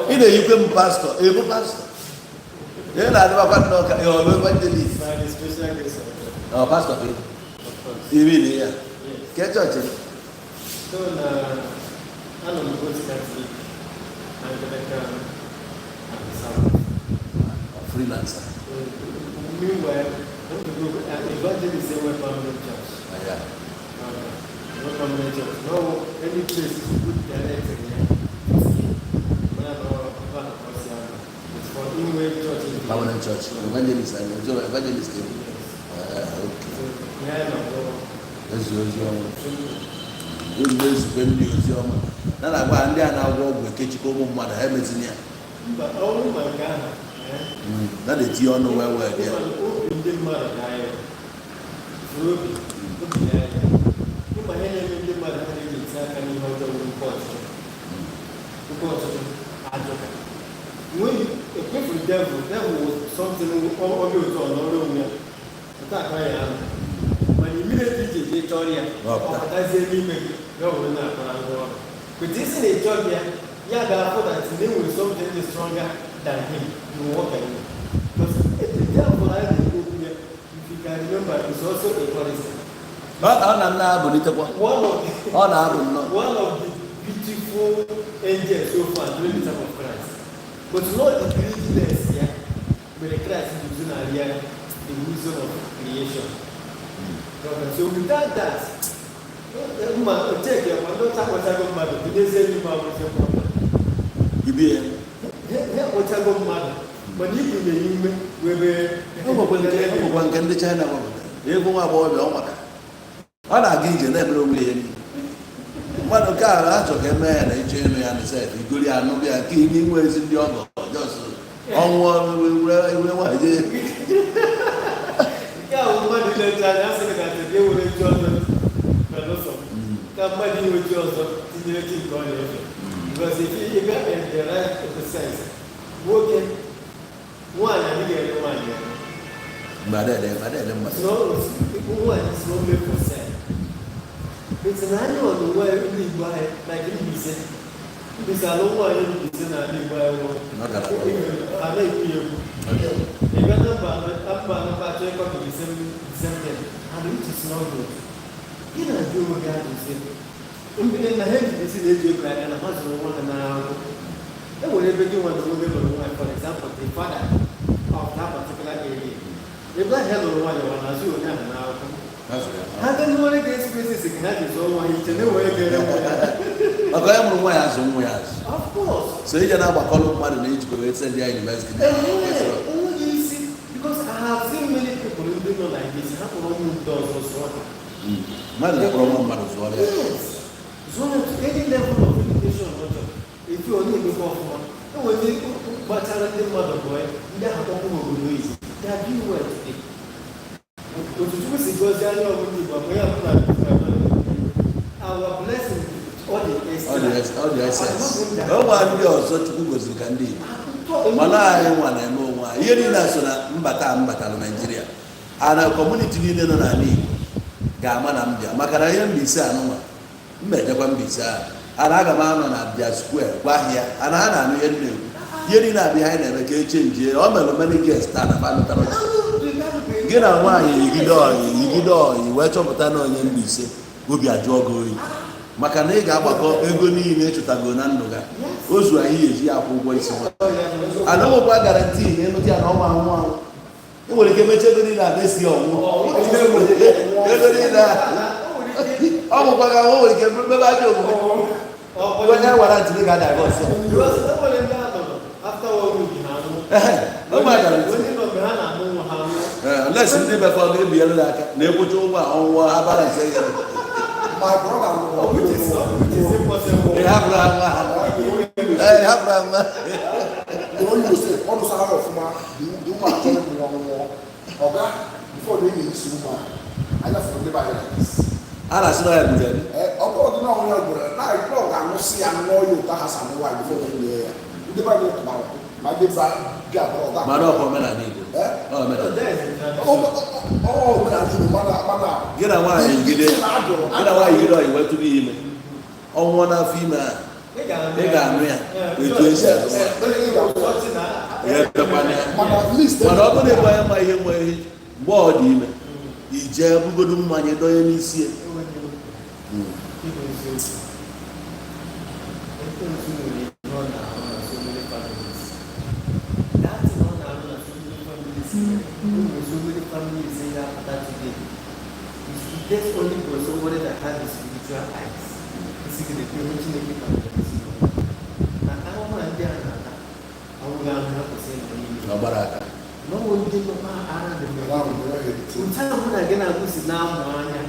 Ị na-eyikwe m pastọ, ebu pastọ ị na-adịbakwa nnọọ ka ị ọlụ evangelist. By the special grace of God. Ọ pastọ ka ị Of course. iri na ya Yes. ke chọọchị? So na anọ m both Catholic, Anglican, and Sabbath. Freelancer. Meanwhile, I'm to go evangelist enwe permanent church. Ya. No permanent church. No any place you put direct in here. Mana no ebe a ka ọ si anọ. It's for inwe church in the Permanent church evangelist and evangelist. Yes. Ah, okay. So ya na ọ Ezi ozi ọma, ozugbo ezube ndị ozi ọma na na-agwa ndị a na-agwọ ọgwụ ekechikwa ụmụ mmadụ, ha emezina ya. Mba, ọ bụrụ ma nke ahụ, eh, Na na-etinye ọnụ wee wee dị ya. Obi ndị mmadụ n'anya furu obi obi n'anya. Ịma ihe na-eme ndị mmadụ ha na-eji eti aka n'ihe ọjọọ bụ nke ọchịchị, nke ọchịchị ajọka. When ekwefuru devil, devil was something ọbịa otu ọ nọrọ onwe ya pụta aka ya ahụ, mana immediately iji eje chọrọ ya, Ọ ọ pụta. pụtazie n'ime gị ya, ọ bụrụ na-akpara ngwa ọrụ. But isi na ịchọghị ya, ya ga-afụ that na enwere something dị stronger than him, you will walk away. Because the devil anyị na-ekwu okwu ya, if you can remember, is also a chorister. Ọ na nna abụlitekwa. Ọ na-abụ nnọọ. One of the beautiful angels so far during the time of Christ. But not the greediness, yeah, but the Christ is using the wisdom of creation. So without that, ma check ya, ma ndị ọcha akpọchago mmadụ, tinyezie n'ime abụzi problem. Ibie. Ha akpọchago mmadụ, mana ibu na-enye ume webe. O nwekwa nke ndị China wepụtara ego. Nwa agbọghọbịa ọ maka ọ na-aga ije na-emere onwe ihe niile. Mmadụ nke a achọ ka eme ya na ịchọ ịnụ ya na sef igori anụ bịa nke ime inwe ezi ndị ọgọ jos ọnwụ were nwaanyị jee. Nke a bụ mmadụ ilecha anya asị gị na ga ewere chi ọzọ belụsọ ka mmadụ inwe chi ọzọ tinyere chi nke ọ na-efe. Because if you bịa in the right sense, nwoke nwaanyị adịghị ere nwaanyị ere. Mgbe adịghị mmadụ. Nwaanyị is not made for sale. But na anya ọnụnwa ndị Igbo anyị, like Mbaise, Mbaise alụ nwaanyị Mbaise na ala Igbo anyị nwụrụ. Ọ gara. A na-ekwu ya ekwu. Ị bịa na mba mba anọ achọ ịkọ the same thing, and which is not good. Ị na-ajụ onwe gị ajụjụ mgbe na ha ejidesi na-eji ego aka na ha zụrụ nwa ha n'ahụ. E nwere ebe gị nwa na onwe gị lụrụ nwaanyị, for example, the father of that particular area, ebe ahụ ya lụrụ nwaanyị, ọ na-azụ onye ahụ n'akwụkwọ. Ha ga nwere ga expenses ka ha ji zụọ nwa ha iche na-enwere ga-ere nwa ya. Maka onye mụrụ nwa ya azụ nwa ya azụ. Of course. So ije na-agbakọrọ mmadụ na ijikọ wee send ya university. Enweghị isi, because I have seen many people ndị nọ like this, ha kpọrọ ụmụ ndị ọzọ zụọ ha. Mmadụ na-akpọrọ nwa mmadụ zụọrọ ya. Yes, zụọ ya to any level of education ọ chọrọ. Etu ọ na-emekwa ọfụma, enwere ndị gbachara ndị mmadụ bụọ ndị ahụ kpọkwụ n'obodo oyibo. They are doing well today. Otu Chukwu si gọzie anya ọbụla Igbo bụ ya bụ na our blessing, all the Ọ dị ọ dị essence. O nwere ndị ọzọ Chukwu goziri ka ndị Igbo, mana anyị nwa na-eme onwe anyị ihe niile a. So na mbata a mbatara Naijiria a na community niile nọ n'ala Igbo ga-ama na mbịa, maka na ihe Mbaise anụnwa mba ejekwa Mbaise ahụ ana aga m anọ na Bịa Square gwa ya ana ha na-anụ ihe m na-ekwu. Ihe niile abịa anyị na-eme ka echenjie. O mere many guests taa na fanụtara gị na nwaanyị yigide ọyị yigide ọyị wee chọpụta na onye Mbaise, obi ajụọ gị oyi, maka na ị ga-agbakọ ego niile ịchụtago na ndụ ga ozu anyị ga-eji ya akwụ ụgwọ isi nwa. Ana nwekwa guarantee na ịnụta ya na ọnwa anwụ anwụ. Ị nwere ike mechie ego niile a mesi ọnwụ ego niile a ọ bụkwa ka o nwere ike mebe ajọ omume onye gwara ntị ga divorce ya. Because e nwere ndị a nọrọ after one week ha anwụ. Ehe, o nwere guarantee. Onye nọ mgbe ha na-amụ nwa ha anwụ. Ee, unless ndị befe ọ ga-ebinyere gị aka na ekwucha ụgwọ a ọnwụọ ha balance ya. My brother lụrụ Which is impossible. Ị hapụrụ ha nwa ha. Ee, ị hapụrụ ha nwa. The only mistake ọ lụsara ya ọfụma, the woman achọrọ ịmụ nwa nwụọ. Ọga, before na enyi isi woman anya fụrụ ndị be anyị like this. A na-asị na ya gburu ya. Ee, ọ bụrụ dị na ọnwụ ya gwere na ọ ga-anụsị ya ṅụọ ya ụtọ ha sa nwaanyị before na enyi ya. Ndị be anyị tụbara ụtụ ma ndị ba bịa bụrụ ọga. Mana ọkwa omenala Igbo. Ee? Ọ omenala. Ọ omenala Igbo, mana Gị na nwaanyị yigide, gị na nwaanyị yigide ọyị wee tụrụ ya ime, ọnwụọ n'afọ ime a, ị ga-anụ ya etu esi azụ nwa ya ebekwana ya. Mana at least Mana ọ bụrụ na ịgba ya ma ihe nwe ihe mgbe ọ dị ime, ijee bugodo mmanya donye n'isi ya. Ịbụ eziokwu, ekwensu nwere ihe ọ na-arụ na so many families. That thing ọ na-arụ na so many families, o nwere so many families ya apụta today. It takes only for somebody that has the spiritual eyes isi gị na-ekwu ihe Chineke kwadoro ezinụlọ na ahụhụ a ndị a na-ata awụghị ahụ ha kwesịrị ịnọ n'ime. Ọ gbara aka. N'ọnwụ ndị nọkwa ara dị otu ahụ mụ na gị na-agụsi na-amụ anya,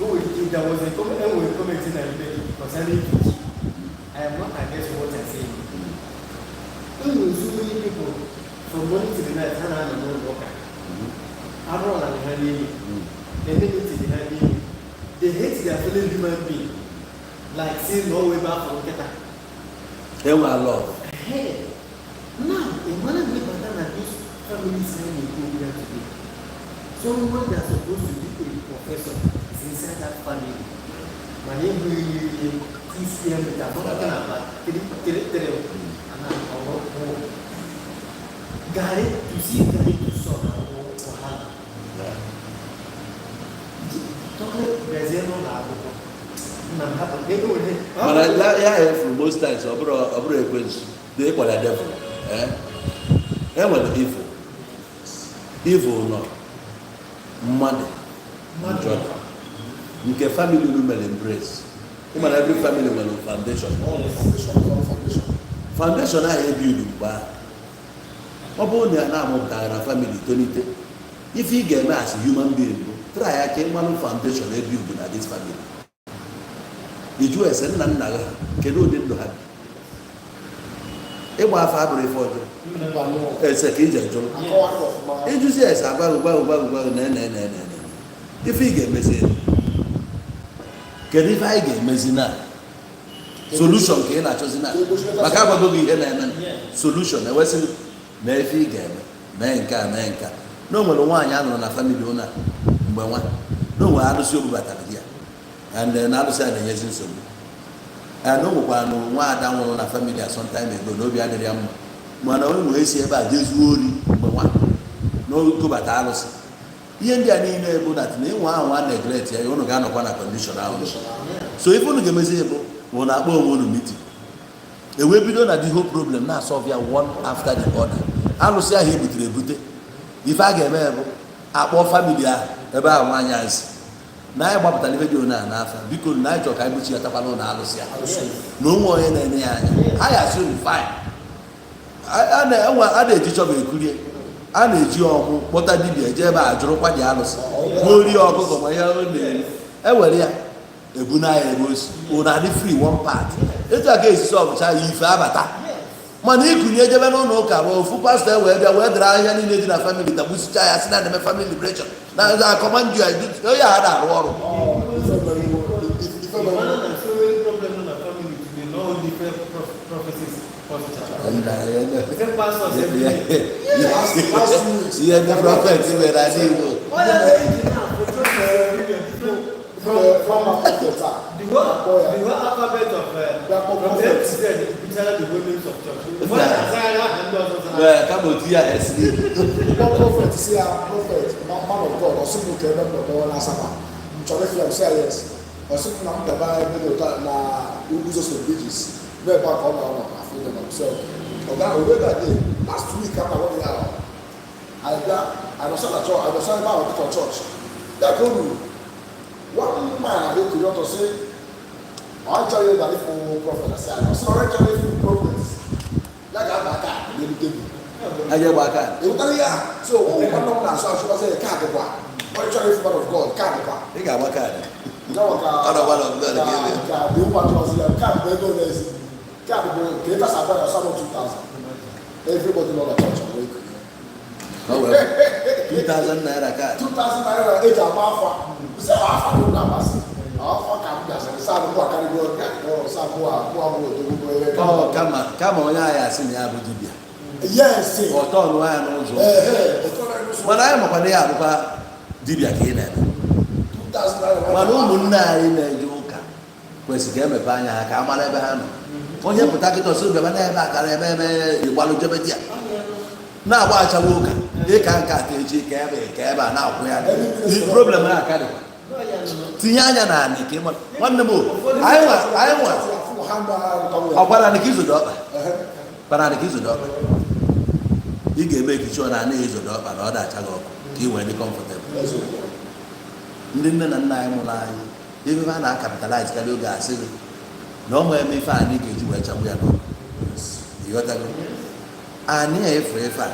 o nwere ike there was a comment, enwere comment na ebe concerning Nkechi. I am not against what I say. Enwere so many people, from morning to the night ha na-anọ n'ụlọ ụka, arụ ọla dị ha n'ime, enmity dị ha n'ime. They hate their fellow human being like say na ọwụ ebe afọ nkịta. Enwe alọ. Hey, now ị mara mgbe bata na those families ha na-ekwu okwu ya today, someone that's supposed to be a professor is inside that family, mana ịhụ ihe ihe. 2 square meter talking about 3 3 3 and garri, to see garri to sell na wahala. Talking bịazie n'ụlọ akwụkwọ, nna m hapụ ego ole. Mana ya efuru most times, ọ bụrụ ekwensu dị ịkwara devil, eh? E nwere evil, evil nọ mmadụ mmadụ njọ nke family unu mere embrace. Ịmara every family nwere foundation. All foundation, all foundation. Foundation ahụ ebighị mgbe ahụ, ọ bụrụ na ya na-amụpụtara na family tolite, ife ị ga-eme as a human being bụ try ya ka ịmalụ foundation ebighị na this family. Ịjụ ese nna nna gị ha, kedu ụdị ndụ ha bi? Ịgba afa abụrụ ife ọjọọ. Mba, no. Ese ka ije jụrụ. Akọwara ọfụma. Ịjụzi ese, agwaghị gwaghị gwaghị gwaghị na ene ene ene ene. Ife ị ga-emezi, kedu ife anyị ga-emezi na solution ka ị na-achọzi na maka agwago gị ihe na-eme? Solution ewesị na ife ị ga-eme, mee nke a, mee nke a, na o nwere nwaanyị a nụrụ na family ụna mgbe nwa, na o nwere arụsị o bubatara di ya, and na arụsị a na-enyezi nsogbu, and o nwekwara na nwa ada nwụrụ na family a sometime ago, na obi adịrị ya mma, mana onye nwere esi ebe a jezuo ori mgbe nwa na okobata arụsị. Ihe ndị a niile bụ na ịnwa ahụ a neglect ya, unu ga-anọkwa na condition ahụ. So ife unu ga-emezi bụ na akpọ onwe unu meeting, ewee bido na the whole problem na solve ya one after the other. Alụsị ahụ ebutere ebute, ife a ga-eme bụ akpọ family ahụ ebe ahụ nwaanyị azị na anyị gbapụtara ife dị one a n'afa, biko na anyị chọrọ ka anyị gbuchi ya takwala ụlọ alụsị a na onwe onye na-enye ya anya. Anyị asị unu fine. A na-eji chọba ekurie, a na-eji ọmụ kpọta dibịa, eje ebe a jụrụkwa dị alụsị gbuo ọkụkọ, ma ihe ọ na-eri ewere ya ebu na ya ebe osi ụna adị free one part. Etu a ka esi sọbụcha ya, ife abata. Mana ikunye ejebe n'ụlọ ụka bụ ofu pastọ e wee bịa wee dara ahịhịa niile dị na family, tagbusicha ya, sị na na-eme family liberation na command you, onye a na-arụ ọrụ. Ife mere Mana na so many problems nọ na family today, not only prophecies hospital. The same pastors every day. Last 2 weeks Ihe ndị prophet mere ala Igbo. All that age now, for church religion, different from prophet a the whole alphabet of Yeah, from A prophet. to Z, picture the whole names of church. Ụfọdụ na-azagharị aha ndị ọzọ zara. Ee, kama otu ya esi. Kpọ prophet, si ya, "Prophet, man of God," ọsị m ka ebe m nọ na Asaba, m chọrọ ife ya. M sị ya yes. Ọsị m na m gaba ebe dị ụtọ na ụzọ St. Bridges n'ebe a ka ọ nọ afọ ịdọ na m sị ọga owe that day last week a na-agwa ya. Anyị bịa, anyị nọsa na chọọchị, anyị nọsa ebe ahụ dịka chọọchị ya ka o ruru, one man abịa ekiri ọtọ sị ọ chọrọ ịga ịfụ prophet. Asị anyị, ọsị na ọ chọrọ ịfụ prophet, ya ga-aba kaadị n'elu tebụl. Aja gba aka. Ewutara ya. So ụmụ nwanne m na-asụ asụ ọsọ ya, kaadị kwa, onye chọrọ ịfụ man of God, kaadị kwa. Ị ga-agba kaadị. Nyawa ka Ọ nọ man of God ka ka ebe. Ka dị ụmụ atụ ọzọ ya, kaadị bụ ego ole ezi? Kaadị bụ ka ịfasa agba ya ọsọ 2000. Everybody nọ na chọọchị wee kuru. Ka ọ wee 2000 naira kaadị. 2000 naira eji agba afa. Sị afa dị na-amasị afa ka m bịasịrị sị abụ akarịgo sị abụ abụ abụ odogwu ebe. Ọ kama onye ahụ asị na ya bụ dibịa, ọtọ ọnụ ya n'ụzọ. Ehe, ọtọ n'ụzọ. Mana anyị makwa na ya abụkwa dibịa ka ị na-eme. 2000 naira. Mana ụmụnne anyị na-eje ụka kwesịrị ka emepe anya ha ka a mara ebe ha nọ. Onye pụta kịta ọsọ bịaba n'ebe a kara eme eme ịgbalụ jebe di ya na-agba achawa ụka ịka nke ata echi ka ebe a na-akwụ ya. Problem ha aka dịkwa. Tinye anya na anị ka ị mara, nwanne m o, anyị nwa ọkwara anị ka izodo ọkpa kpara anị ka izodo ọkpa. Ị ga-eme ekichi ọ na anaghị ezodo ọkpa na ọ dacha gị ọkụ ka ị wee dị comfortable. Ndị nne na nna anyị mụrụ anyị, ebe ha na-acapitalize karịa oge asị gị na ọ nwee eme ife anyị ga-eji wee chagbu ya n'ọkụ. Ịghọtago? Anyị a efu ife a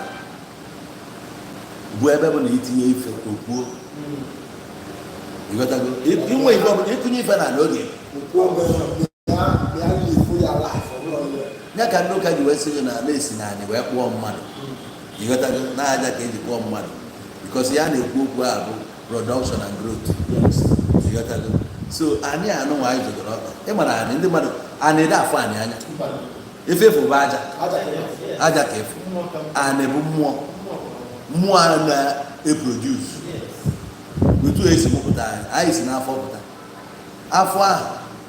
bụ ebe bụ na itinye ife okwuo. Ịghọtago? Inwe ife ọbụla ịkụnye ife na ala oge ya ka ndị ụka ji wee sị gị na ala esi na anị wee kpụọ mmadụ. Ịghọtago? Na aja ka eji kpụọ mmadụ, because ya na-ekwu okwu a bụ production and growth. Ịghọtago? So anyị anụ nwa anyị zụtara ọkpa, ị mara anị ndị mmadụ anị dị afọ anị anya ife efu bụ aja, aja ka efu. Anị bụ mmụọ, mmụọ a na-eproduce otu esi mụpụta anyị. Anyị si n'afọ pụta, afọ ahụ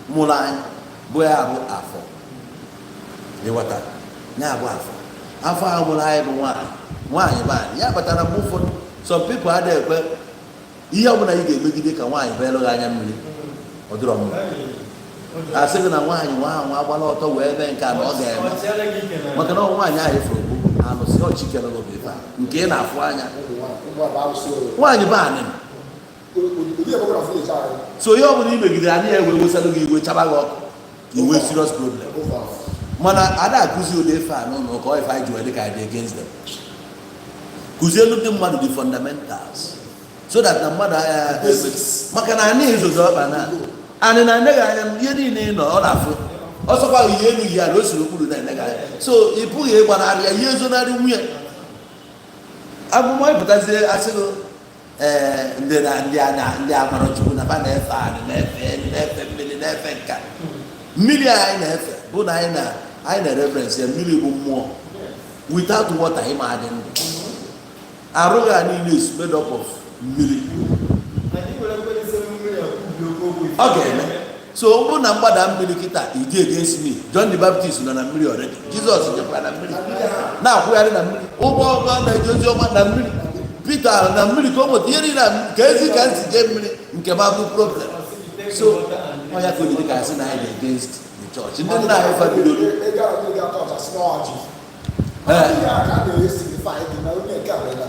mụrụ anyị. Bụ ya bụ afọ, ịghọta? Ya bụ afọ, afọ ahụ mụrụ anyị bụ nwaanyị. Nwaanyị bụ anyị. Ya kpatara mgbe ụfọdụ some people adịghị ekwe ihe ọbụla ị ga-emegide ka nwaanyị beelụ gị anya mmiri. Ọ dịrọ mma. Asị gị na nwaanyị nwa ahụ agbala ọtọ wee mee nke a na ọ ga-eme, maka na ọ nwaanyị ahụ ifuru bụ alụsị ọchikere gị bụ ife a nke ị na-afụ anya. Nwaanyị bụ anị. So ihe ọbụla ị megidere anyị, ya wee wesalụ gị iwe, chaba gị ọkụ, iwe serious problem. Mana ada akụzi ụdị ife a n'ụlọ ụka. Ọ ife anyị ji wee dị ka anyị dị against them. Kụzielu ndị mmadụ the fundamentals so that na mmadụ agha, maka na anyị ezozo ọkpa na anyị na-ene gị anya. Ihe niile ị nọ, ọ na-afụ ọsọkwa ihe elu ya na o siri okpuru na-ene gị anya, so ị pụghị ịgbanarị ya. Ihe ezonarị nwunye amụma ịpụtazie, asịgị ee, ndị na ndị a na ndị amara Chukwu na fa na-efe anị, na-efe elu, na-efe mmiri, na-efe nka. Mmiri a anyị na-efe bụ na anyị na reverence ya. Mmiri bụ mmụọ. Without water, ịma adị ndụ. Arụ gị a niile is made up of mmiri. Ọ ga-eme so ọ bụrụ na mgbada mmiri kịta iji against me. John the Baptist nọ na mmiri already. Jizọs jekwara na mmiri, na-akwụgharị na mmiri. Ụgbọ ọgọ na-eje ozi ọma na mmiri. Peter na mmiri ka o nweta ihe niile ka ezi ka nsi jee mmiri nke ma bụ problem. So ọ ya ka o ji dị ka asị na anyị dị against the church. Ndị nna anyị fa bidoro. Ee.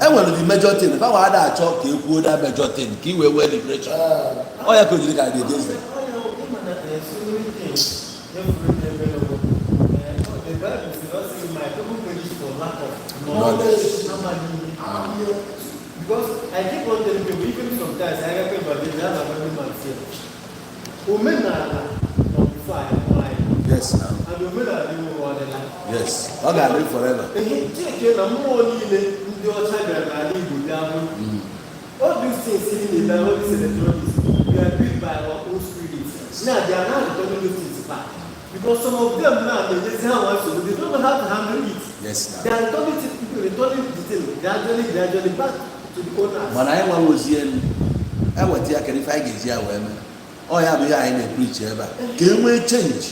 E nwere the major thing fa nwa ada achọ ka e kwuo, that major thing ka i wee wee liberation. Ọ ya ka o jiri ka dị against them. The Bible says, "My people perish for lack of knowledge." Knowledge. Because I keep on telling people, even sometimes I get about this, I have a man say, omenala nọ before anyị mụọ anyị. Yes now. And omenala enweghị ọdịla. Yes, ọ ga-adị forever. Ehe, cheke na mmụọ niile ndị ọcha bịara n'ala Igbo bịa hụ. All these things in the all these electronics, we are built by our own spirits. Now they are now returning those things back. Because some of them now, they just have one, so they don't know how to handle it. Yes now. They are returning it, returning the thing gradually, gradually back to the owners. Mana anyị nwa ozi elu eweta ya, kedu ife anyị ga-eji ya wee mee? Ọ ya bụ ihe anyị na-epreach ebe a, ka e nwee change.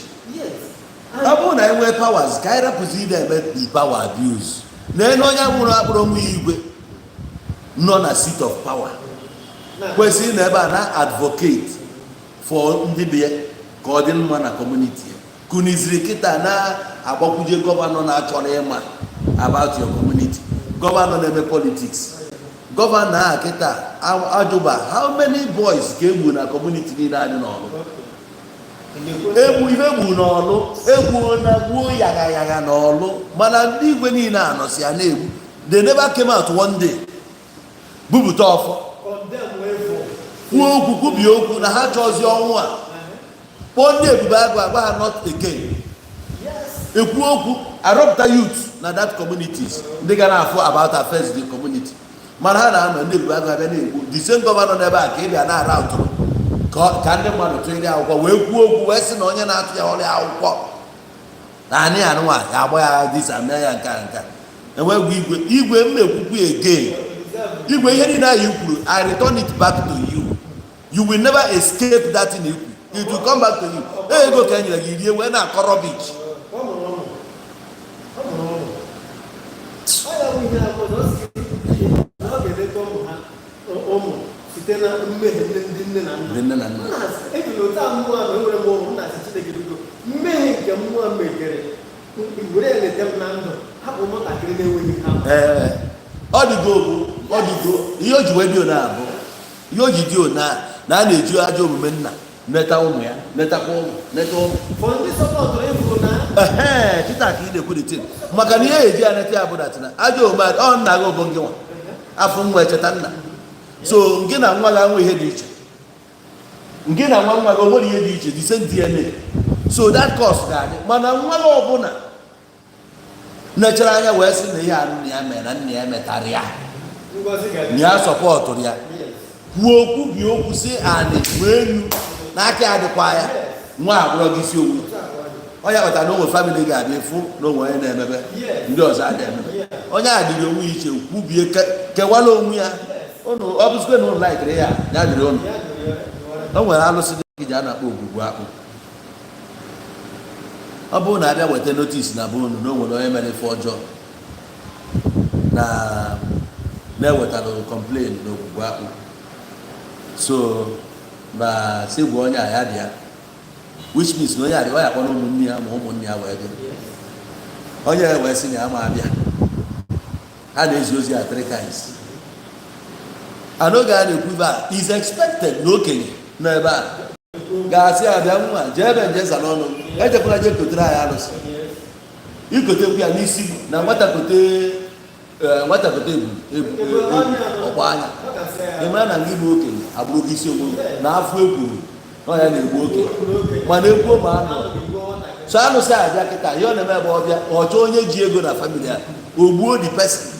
Ọ bụrụ na anyị nwee powers, ka anyị rapụzi ị na-eme the power abuse. Na-elu onye nwụrụ akpụrụ onwe ya igwe nọ na seat of power kwesịrị na ebe a na advocate for ndị be ya ka ọ dị mma na community ya. Kuniziri kịta na-agbakwuje governor na-achọrọ ịma about your community, governor na-eme politics. Governor a kịta ajụba how many boys ka egbu na community niile adị n'ọlụ. Egbu ife egbu n'ọlụ, egbuo na gbuo yagha yagha n'ọlụ, mana ndị igwe niile anọsi ya na-egbu. They never came out one day bupụta ọfọ, Condemn wee kwuo okwu, kwubie okwu na ha chọzi ọnwụ a, kpọọ ndị ebube agụ, agwa ha not again. Ekwu okwu, arọpụta youth na that communities ndị ga na-afụ about affairs the community. Mana ha na-anọ, ndị ebube agụ abịa na-ekwu. The same governor n'ebe a ka ị bịa na-ara ụtụrụ ka ndị mmadụ tụnyere akwụkwọ wee kwuo okwu, wee sị na onye na-atụ ya ọrịa akwụkwọ na anị anụnwa ya agba ya disa mee ya nke a nke a. Enwegwu igwe, igwe m na-ekwukwu again, igwe, ihe niile ahụ i kwuru, I return it back to you. You will never escape that thing ikwu. It will come back to you. Ego ka e nyere gị rie wee na-akọ rubbish. Ọ mụrụ ụmụ. Ọ mụrụ ụmụ. Ọ ya bụ ihe akwụkwọ ọ sị na ọ ga-eleta ụmụ ha, ụmụ site na mmehie ndị nne na nna. Ndị nne na nna. M na-asị, ejila otu a mmụọ a na enwere m ụmụ, m na-asị Chineke, biko, mmehie nke mmụọ m megere, were ya leta m na ndụ, hapụ ụmụntakịrị na-enweghị ha. Ee, ọ dịgo bụ ọ dịgo ihe o ji wee dị ona abụ ihe o ji dị ona na a na-eji ajọ omume nna neta ụmụ ya, netakwa ụmụ, neta ụmụ. For ndị supportụrụ ịfụrụ na Ehe, kịta ka ị na-ekwu the thing, maka na ihe eji ya neta ya bụ that na ajọ omume ọ nna gị bụ ngị nwa afọ nwa echeta nna. So ngị na nwa gị anwe ihe dị iche, ngị na nwa nwa gị o nwere ihe dị iche, the same DNA. So that curse ga-adị. Mana nwa gị ọbụla nechara anya wee sị na ihe a nna ya mere na nna ya metara ya, ngozi ga-adị. Na ya supportụrụ ya, kwuo okwu, bie okwu, si anị wee elu n'aka ya dịkwa ya, nwa agbụrọ gị isi owu. Onye kpatara na onwe family ga-abịa efu na onwe onye na-emebe, ndị ọzọ adị emebe. Onye a dịrị onwe ya iche, kwubie, kewala onwe ya. Ụnụ ọ bụzikwe na ụnụ likeiri ya, ya dịrị ụnụ. Ya dịrị ya, O nwere alụsị dị ji a na-akpọ ogwugwu akpụ. Ọ bụrụ na abịa weta notice na be unu na o nwere onye mere ife ọjọọ na na-ewetara complain n'okwukwe akpụ, so na si gwa onye a ya bịa, which means na onye a ọ ya akpọrọ ụmụnne ya ma ụmụnne ya wee bịa. Onye ya wee sị na ya ma abịa. Ha na-ezi ozi a three times, and oge a na-ekwu ebe a is expected na okenye nọ ebe a ga-asị, "Abịa nwa, jee ebe nje zara ọnụ, ejekwala je kotere anyị alụsị." Ikotekwu ya n'isi na nwata kote, nwata kote ebu ebu ebu ọkpọ anya. Ị mara na ndị bụ okenye agbụrụ gị isi onwe na afọ ekwuru na ọ ya na-egbu okenye, mana ekwuo ma anụ so alụsị abịa kịta. Ihe ọ na-eme ebe ọ bịa, ọ chọọ onye ji ego na family a, o gbuo the person,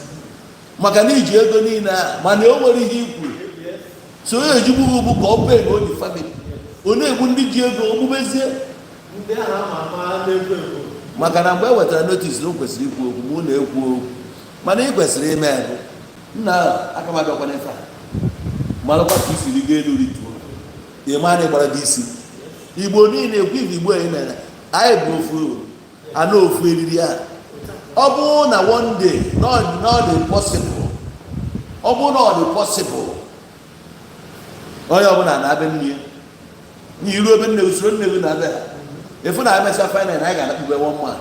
maka na iji ego niile a, mana o nwere ihe ikwu. So onye ejigbu gị bụ ka ọ pay na the family, ọ na-egbu ndị ji ego ogbubezie. Ndị ahụ ama ama na-ekwo ekwo. Maka na mgbe e wetara notice na o kwesịrị ikwu okwu, ma ụ na-ekwu okwu, mana ị kwesịrị ime bụ nna aka m abịakwana ife a, malụkwa ka isi rigo elu rituo. Ị ma na ịgbara gị isi Igbo niile ekwu ife Igbo anyị mere. Anyị bụ ofu anụ, ofu eriri a. Ọ bụrụ na one day na ọ dị possible, ọ bụrụ na ọ dị possible, onye ọbụla na-abịa nne ya n'iru ebe nne usoro nne gị na-abịa ha efu na emesịa final na anyị ga-anakpube one man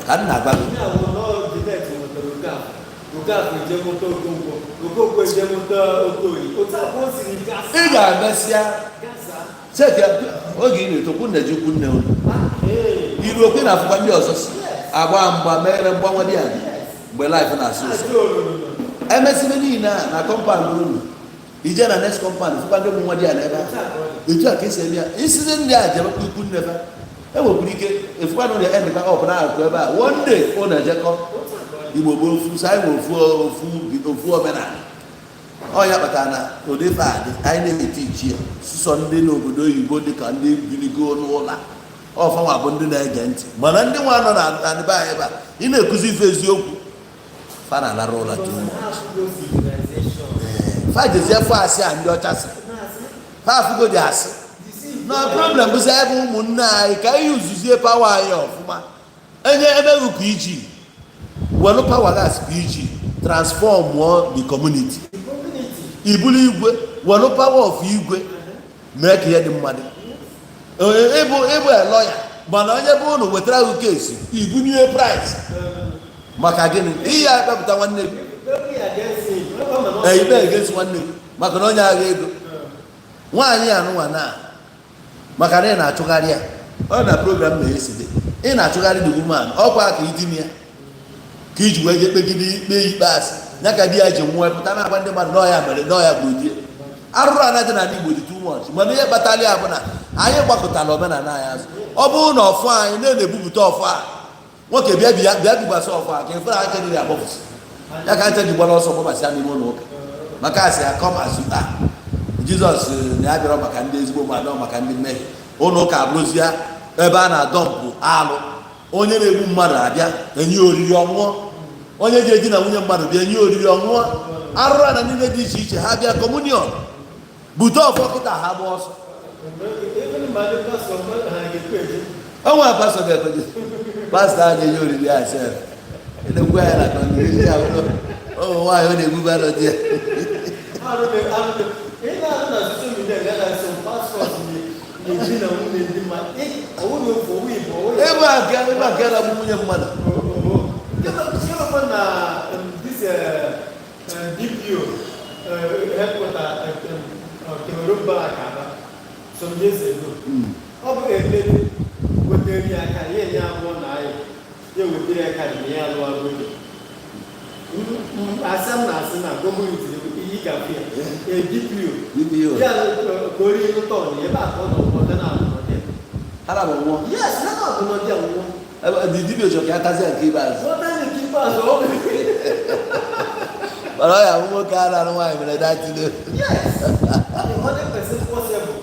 ka m na-agba gị. Ya bụ na ọ Judet nwetara Okafọ, Okafọ eje mụta Okonkwo, Okonkwo eje mụta Okorie. Otu a ka o siri gasa. Ị ga-emesịa gasa. Cheki oge ị na-etokwu nne ji ukwu nne unu. Ee. Iru okwe na-afụkwa ndị ọzọ si agba mgba mere mgbanwe dị anyị mgbe life na-asụ ụsọ. Ajụ olulu. Emesibe niile a na compound unu, ije na next compound, fụkwa ndị ụmụ nwa dị ya n'ebe Otu a. a ka ọ dị. Etu a ka esi eme ya. Isizi ndị a jebekwa ikwu nne fa, enwekwara ike efukwa na ụlọ endịkwa ọpụ na akụ ebe a. One day ụnụ ejekọ. Otu a ka ọ dị. Igbo bụ ofu, so anyị nwe ofu ofu ofu omenala. Ọ ya kpatara na ụdị ife a dị anyị na-eti ichie sụsọ ndị n'obodo oyibo dị ka ndị biligo n'ụlọ ọfanwa bụ ndị na-ege ntị, mana ndị nwa nọ na na be anyị ebe a, ị na-ekuzi ife eziokwu, fa na-alara ụla too Because much. ha afụgo civilization. Fa jezie fụ asị a ndị ọcha sị Na-asị, fa afụgo dị asị deceive. Na problem bụzi anyị bụ ụmụnne anyị ka anyị uzuzie power anyị ọfụma. Enye emeghị PG, welu power gas PG transform the community. The community. Ibulu igwe, welu power of igwe mee ka ihe dị mmadụ. Ịbụ a lawyer, mana onye bụ ụnụ wetara gị case, ibunye price. Maka gịnị ihe a kpepụta nwanne gị? Don't be against him. Ọ ma na ọ- Ikpe against nwanne gị maka na onye agha ego nwaanyị anụnwa na maka na ị na-achụgharị ya. Ọ na program na esi dị, ị na-achụgharị the woman, ọkwa ka idini ya ka iji wee jee kpegide ikpe ikpeazụ ya ka di ya ji nwụọ, pụta na-agba ndị mmadụ n'ọya mere n'ọya bụ di arụrụ ana dị n'ala Igbo dị too much. Mana ihe kpatara ya bụ na anyị gbakọtara omenala anyị azụ. Ọ bụrụ na ọfọ anyị na-ebupụta ọfọ a, nwoke bịa bịa bịa bikwasị ọfọ a ka efere aka dị agbapụsị ya ka ncha ji gbara ọsọ gbabasịa n'ime ụlọ ụka, maka asị ya come as you are. Jizọs na ya bịara maka ndị ezigbo mmadụ, ọ maka ndị mmehie. Ụlọ ụka abụrụzie ebe a na-adọmpụ alụ. Onye na-egbu mmadụ abịa enye oriri ọṅụọ, onye ji eji na nwunye mmadụ bịa enye oriri ọṅụọ, arụrụ ana niile dị iche iche. Ha bịa communion, bute ọfọ kịta, ha gba ọsọ. Even ma ndị pastọ ha ga-ekwe eje. O nwere pastọ ga-ekweje, pastọ a na-enye oriri a sef, elekwu ya na congregation ya bụrụ ụmụ nwaanyị ọ na-egbuba di ya. Arụ arụ ị na-arụ na social media ga na some pastors na-eji na nwunye ndị mmadụ. Ọwụghị ofu, ọwụghị ibu, ọwụghị Ebe a nke na-agbụ nwunye mmadụ. Nke nọkwa na this DPO headquarter, Cameroon Barrack, Aba, some years ago. Ọ bụ elele wetere ya aka ya enye abụọ na anyị ya wetere ya aka na ya alụ agụ. Asị m na asị na gọọmenti ihe gafe ya DPO. DPO. Ya ka o rie lụta ọnụ ebe a ka ọ nọ ọ na alụ nọdị. Ha na-abụ nwụọ. Yes, ha na-abụ nọdị nwụọ. Ebe the dibịa chọrọ ka ya tazie nke ikpeazụ. Nghọta nke ikpeazụ ọ bụ Mana ọ ya ahụ nwoke a na-alụ nwaanyị mere datilo. Yes, 100% possible.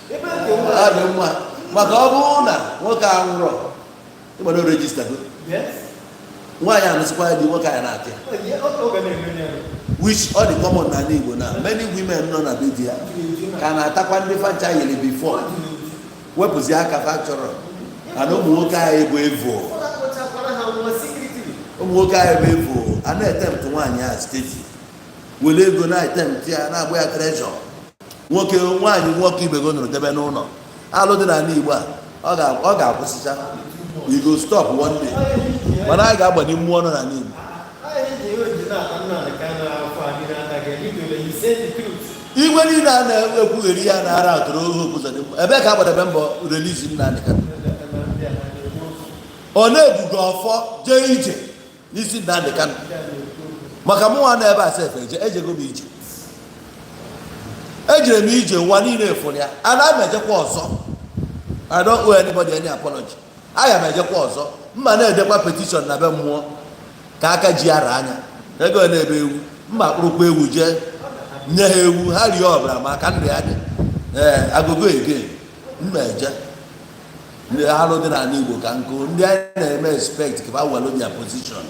Ebe nke Ọ nwaanyị dị mma, maka ọ bụrụ na nwoke a nwụrọ, ịgbado register go. Nwaanyị anụsịkwa ya dị, nwoke a na-atị ya. Ọ ga na-eme ya. Which ọ dị common n'ala Igbo na many women nọ na be di ya ka na-atakwa ndị fancha yiri before wepụzi aka fa chọrọ. Ana ụmụ nwoke anyị bụ evo. Ụfọdụ akpọchakwara ha nwa secretly. Ụmụ nwoke anyị bụ evo. A na-etempt nwaanyị a steeti, were ego na-etempt ya, na-agba ya trejọ. Nwoke, nwaanyị, nwoke ibe go nụrụ debe n'ụlọ alụ dị n'ala Igbo a, ọ ga-akwụsịcha. You go stop one day, mana anyị ga-agbanye mmụọ nọ n'ala Igbo. Ahịa eji ihe oji na-ata Nnamdi Kanu afọ a niile anaghị literally, he said the truth. Igwe niile a na-ekwugheri ya na-ara atụrụ ohu ụzọ dị mma. Ebe ka agbadabe mbọ release Nnamdi Kanu? Ndị a na-ekwu okwu. Ọ na-ebugo ọfọ jee ije n'isi Nnamdi Kanu. Ndị a na-ekwu okwu. Maka mụnwa na ebe a sef, eje ejego m ije, ejere m ije ụwa niile efụrụ ya. Ana m ejekwa ọzọ. I don't owe anybody any apology. Aga m ejekwa ọzọ. Mma na-edekwa petition na be mmụọ ka aka ji ara anya ego na-ebe ewu, mma kpụrụkwa ewu jee nye ha ewu ha rie ọbara maka ndụ ya dị. Ee, agogo ege mma eje. Ndị alụ dị n'ala Igbo ka nkụ, ndị anyị na-eme expect ka ha welu their position.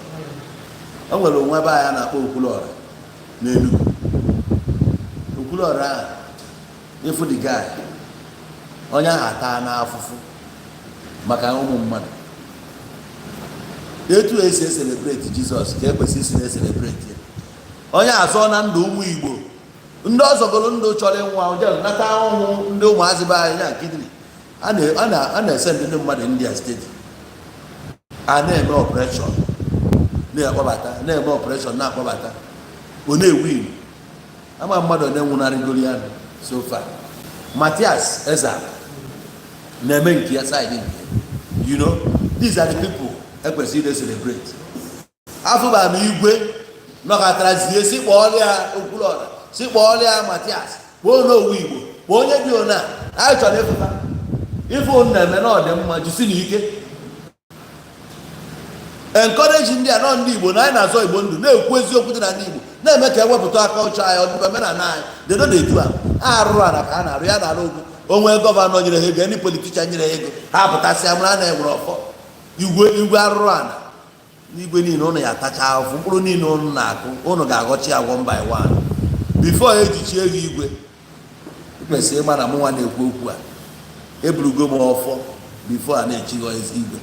O nwere onwe ebe anyị a na-akpọ Okwuluọra n'Enugu. Okwuluọra ahụ, ịfụ the guy, onye ahụ ata n'afụfụ maka ụmụ mmadụ. Etu esi e-celebrate Jizọs ka ekwesị isi na-e-celebrate ya. Onye azọ na ndụ ụmụ Igbo, ndị ọzọgoro ndụ chọrọ ịnwụ anwụ jere nata ahụhụ. Ndị ụmụazị be anyị na kidney a na-ese ndị mmadụ India steeti, a na-eme operation na-akpọbata, na-eme operation na-akpọbata. Ọ na-ewu ilu ama mmadụ onye nwụnarịgoro ya so far. Matias Ezara na-eme nke ya side nke ya. These are the people ekwesịrị ide celebrate. Afụba m igwe nọkọtara zie si kpọọrọ ya Okwuluọra, si kpọọrọ ya Matias, kpọọ n'owu Igbo, kpọọ onye dị ona anyị chọrọ ịfụta ife unu na-eme na ọ dị mma. Jisi na ike encourage ndị a nọ ndị Igbo na anyị na-azọ Igbo ndụ, na-ekwu eziokwu dị na ndị Igbo, na-eme ka ewepụta aka ọchọ anyị, ọdịbe omenala anyị. They no dey do am. Arụrụ ala ka a na-arụ ya na-arụ ogwu onwe. Governor nyere ha ego, ndị politician nyere ha ego, ha pụtasịa mara na enwere ọfọ igwe. Igwe arụrụ ala n'igwe niile ụnụ ya atacha ahụfụ. Mkpụrụ niile ụnụ na-akụ, ụnụ ga-aghọchi ya one by one before ejichi ego. Igwe ị kwesịrị ịma na mụnwa na-ekwu okwu a, eburugo m ọfọ before a na-echighọ ezi igwe.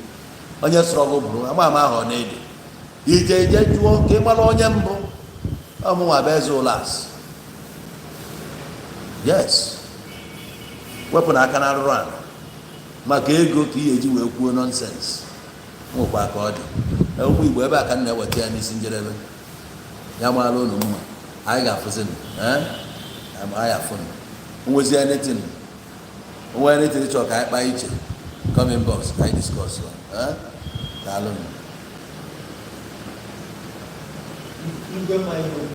Onye sọrọ gị bụrụ ama ama ahụ, ọ na-ede ije ije jụọ ka ị mara onye mbụ. Ọmụnwa bụ eze ụlas. Yes, wepụ na aka na arụrụ ala maka ego ka ị ga-eji wee kwuo nonsense. Nwekwa ka ọ dị. Ụmụ Igbo, ebe a ka m na-eweta ya n'isi njedebe. Ya maara unu mma. Anyị ga-afụzi anyị afụnụ nwezi anything, onwe anything chọrọ ka anyị kpaa iche, come inbox ka anyị discuss. Daalụ. Igwe mma ihe.